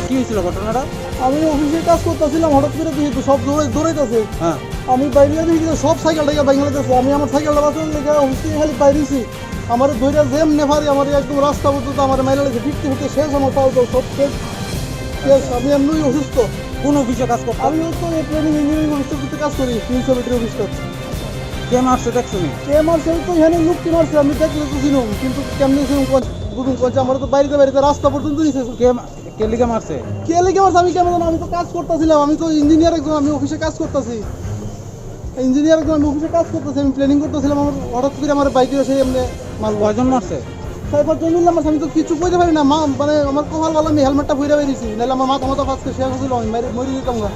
কি হয়েছিল ঘটনাটা? আমি অফিসে কাজ করতেছিলাম, হঠাৎ করে দেখি তো সব দৌড়াই-, দৌড়াইতেছে। হ্যাঁ। আমি বাইরে দেখি তো সব সাইকেল টাইকেল ভাঙে লাইতেছে। আমি আমার সাইকেলটা বাঁচানোর লেগে অফিস থেকে খালি বাইরেছি। আমার ধরে যেমনে পারি, আমার একদম রাস্তা পর্যন্ত আমার মাইরা লেগেছে, ফিরতে ফিরতে শেষ, আমার পাও তো সব শেষ। শেষ, আমি এমনি অসুস্থ। কোন অফিসে কাজ করতেন? আমি তো এই প্ল্যানিং ইঞ্জিনিয়ারিং অফিসের ভিতরে কাজ করি, মিউনিসিপ্যালিটির অফিসটা। কে মারছে দেখছো নি? কে মারছে? আমি তো এখানে লোককে মারছে, আমি দেখলে তো চিনুম, কিন্তু কেমনে চিনুম কোন, বুঝুম কোন যে, আমার তো বাড়িতে বাড়িতে রাস্তা পর্যন্ত নিছে। কে মা-, কে লিগা মারছে? কে লিগা মারছে আমি কেমন জানো? আমি তো কাজ করতেছিলাম, আমি তো ইঞ্জিনিয়ার একজন, আমি অফিসে কাজ করতেছি। ইঞ্জিনিয়ার একজন, আমি অফিসে কাজ করতেছি, আমি প্ল্যানিং করতেছিলাম, আমার হঠাৎ করে আমার বাইকে এসে এমনি মারলো। কয়জন মারছে? ছয় পাঁচজন মিলে মারছে, আমি তো কিছু কইতে পারি না, মা-, মানে আমার কপাল ভালো, আমি হেলমেটটা পরে বেরিয়েছি, নাহলে আমার মাথা মাথা ফাঁসকে শেষ হয়েছিল, আমি মারি মরে যেতাম না।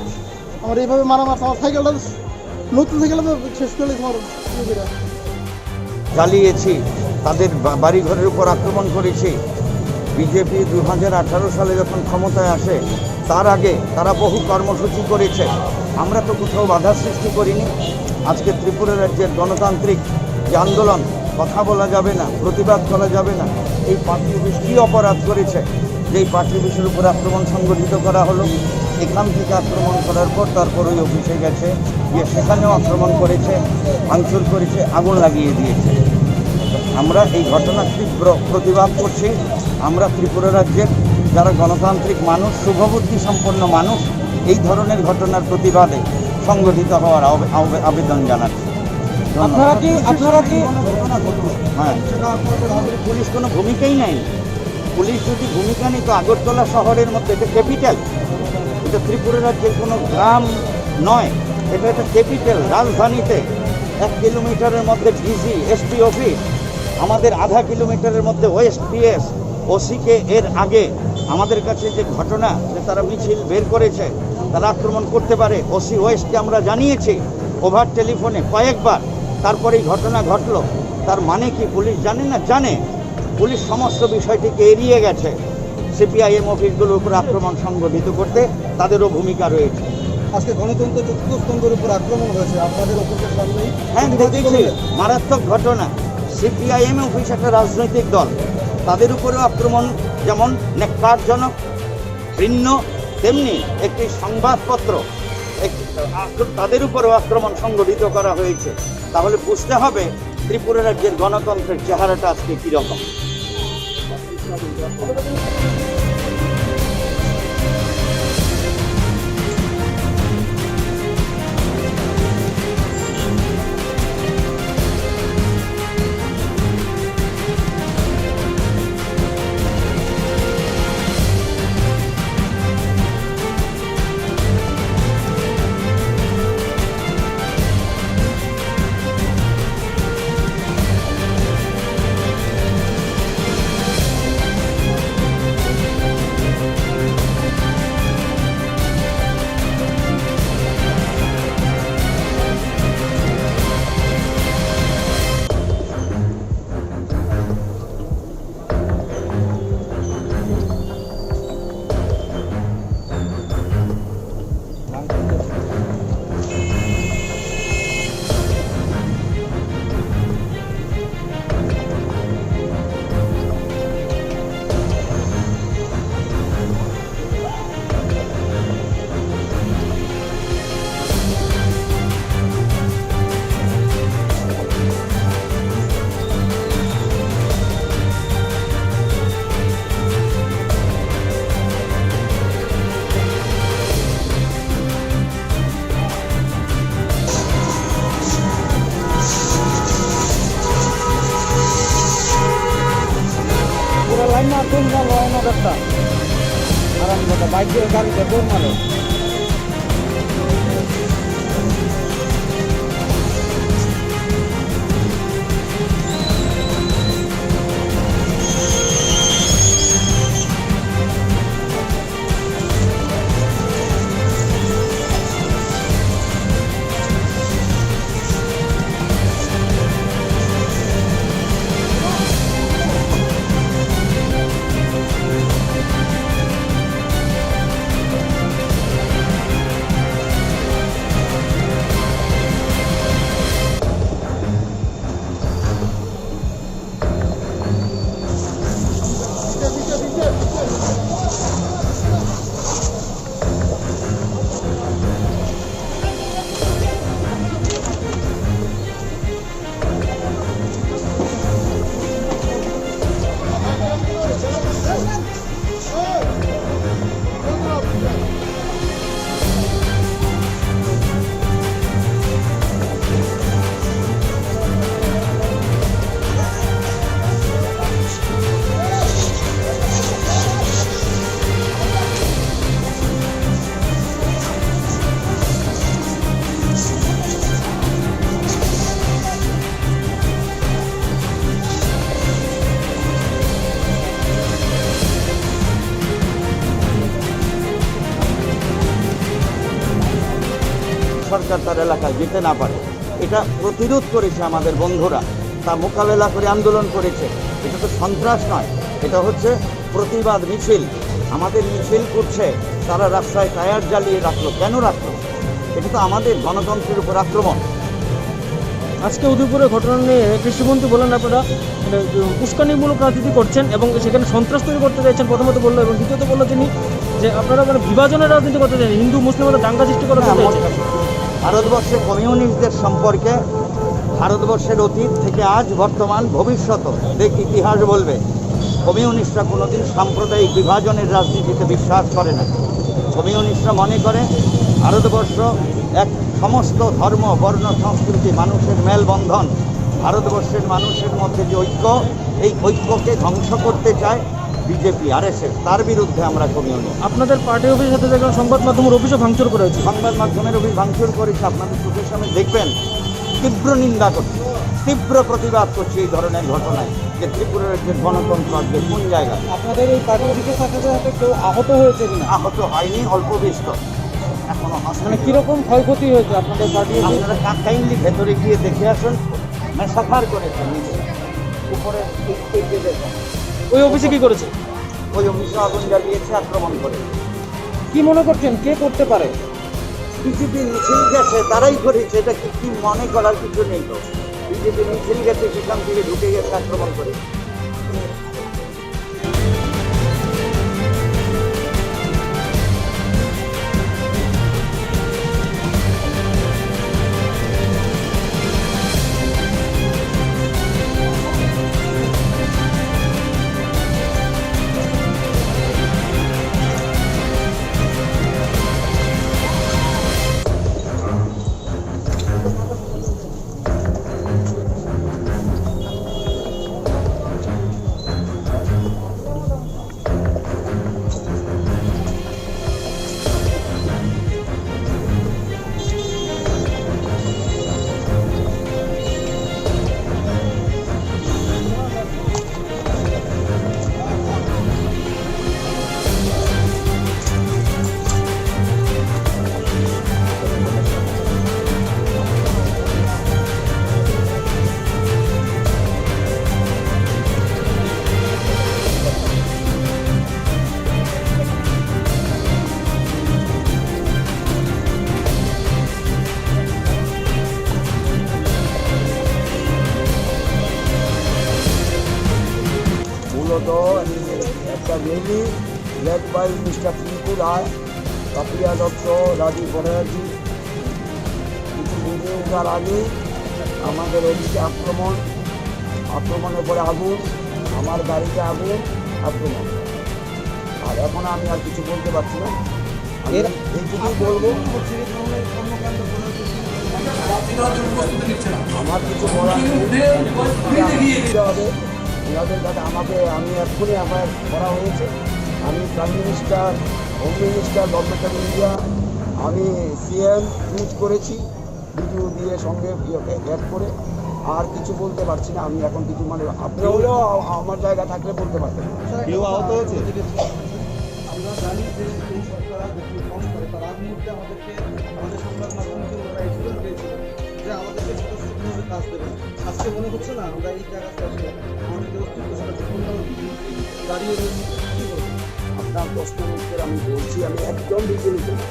আমার এইভাবে মারা মারছে, আমার সাইকেলটা নতুন সাইকেল শেষ করে দিয়েছে আমার ইয়ে করে। জ্বালিয়েছি, তাদের বা-, বাড়িঘরের উপর আক্রমণ করেছি। বিজেপি দুই হাজার আঠারো সালে যখন ক্ষমতায় আসে, তার আগে তারা বহু কর্মসূচি করেছে। আমরা তো কোথাও বাধা সৃষ্টি করিনি। আজকে ত্রিপুরা রাজ্যের গণতান্ত্রিক যে আন্দোলন, কথা বলা যাবে না, প্রতিবাদ করা যাবে না, এই পার্টি অফিস কী অপরাধ করেছে? যেই পার্টি অফিসের উপর আক্রমণ সংগঠিত করা হলো, এখান থেকে আক্রমণ করার পর তারপর ওই অফিসে গেছে, গিয়ে সেখানেও আক্রমণ করেছে, ভাঙচুর করেছে, আগুন লাগিয়ে দিয়েছে। আমরা এই ঘটনার তীব্র প্রতিবাদ করছি। আমরা ত্রিপুরা রাজ্যের যারা গণতান্ত্রিক মানুষ, শুভবুদ্ধি সম্পন্ন মানুষ, এই ধরনের ঘটনার প্রতিবাদে সংগঠিত হওয়ার আবে-, আবে-, আবেদন জানাচ্ছি। ধন্যবাদ। আপনারা কি, আপনারা কি হ্যাঁ। পুলিশ কোনো ভূমিকাই নেয়। পুলিশ যদি ভূমিকা নিত, আগরতলা শহরের মধ্যে, এটা ক্যাপিটাল, এটা ত্রিপুরা রাজ্যের কোনো গ্রাম নয়, এটা একটা ক্যাপিটাল। রাজধানীতে এক কিলোমিটারের মধ্যে ডিসি, এসপি অফিস, আমাদের আধা কিলোমিটারের মধ্যে ওএসপিএস, ওসিকে এর আগে আমাদের কাছে যে ঘটনা, যে তারা মিছিল বের করেছে, তারা আক্রমণ করতে পারে, ওসি ওয়েস্টকে আমরা জানিয়েছি ওভার টেলিফোনে কয়েকবার। তারপরে এই ঘটনা ঘটলো, তার মানে কি পুলিশ জানে না? জানে। পুলিশ সমস্ত বিষয়টিকে এড়িয়ে গেছে। সিপিআইএম অফিসগুলোর উপর আক্রমণ সংগঠিত করতে তাদেরও ভূমিকা রয়েছে। আজকে গণতন্ত্র চতুর্থ স্তম্ভের উপর আক্রমণ হয়েছে, আপনাদের অফিসের সামনেই। হ্যাঁ, দেখেছি, মারাত্মক ঘটনা। সিপিআইএম অফিস একটা রাজনৈতিক দল, তাদের উপরেও আক্রমণ যেমন ন্যাক্কারজনক, ঘৃণ্য, তেমনি একটি সংবাদপত্র, এক-, আক্র-, তাদের উপরেও আক্রমণ সংগঠিত করা হয়েছে। তাহলে বুঝতে হবে ত্রিপুরা রাজ্যের গণতন্ত্রের চেহারাটা আজকে কীরকম। সরকার তার এলাকায় যেতে না পারে, এটা প্রতিরোধ করেছে আমাদের বন্ধুরা, তা মোকাবেলা করে আন্দোলন করেছে। এটা তো সন্ত্রাস নয়, এটা হচ্ছে প্রতিবাদ মিছিল। আমাদের মিছিল করছে, তারা রাস্তায় টায়ার জ্বালিয়ে রাখলো। কেন রাখলো? এটা তো আমাদের গণতন্ত্রের উপর আক্রমণ। আজকে উদয়পুরের ঘটনা নিয়ে কৃষিমন্ত্রী বলেন, আপনারা মানে উস্কানিমূলক রাজনীতি করছেন এবং সেখানে সন্ত্রাস তৈরি করতে চাইছেন, প্রথমত বললো, এবং দ্বিতীয়ত বললো তিনি যে আপনারা মানে বিভাজনের রাজনীতি করতে চাইছেন, হিন্দু মুসলিম মধ্যে দাঙ্গা সৃষ্টি করাতে না, চাইছেন। ভারতবর্ষে কমিউনিস্টদের সম্পর্কে ভারতবর্ষের অতীত থেকে আজ, বর্তমান, ভবিষ্যৎ দেখ ইতিহাস বলবে, কমিউনিস্টরা কোনোদিন সাম্প্রদায়িক বিভাজনের রাজনীতিতে বিশ্বাস করে না। কমিউনিস্টরা মনে করে ভারতবর্ষ এক সমস্ত ধর্ম, বর্ণ, সংস্কৃতি, মানুষের মেলবন্ধন, ভারতবর্ষের মানুষের মধ্যে যে ঐক্য, এই ঐক্যকে ধ্বংস করতে চায় বিজেপি, আরএসএস, তার বিরুদ্ধে আমরা কমিউনিস্ট। আপনাদের পার্টি অফিসের সাথে দেখলাম সংবাদ মাধ্যমের অফিসও ভাঙচুর করা হয়েছে। সংবাদ মাধ্যমের অফিস ভাঙচুর করেছে, আপনাদের চোখের সামনে দেখবেন। তীব্র নিন্দা করছি, তীব্র প্রতিবাদ করছি এই ধরনের ঘটনায়, যে ত্রিপুরার যে গণতন্ত্র আজকে কোন জায়গায়। আপনাদের এই পার্টি অফিসের সাথে সাথে কেউ আহত হয়েছে কিনা? আহত হয়নি, অল্প বিস্তর এখনো হয়নি। মানে কিরকম ক্ষয়ক্ষতি হয়েছে আপনাদের পার্টি অফিস? আপনারা কা-, কাইন্ডলি ভেতরে গিয়ে দেখে আসুন, ম্যাসাকার করেছে নিচে, উপরে এই, এই যে দেখুন। ওই অফিসে কি করেছে? ওই অফিসে আগুন জ্বালিয়েছে, আক্রমণ করেছে। কি মনে করছেন, কে করতে পারে? বিজেপি মিছিল গেছে, তারাই করেছে, এটা কি, কি মনে করার কিছু নেই তো। বিজেপি মিছিল গেছে, সেখান থেকে ঢুকে গেছে, আক্রমণ করে। মূলত একটা rally led by mister Pinku Roy, Papiya Dutta, Rajiv Banerjee, কিছু মিনিট আগে আমাদের অফিসে আক্রমণ, আক্রমণের পরে আগুন, আমার গাড়িতে আগুন, আক্রমণ। আর এখন আমি আর কিছু বলতে পারছি না। আমি এর এইটুকুই বলবো। আমার কিছু বলার নেই। দিতে হবে। ওনাদের কাছে আমাকে, আমি এক্ষুনি এফআইআর করা হয়েছে। আমি prime minister home minister, government of India, আমি সিএম টুইট করেছি, ভিডিও দিয়ে সঙ্গে ইয়েকে অ্যাড করে। আর কিছু বলতে পারছি না আমি এখন কিছু, মানে আপনি হলেও আ-, আমার জায়গা থাকলে বলতে পারতেন। কেউ আহত হয়েছে? আমরা জানি যে এই সরকার আজ একটু কম করে, তার আগ মুহূর্তে আমাদেরকে, আমাদের সংবাদ মাধ্যমকে ওনারা এসিওর দিয়েছিলেন যে আমাদেরকে স্বতঃস্ফূর্তভাবে কাজ দেবেন। আজকে মনে হচ্ছে না আমরা এই জায়গাতে আসলে আমাদেরকে অস্তিত্ব ছাড়া জীবনটাও দাঁড়িয়ে রয়েছে। কি বলবেন? আপনার প্রশ্নের উত্তর আমি বলছি, আমি একদম বিচলিত না।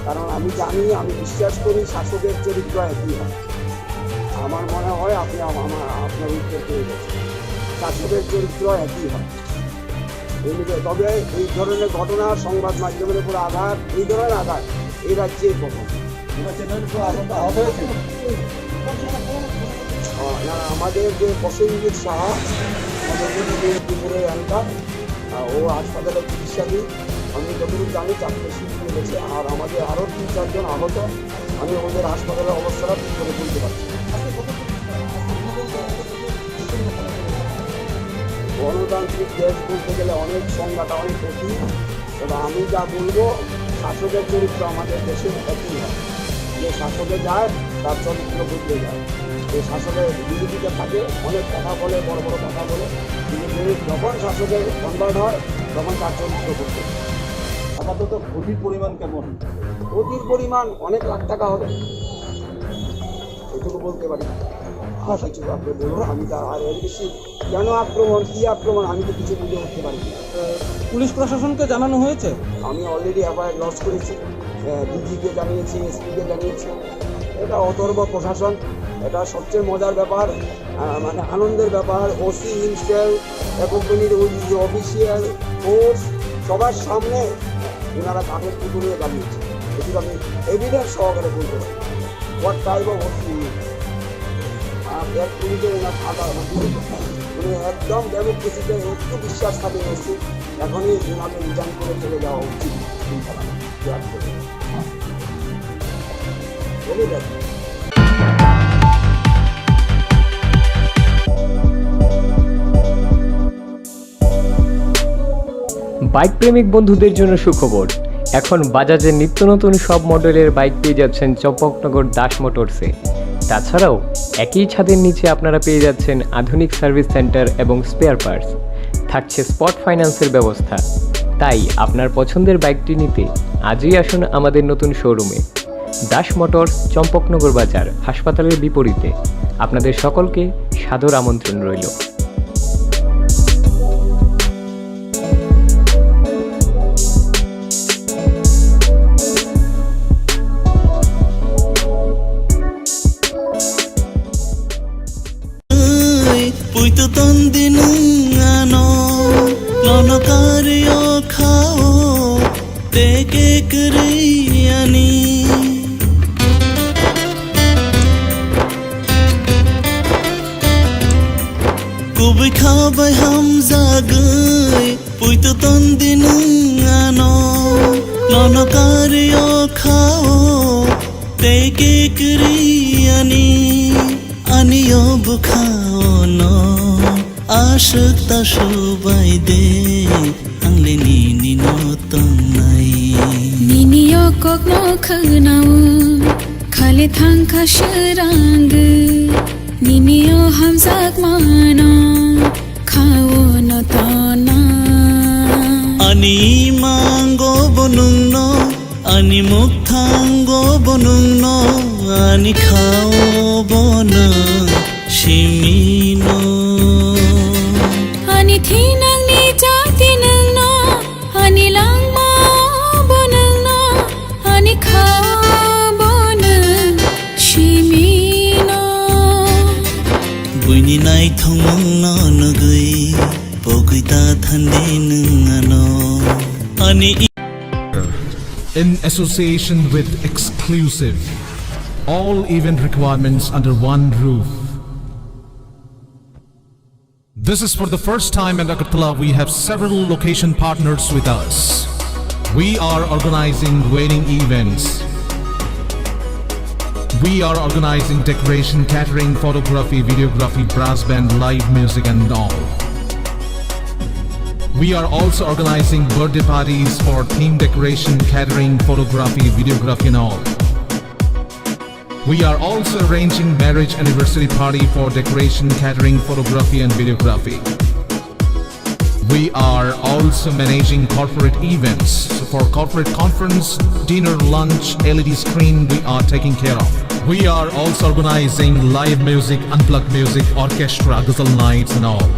কারণ আমি জানি, আমি বিশ্বাস করি শাসকের চরিত্র একই হয়। আমার মনে হয় আপনি আমা-, আমা-, আপনার উত্তর পেয়ে গেছেন। শাসকের চরিত্র একই হয়। এই যে, তবে এই ধরনের ঘটনা সংবাদ মাধ্যমের উপর আঘাত, এই ধরনের আঘাত এই রাজ্যেই প্রথম। আহ, না, আমাদের যে প্রসেনজিৎ সাহা, আমাদের যে ত্রিপুরের এলাকা, আহ, ও হাসপাতালে চিকিৎসাধীন। আমি যতদূর জানি চারটে শিশু রয়েছে, আর আমাদের আরও তিন চারজন আহত। আমি ওদের হাসপাতালের অবস্থাটা ঠিক করে বলতে পারছি না। গণতান্ত্রিক দেশ বলতে গেলে অনেক সংজ্ঞাটা অনেক কঠিন। তবে আমি যা বলবো, শাসকের চরিত্র আমাদের দেশে একই হয়। যে শাসকে যায়, তার চরিত্র বদলে যায়। যে শাসকের বিরোধিতা থাকে, অনেক কথা বলে, বড় বড় কথা বলে, কিন্তু যে যখন শাসকে কনভার্ট হয়, তখন তার চরিত্র বদলে যায়। আপাতত ক্ষতির পরিমাণ কেমন? ক্ষতির পরিমাণ অনেক লাখ টাকা হবে, এটুকু বলতে পারি। আর কিছু আপনি বলুন, আমি তার আর এর বেশি কেন আক্রমণ, কি আক্রমণ, আমি তো কিছু বুঝে উঠতে পারি না। পুলিশ প্রশাসনকে জানানো হয়েছে? আমি অলরেডি এফআইআর লজ করেছি, ডিজিকে জানিয়েছি, এসপিকে জানিয়েছি। এটা অথর্ব প্রশাসন, এটা সবচেয়ে মজার ব্যাপার, আহ, মানে আনন্দের ব্যাপার। OC himself, accompanied with official force, সবার সামনে ওনারা কাঠের পুতুল নিয়ে দাঁড়িয়েছে। এটি আমি এভিডেন্স সহকারে বলতে পারি। What type of OC? আর এক মিনিটে ওনার খাতা, মানে একদম ডেমোক্রেসিতে একটু বিশ্বাস থাকে ওসি। এখনই ওনাকে রিজাইন করে চলে যাওয়া উচিত। বাইক প্রেমিক বন্ধুদের জন্য সুখবর। এখন বাজাজের নিত্য নতুন সব মডেলের বাইক পেয়ে যাচ্ছেন চম্পকনগর দাস মোটরসে। তাছাড়াও একই ছাদের নিচে আপনারা পেয়ে যাচ্ছেন আধুনিক সার্ভিস সেন্টার এবং স্পেয়ার পার্টস। থাকছে স্পট ফাইন্যান্সের ব্যবস্থা। তাই আপনার পছন্দের বাইকটি নিতে আজই আসুন আমাদের নতুন শোরুমে। দাস মোটরস, চম্পকনগর বাজার, হাসপাতালের বিপরীতে। আপনাদের সকলকে সাদর আমন্ত্রণ রইল। Puito ton di nwng ano, nono kario khao, teke kwrwi ani. Kubui kha bai hamjagwi, puito ton di nwng ano, nono kario khao, teke kwrwi ani. Ani o bwkhao no aswk ta subai de, ang le nini no tongnai. Nini o kok no khwnao, khale thangkha swrangwi. Nini o hamjakmano khao no tona. Ani mango bo nwngno, ani mukthango bo nwngno, ani khao bo nwng simino. Ani thinangni jati nwngno, ani langma bo nwngno, ani khao bo nwng simino. Buini naithokmungno nugwi, pogwi ta thandi nwng ano. Ani In association with Exclusive, all event requirements under one roof. This is for the first time at Agartala. We have several location partners with us. We are organizing wedding events. We are organizing decoration, catering, photography, videography, brass band, live music and all. We are also organizing birthday parties for theme decoration, catering, photography, videography and all. We are also arranging marriage anniversary party for decoration, catering, photography and videography. We are also managing corporate events. So for corporate conference, dinner, lunch, L E D screen, we are taking care of. We are also organizing live music, unplugged music, orchestra, ghazal nights and all.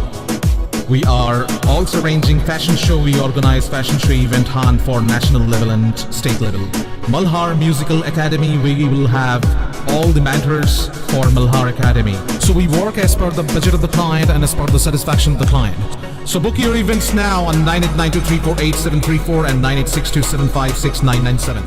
We are also arranging fashion show. We organize fashion show event hunt for national level and state level. Malhar Musical Academy, we will have all the mentors for Malhar Academy. So we work as per the budget of the client and as per the satisfaction of the client. So book your events now on nine eight nine two three four eight seven three four and nine eight six two seven five six nine nine seven.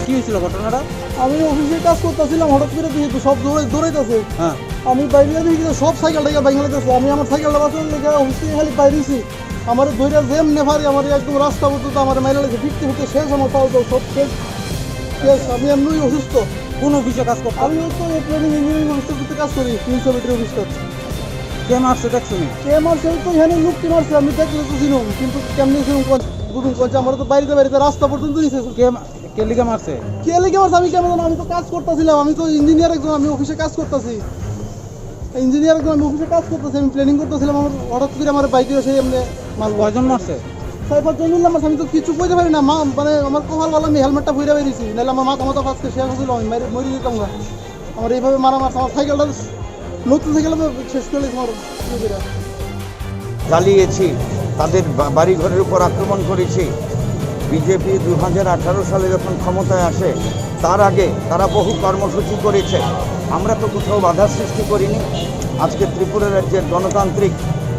কি হয়েছিল ঘটনাটা? আমি অফিসে কাজ করতেছিলাম, হঠাৎ করে দেখি তো সব দৌড়াই, দৌড়াইতেছে। হ্যাঁ। আমি বাইরে দেখি তো সব সাইকেল টাইকেল ভাঙে লাইতেছে। আমি আমার সাইকেলটা বাঁচানোর লেগে অফিস থেকে খালি বাইরেছি। আমার ধইরা যেমনে পারি, আমার একদম রাস্তা পর্যন্ত আমার মাইরা লাগছে, ফিরতে ফিরতে শেষ, আমার পাও তো সব শেষ, শেষ। আমি এমনি অসুস্থ। কোন অফিসে কাজ করতেন? আমি তো এই প্ল্যানিং ইঞ্জিনিয়ারিং অফিসের ভিতরে কাজ করি, মিউনিসিপ্যালিটির অফিসটা। কে মারছে দেখছো নি? কে মারছে? আমি তো এখানে লোকটি মারছে, আমি দেখলে তো চিনুম, কিন্তু কেমনি চিনুম, কোন, বুঝুম কোন যে, আমার তো বাড়িতে বাড়িতে রাস্তা পর্যন্ত নিছে। কে মা-, কে লিগা মারছে? কে লিগা মারছে আমি কেমন জানো? আমি তো কাজ করতেছিলাম, আমি তো ইঞ্জিনিয়ার একজন, আমি অফিসে কাজ করতেছি। ইঞ্জিনিয়ার একজন, আমি অফিসে কাজ করতেছি, আমি প্ল্যানিং করতেছিলাম, আমার হঠাৎ করে আমার বাইকে এসে এমনি মারলো। কয়জন মারছে? ছয় পাঁচজন মিলে মারছে, আমি তো কিছু কইতে পারি না, মা-, মানে আমার কপাল ভালো, আমি হেলমেটটা পরে বেরিয়েছি, নাহলে আমার মাথা মাথা ফাঁসকে শেষ হয়েছিল, আমি মারি, মরে যেতাম না। আমার এইভাবে মারা মারছে, আমার সাইকেলটা নতুন সাইকেল শেষ করে দিয়েছে আমার ইয়ে করে। জ্বালিয়েছি, তাদের বা-, বাড়িঘরের উপর আক্রমণ করেছি। বিজেপি দু হাজার আঠারো সালে যখন ক্ষমতায় আসে, তার আগে তারা বহু কর্মসূচি করেছে। আমরা তো কোথাও বাধা সৃষ্টি করিনি। আজকে ত্রিপুরা রাজ্যের গণতান্ত্রিক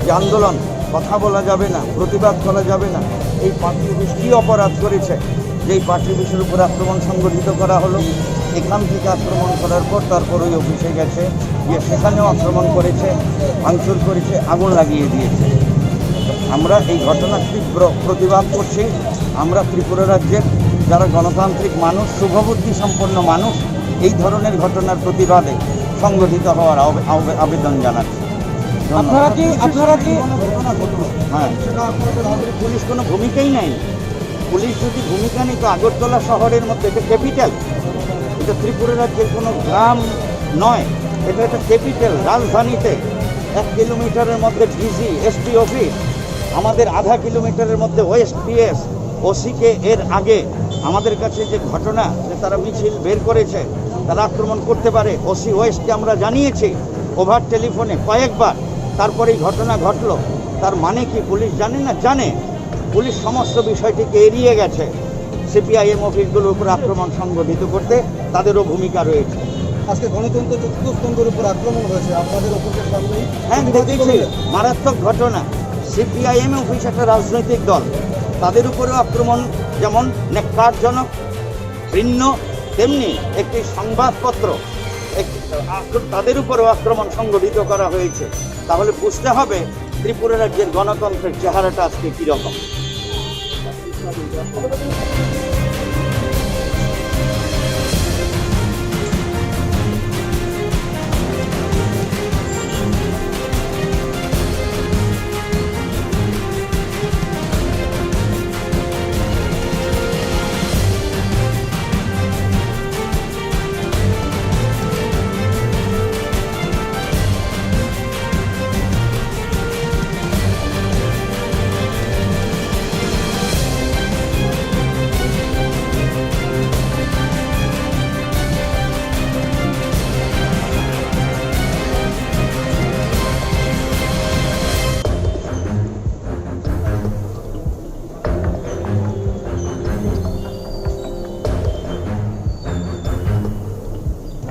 যে আন্দোলন, কথা বলা যাবে না, প্রতিবাদ করা যাবে না, এই পার্টি অফিস কী অপরাধ করেছে? যেই পার্টি অফিসের উপর আক্রমণ সংগঠিত করা হলো, এখান থেকে আক্রমণ করার পর তারপর ওই অফিসে গেছে, গিয়ে সেখানেও আক্রমণ করেছে, ভাঙচুর করেছে, আগুন লাগিয়ে দিয়েছে। আমরা এই ঘটনার তীব্র প্রতিবাদ করছি। আমরা ত্রিপুরা রাজ্যের যারা গণতান্ত্রিক মানুষ, শুভবুদ্ধি সম্পন্ন মানুষ, এই ধরনের ঘটনার প্রতিবাদে সংগঠিত হওয়ার আবে-, আবে-, আবেদন জানাচ্ছি। ধন্যবাদ। আপনারা কি, আপনারা কি কোনো ঘটনা ঘটলো? হ্যাঁ। সেটা আপনাদের হাতে পুলিশ কোনো ভূমিকাই নেয়। পুলিশ যদি ভূমিকা নিত, আগরতলা শহরের মধ্যে, এটা ক্যাপিটাল, এটা ত্রিপুরা রাজ্যের কোনো গ্রাম নয়, এটা একটা ক্যাপিটাল। রাজধানীতে এক কিলোমিটারের মধ্যে ডিসি, এসপি অফিস, আমাদের আধা কিলোমিটারের মধ্যে ওএসপিএস, ওসিকে এর আগে আমাদের কাছে যে ঘটনা, যে তারা মিছিল বের করেছে, তারা আক্রমণ করতে পারে, ওসি ওয়েস্টকে আমরা জানিয়েছি ওভার টেলিফোনে কয়েকবার। তারপরে এই ঘটনা ঘটলো, তার মানে কি পুলিশ জানে না? জানে। পুলিশ সমস্ত বিষয়টিকে এড়িয়ে গেছে। সিপিআইএম অফিসগুলোর উপর আক্রমণ সংগঠিত করতে তাদেরও ভূমিকা রয়েছে। আজকে গণতন্ত্র চতুর্থ স্তম্ভের উপর আক্রমণ হয়েছে আপনাদের অফিসের সামনেই। হ্যাঁ, দেখেছি, মারাত্মক ঘটনা। সিপিআইএম অফিস একটা রাজনৈতিক দল, তাদের উপরেও আক্রমণ যেমন ন্যাক্কারজনক, ঘৃণ্য, তেমনি একটি সংবাদপত্র, এক-, আক্র-, তাদের উপরেও আক্রমণ সংগঠিত করা হয়েছে। তাহলে বুঝতে হবে ত্রিপুরা রাজ্যের গণতন্ত্রের চেহারাটা আজকে কী রকম।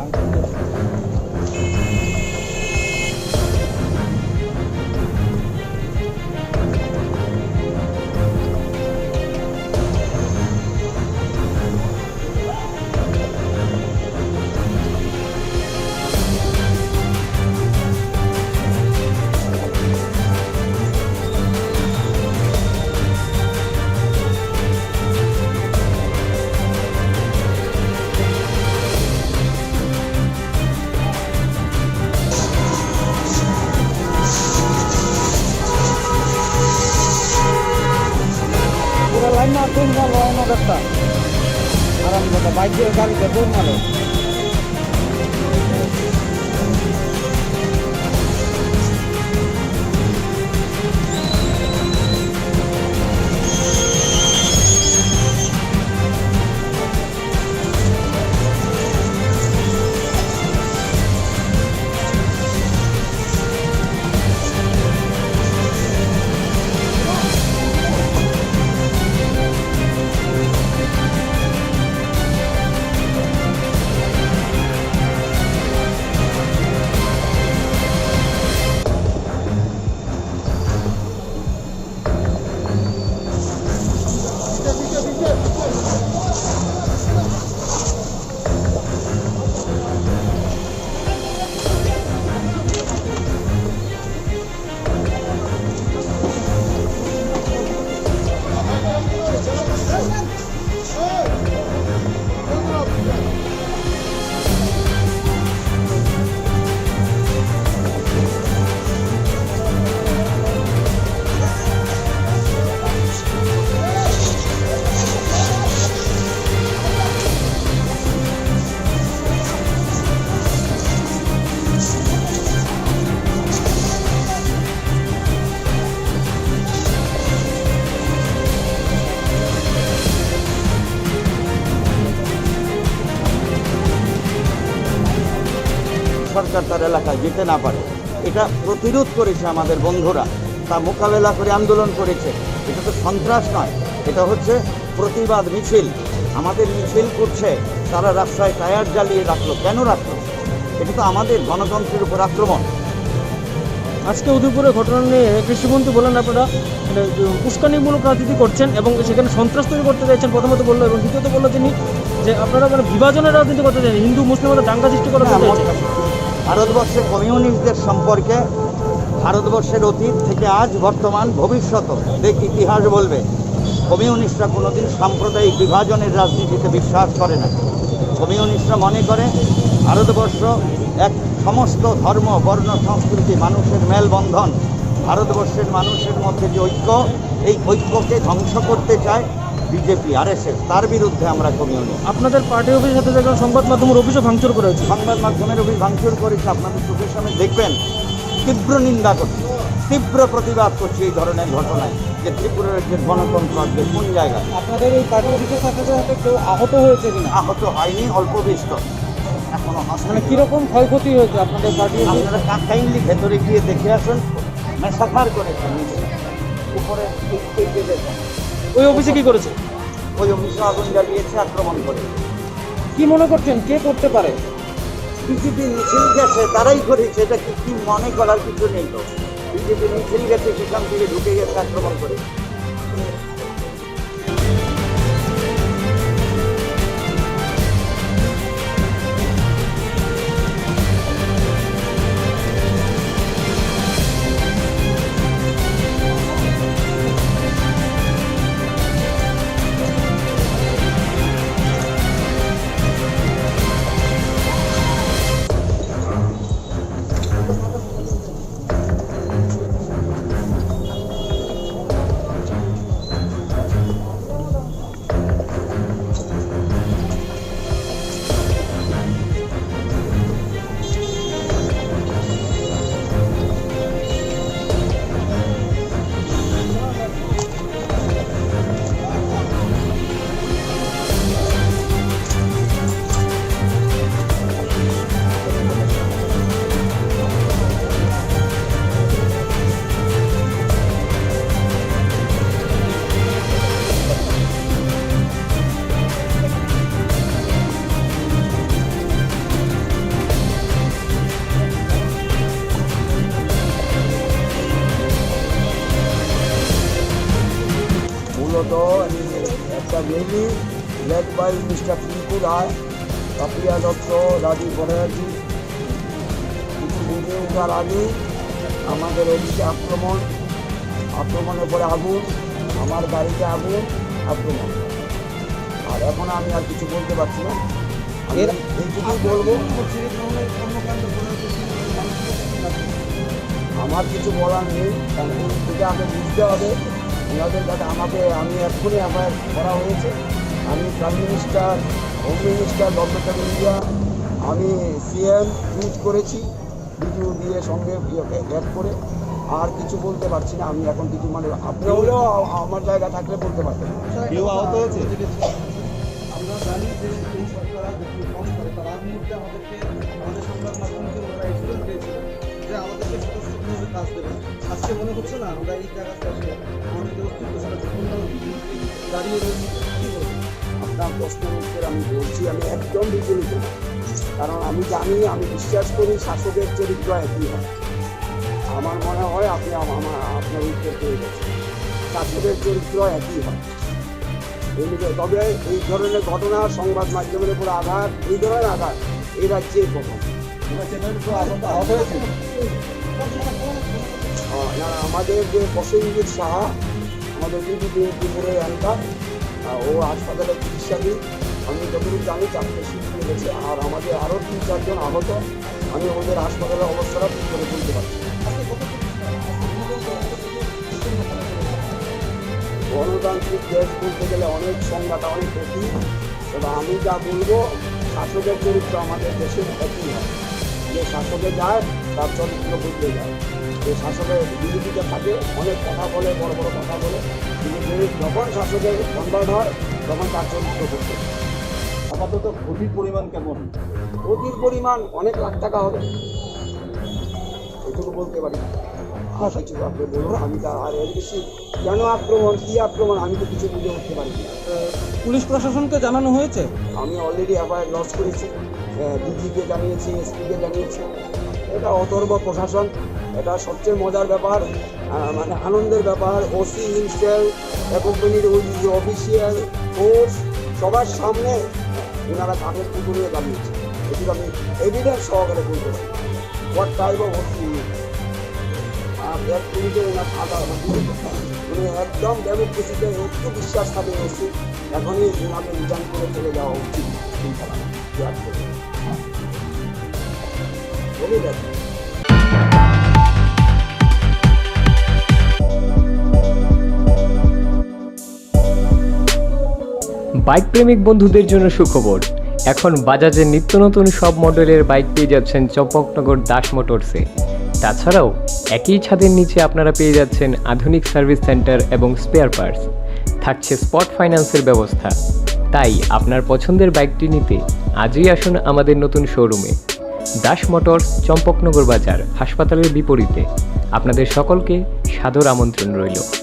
Pura line na tum na line na rasta. Aram jaga bike dia gari dia tum na le. সরকার তার এলাকায় যেতে না পারে, এটা প্রতিরোধ করেছে আমাদের বন্ধুরা, তা মোকাবেলা করে আন্দোলন করেছে। এটা তো সন্ত্রাস নয়, এটা হচ্ছে প্রতিবাদ মিছিল। আমাদের মিছিল করছে, তারা রাস্তায় টায়ার জ্বালিয়ে রাখলো। কেন রাখলো? এটা তো আমাদের গণতন্ত্রের উপর আক্রমণ। আজকে উদয়পুরের ঘটনা নিয়ে কৃষিমন্ত্রী বলেন, আপনারা মানে উস্কানিমূলক রাজনীতি করছেন এবং সেখানে সন্ত্রাস তৈরি করতে চাইছেন, প্রথমত বললো, এবং দ্বিতীয়ত বললো তিনি যে আপনারা মানে বিভাজনের রাজনীতি করতে চাইছেন, হিন্দু মুসলিম মধ্যে দাঙ্গা সৃষ্টি করাতে হ্যাঁ, চাইছেন। ভারতবর্ষে কমিউনিস্টদের সম্পর্কে ভারতবর্ষের অতীত থেকে আজ, বর্তমান, ভবিষ্যৎ দেখ ইতিহাস বলবে, কমিউনিস্টরা কোনোদিন সাম্প্রদায়িক বিভাজনের রাজনীতিতে বিশ্বাস করে না। কমিউনিস্টরা মনে করে ভারতবর্ষ এক সমস্ত ধর্ম, বর্ণ, সংস্কৃতি, মানুষের মেলবন্ধন, ভারতবর্ষের মানুষের মধ্যে যে ঐক্য, এই ঐক্যকে ধ্বংস করতে চায় বিজেপি, আরএসএস। তার বিরুদ্ধে আমরা কমিউনিস্ট। আপনাদের পার্টি অফিসের সাথে দেখলাম সংবাদ মাধ্যমের অফিসও ভাঙচুর করা হয়েছে। সংবাদ মাধ্যমের অফিস ভাঙচুর করেছে, আপনাদের চোখের সামনে দেখবেন। তীব্র নিন্দা করছি, তীব্র প্রতিবাদ করছি এই ধরনের ঘটনায়, যে ত্রিপুরা রাজ্যের গণতন্ত্র আজকে কোন জায়গায়। আপনাদের এই পার্টি অফিসের সাথে সাথে কেউ আহত হয়েছে কিনা? আহত হয়নি, অল্প বিস্তর এখনো হসপিটালে। মানে কিরকম ক্ষয়ক্ষতি হয়েছে আপনাদের পার্টি অফিস? আপনারা কাইন্ডলি ভেতরে গিয়ে দেখে আসুন, ম্যাসাকার করেছে নিচে, উপরে এই, এই যে দেখুন। ওই অফিসে কি করেছে? ওই অফিসে আগুন জ্বালিয়েছে, আক্রমণ করে। কি মনে করছেন, কে করতে পারে? বিজেপি মিছিল গেছে, তারাই করেছে, এটা কি, কি মনে করার কিছু নেই তো। বিজেপি মিছিল গেছে, সেখান থেকে ঢুকে গেছে আক্রমণ করে। Mainly led by Mister Pinku Rai, Papiya Dotto, Rajiv Banerjee, কিছু বেজে ওঠার আগে আমাদের অফিসে আক্রমণ, আক্রমণের পরে আগুন, আমার গাড়িতে আগুন, আক্রমণ। আর এখন আমি আর কিছু বলতে পারছি না। আমি এর এইটুকুই বলবো। আমার কিছু বলার নেই, কারণ এটা আগে বুঝতে হবে। ওনাদের কাছে আমাকে, আমি এক্ষুনি এফআইআর করা হয়েছে। আমি prime minister, home minister, government of India, আমি সিএম টুইট করেছি, ভিডিও দিয়ে সঙ্গে ইয়েকে অ্যাড করে। আর কিছু বলতে পারছি না আমি এখন কিছু, মানে, আপনি হলেও আ-, আমার জায়গা থাকলে বলতে পারতেন। কেউ আহত হয়েছে? আমরা জানি যে এই সরকার আর যখন কম করে, তারা এই মুহূর্তে আমাদেরকে, আমাদের সংবাদ মাধ্যমকে ওনারা এসিউরেন্স দিয়েছিলেন যে আমাদেরকে স্বতঃস্ফূর্তভাবে কাজ দেবেন। আজকে মনে হচ্ছে না আমরা এই জায়গাতে এসে আমাদের যে অস্তিত্ব, সেটা সম্পূর্ণ দাঁড়িয়ে রয়েছে। কি বলবেন? আপনার প্রশ্নের উত্তর আমি বলছি, আমি একদম বিচলিত না। কারণ আমি জানি, আমি বিশ্বাস করি শাসকের চরিত্র একই হয়। আমার মনে হয় আপনি আমা-, আমা-, আপনার উত্তর পেয়ে গেছেন। শাসকের চরিত্র একই হয়। এই যে, তবে এই ধরনের ঘটনা, সংবাদ মাধ্যমের উপর আঘাত, এই ধরনের আঘাত এই রাজ্যে প্রথম। আহ, না, আমাদের যে প্রসেনজিৎ সাহা, আমাদের কিন্তু ত্রিপুরের এলাকা, আহ, ও হাসপাতালে চিকিৎসাধীন। আমি যতদূর জানি, চারটে শিশু গেছে, আর আমাদের আরও তিন চারজন আহত। আমি ওদের হাসপাতালের অবস্থাটা ঠিক করে বলতে পারছি না। গণতান্ত্রিক দেশ বলতে গেলে অনেক সংজ্ঞাটা অনেক কঠিন। তবে আমি যা বলবো, শাসকের চরিত্র আমাদের দেশে একই হয়। যে শাসকে যায়, তার চরিত্র বদলে যায়। যে শাসকের বিরোধিতা থাকে, অনেক কথা বলে, বড় বড় কথা বলে, কিন্তু যে যখন শাসকে কনভার্ট হয়, তখন তার চরিত্র বদলে যায়। আপাতত ক্ষতির পরিমাণ কেমন? ক্ষতির পরিমাণ অনেক লাখ টাকা হবে, এটুকু বলতে পারি। আর কিছু আপনি বলুন, আমি তা আর এর বেশি কেন আক্রমণ, কি আক্রমণ, আমি তো কিছু বুঝে উঠতে পারি না। পুলিশ প্রশাসনকে জানানো হয়েছে? আমি অলরেডি এফআইআর লজ করেছি, ডিজিকে জানিয়েছি, এসপিকে জানিয়েছি। এটা অথর্ব প্রশাসন, এটা সবচেয়ে মজার ব্যাপার, আহ, মানে আনন্দের ব্যাপার। OC himself, accompanied with his official force, সবার সামনে ওনারা কাঠের পুতুল নিয়ে দাঁড়িয়েছে। এটুকু আমি এভিডেন্স সহকারে বলতে পারি। What type of OC? আর এক মিনিটে ওনার খাতা, উনি একদম ডেমোক্রেসিতে একটু বিশ্বাস থাকে ওসি। এখনই ওনাকে রিজাইন করে চলে যাওয়া উচিত। চিন্তা ভাবনা, বিরাট করে। বলে যাচ্ছে। বাইক প্রেমিক বন্ধুদের জন্য সুখবর। এখন বাজাজের নিত্য নতুন সব মডেলের বাইক পেয়ে যাচ্ছেন চম্পকনগর দাস মোটরসে। তাছাড়াও একই ছাদের নিচে আপনারা পেয়ে যাচ্ছেন আধুনিক সার্ভিস সেন্টার এবং স্পেয়ার পার্টস। থাকছে স্পট ফাইন্যান্সের ব্যবস্থা। তাই আপনার পছন্দের বাইকটি নিতে আজই আসুন আমাদের নতুন শোরুমে। দাস মোটরস, চম্পকনগর বাজার, হাসপাতালের বিপরীতে। আপনাদের সকলকে সাদর আমন্ত্রণ রইল।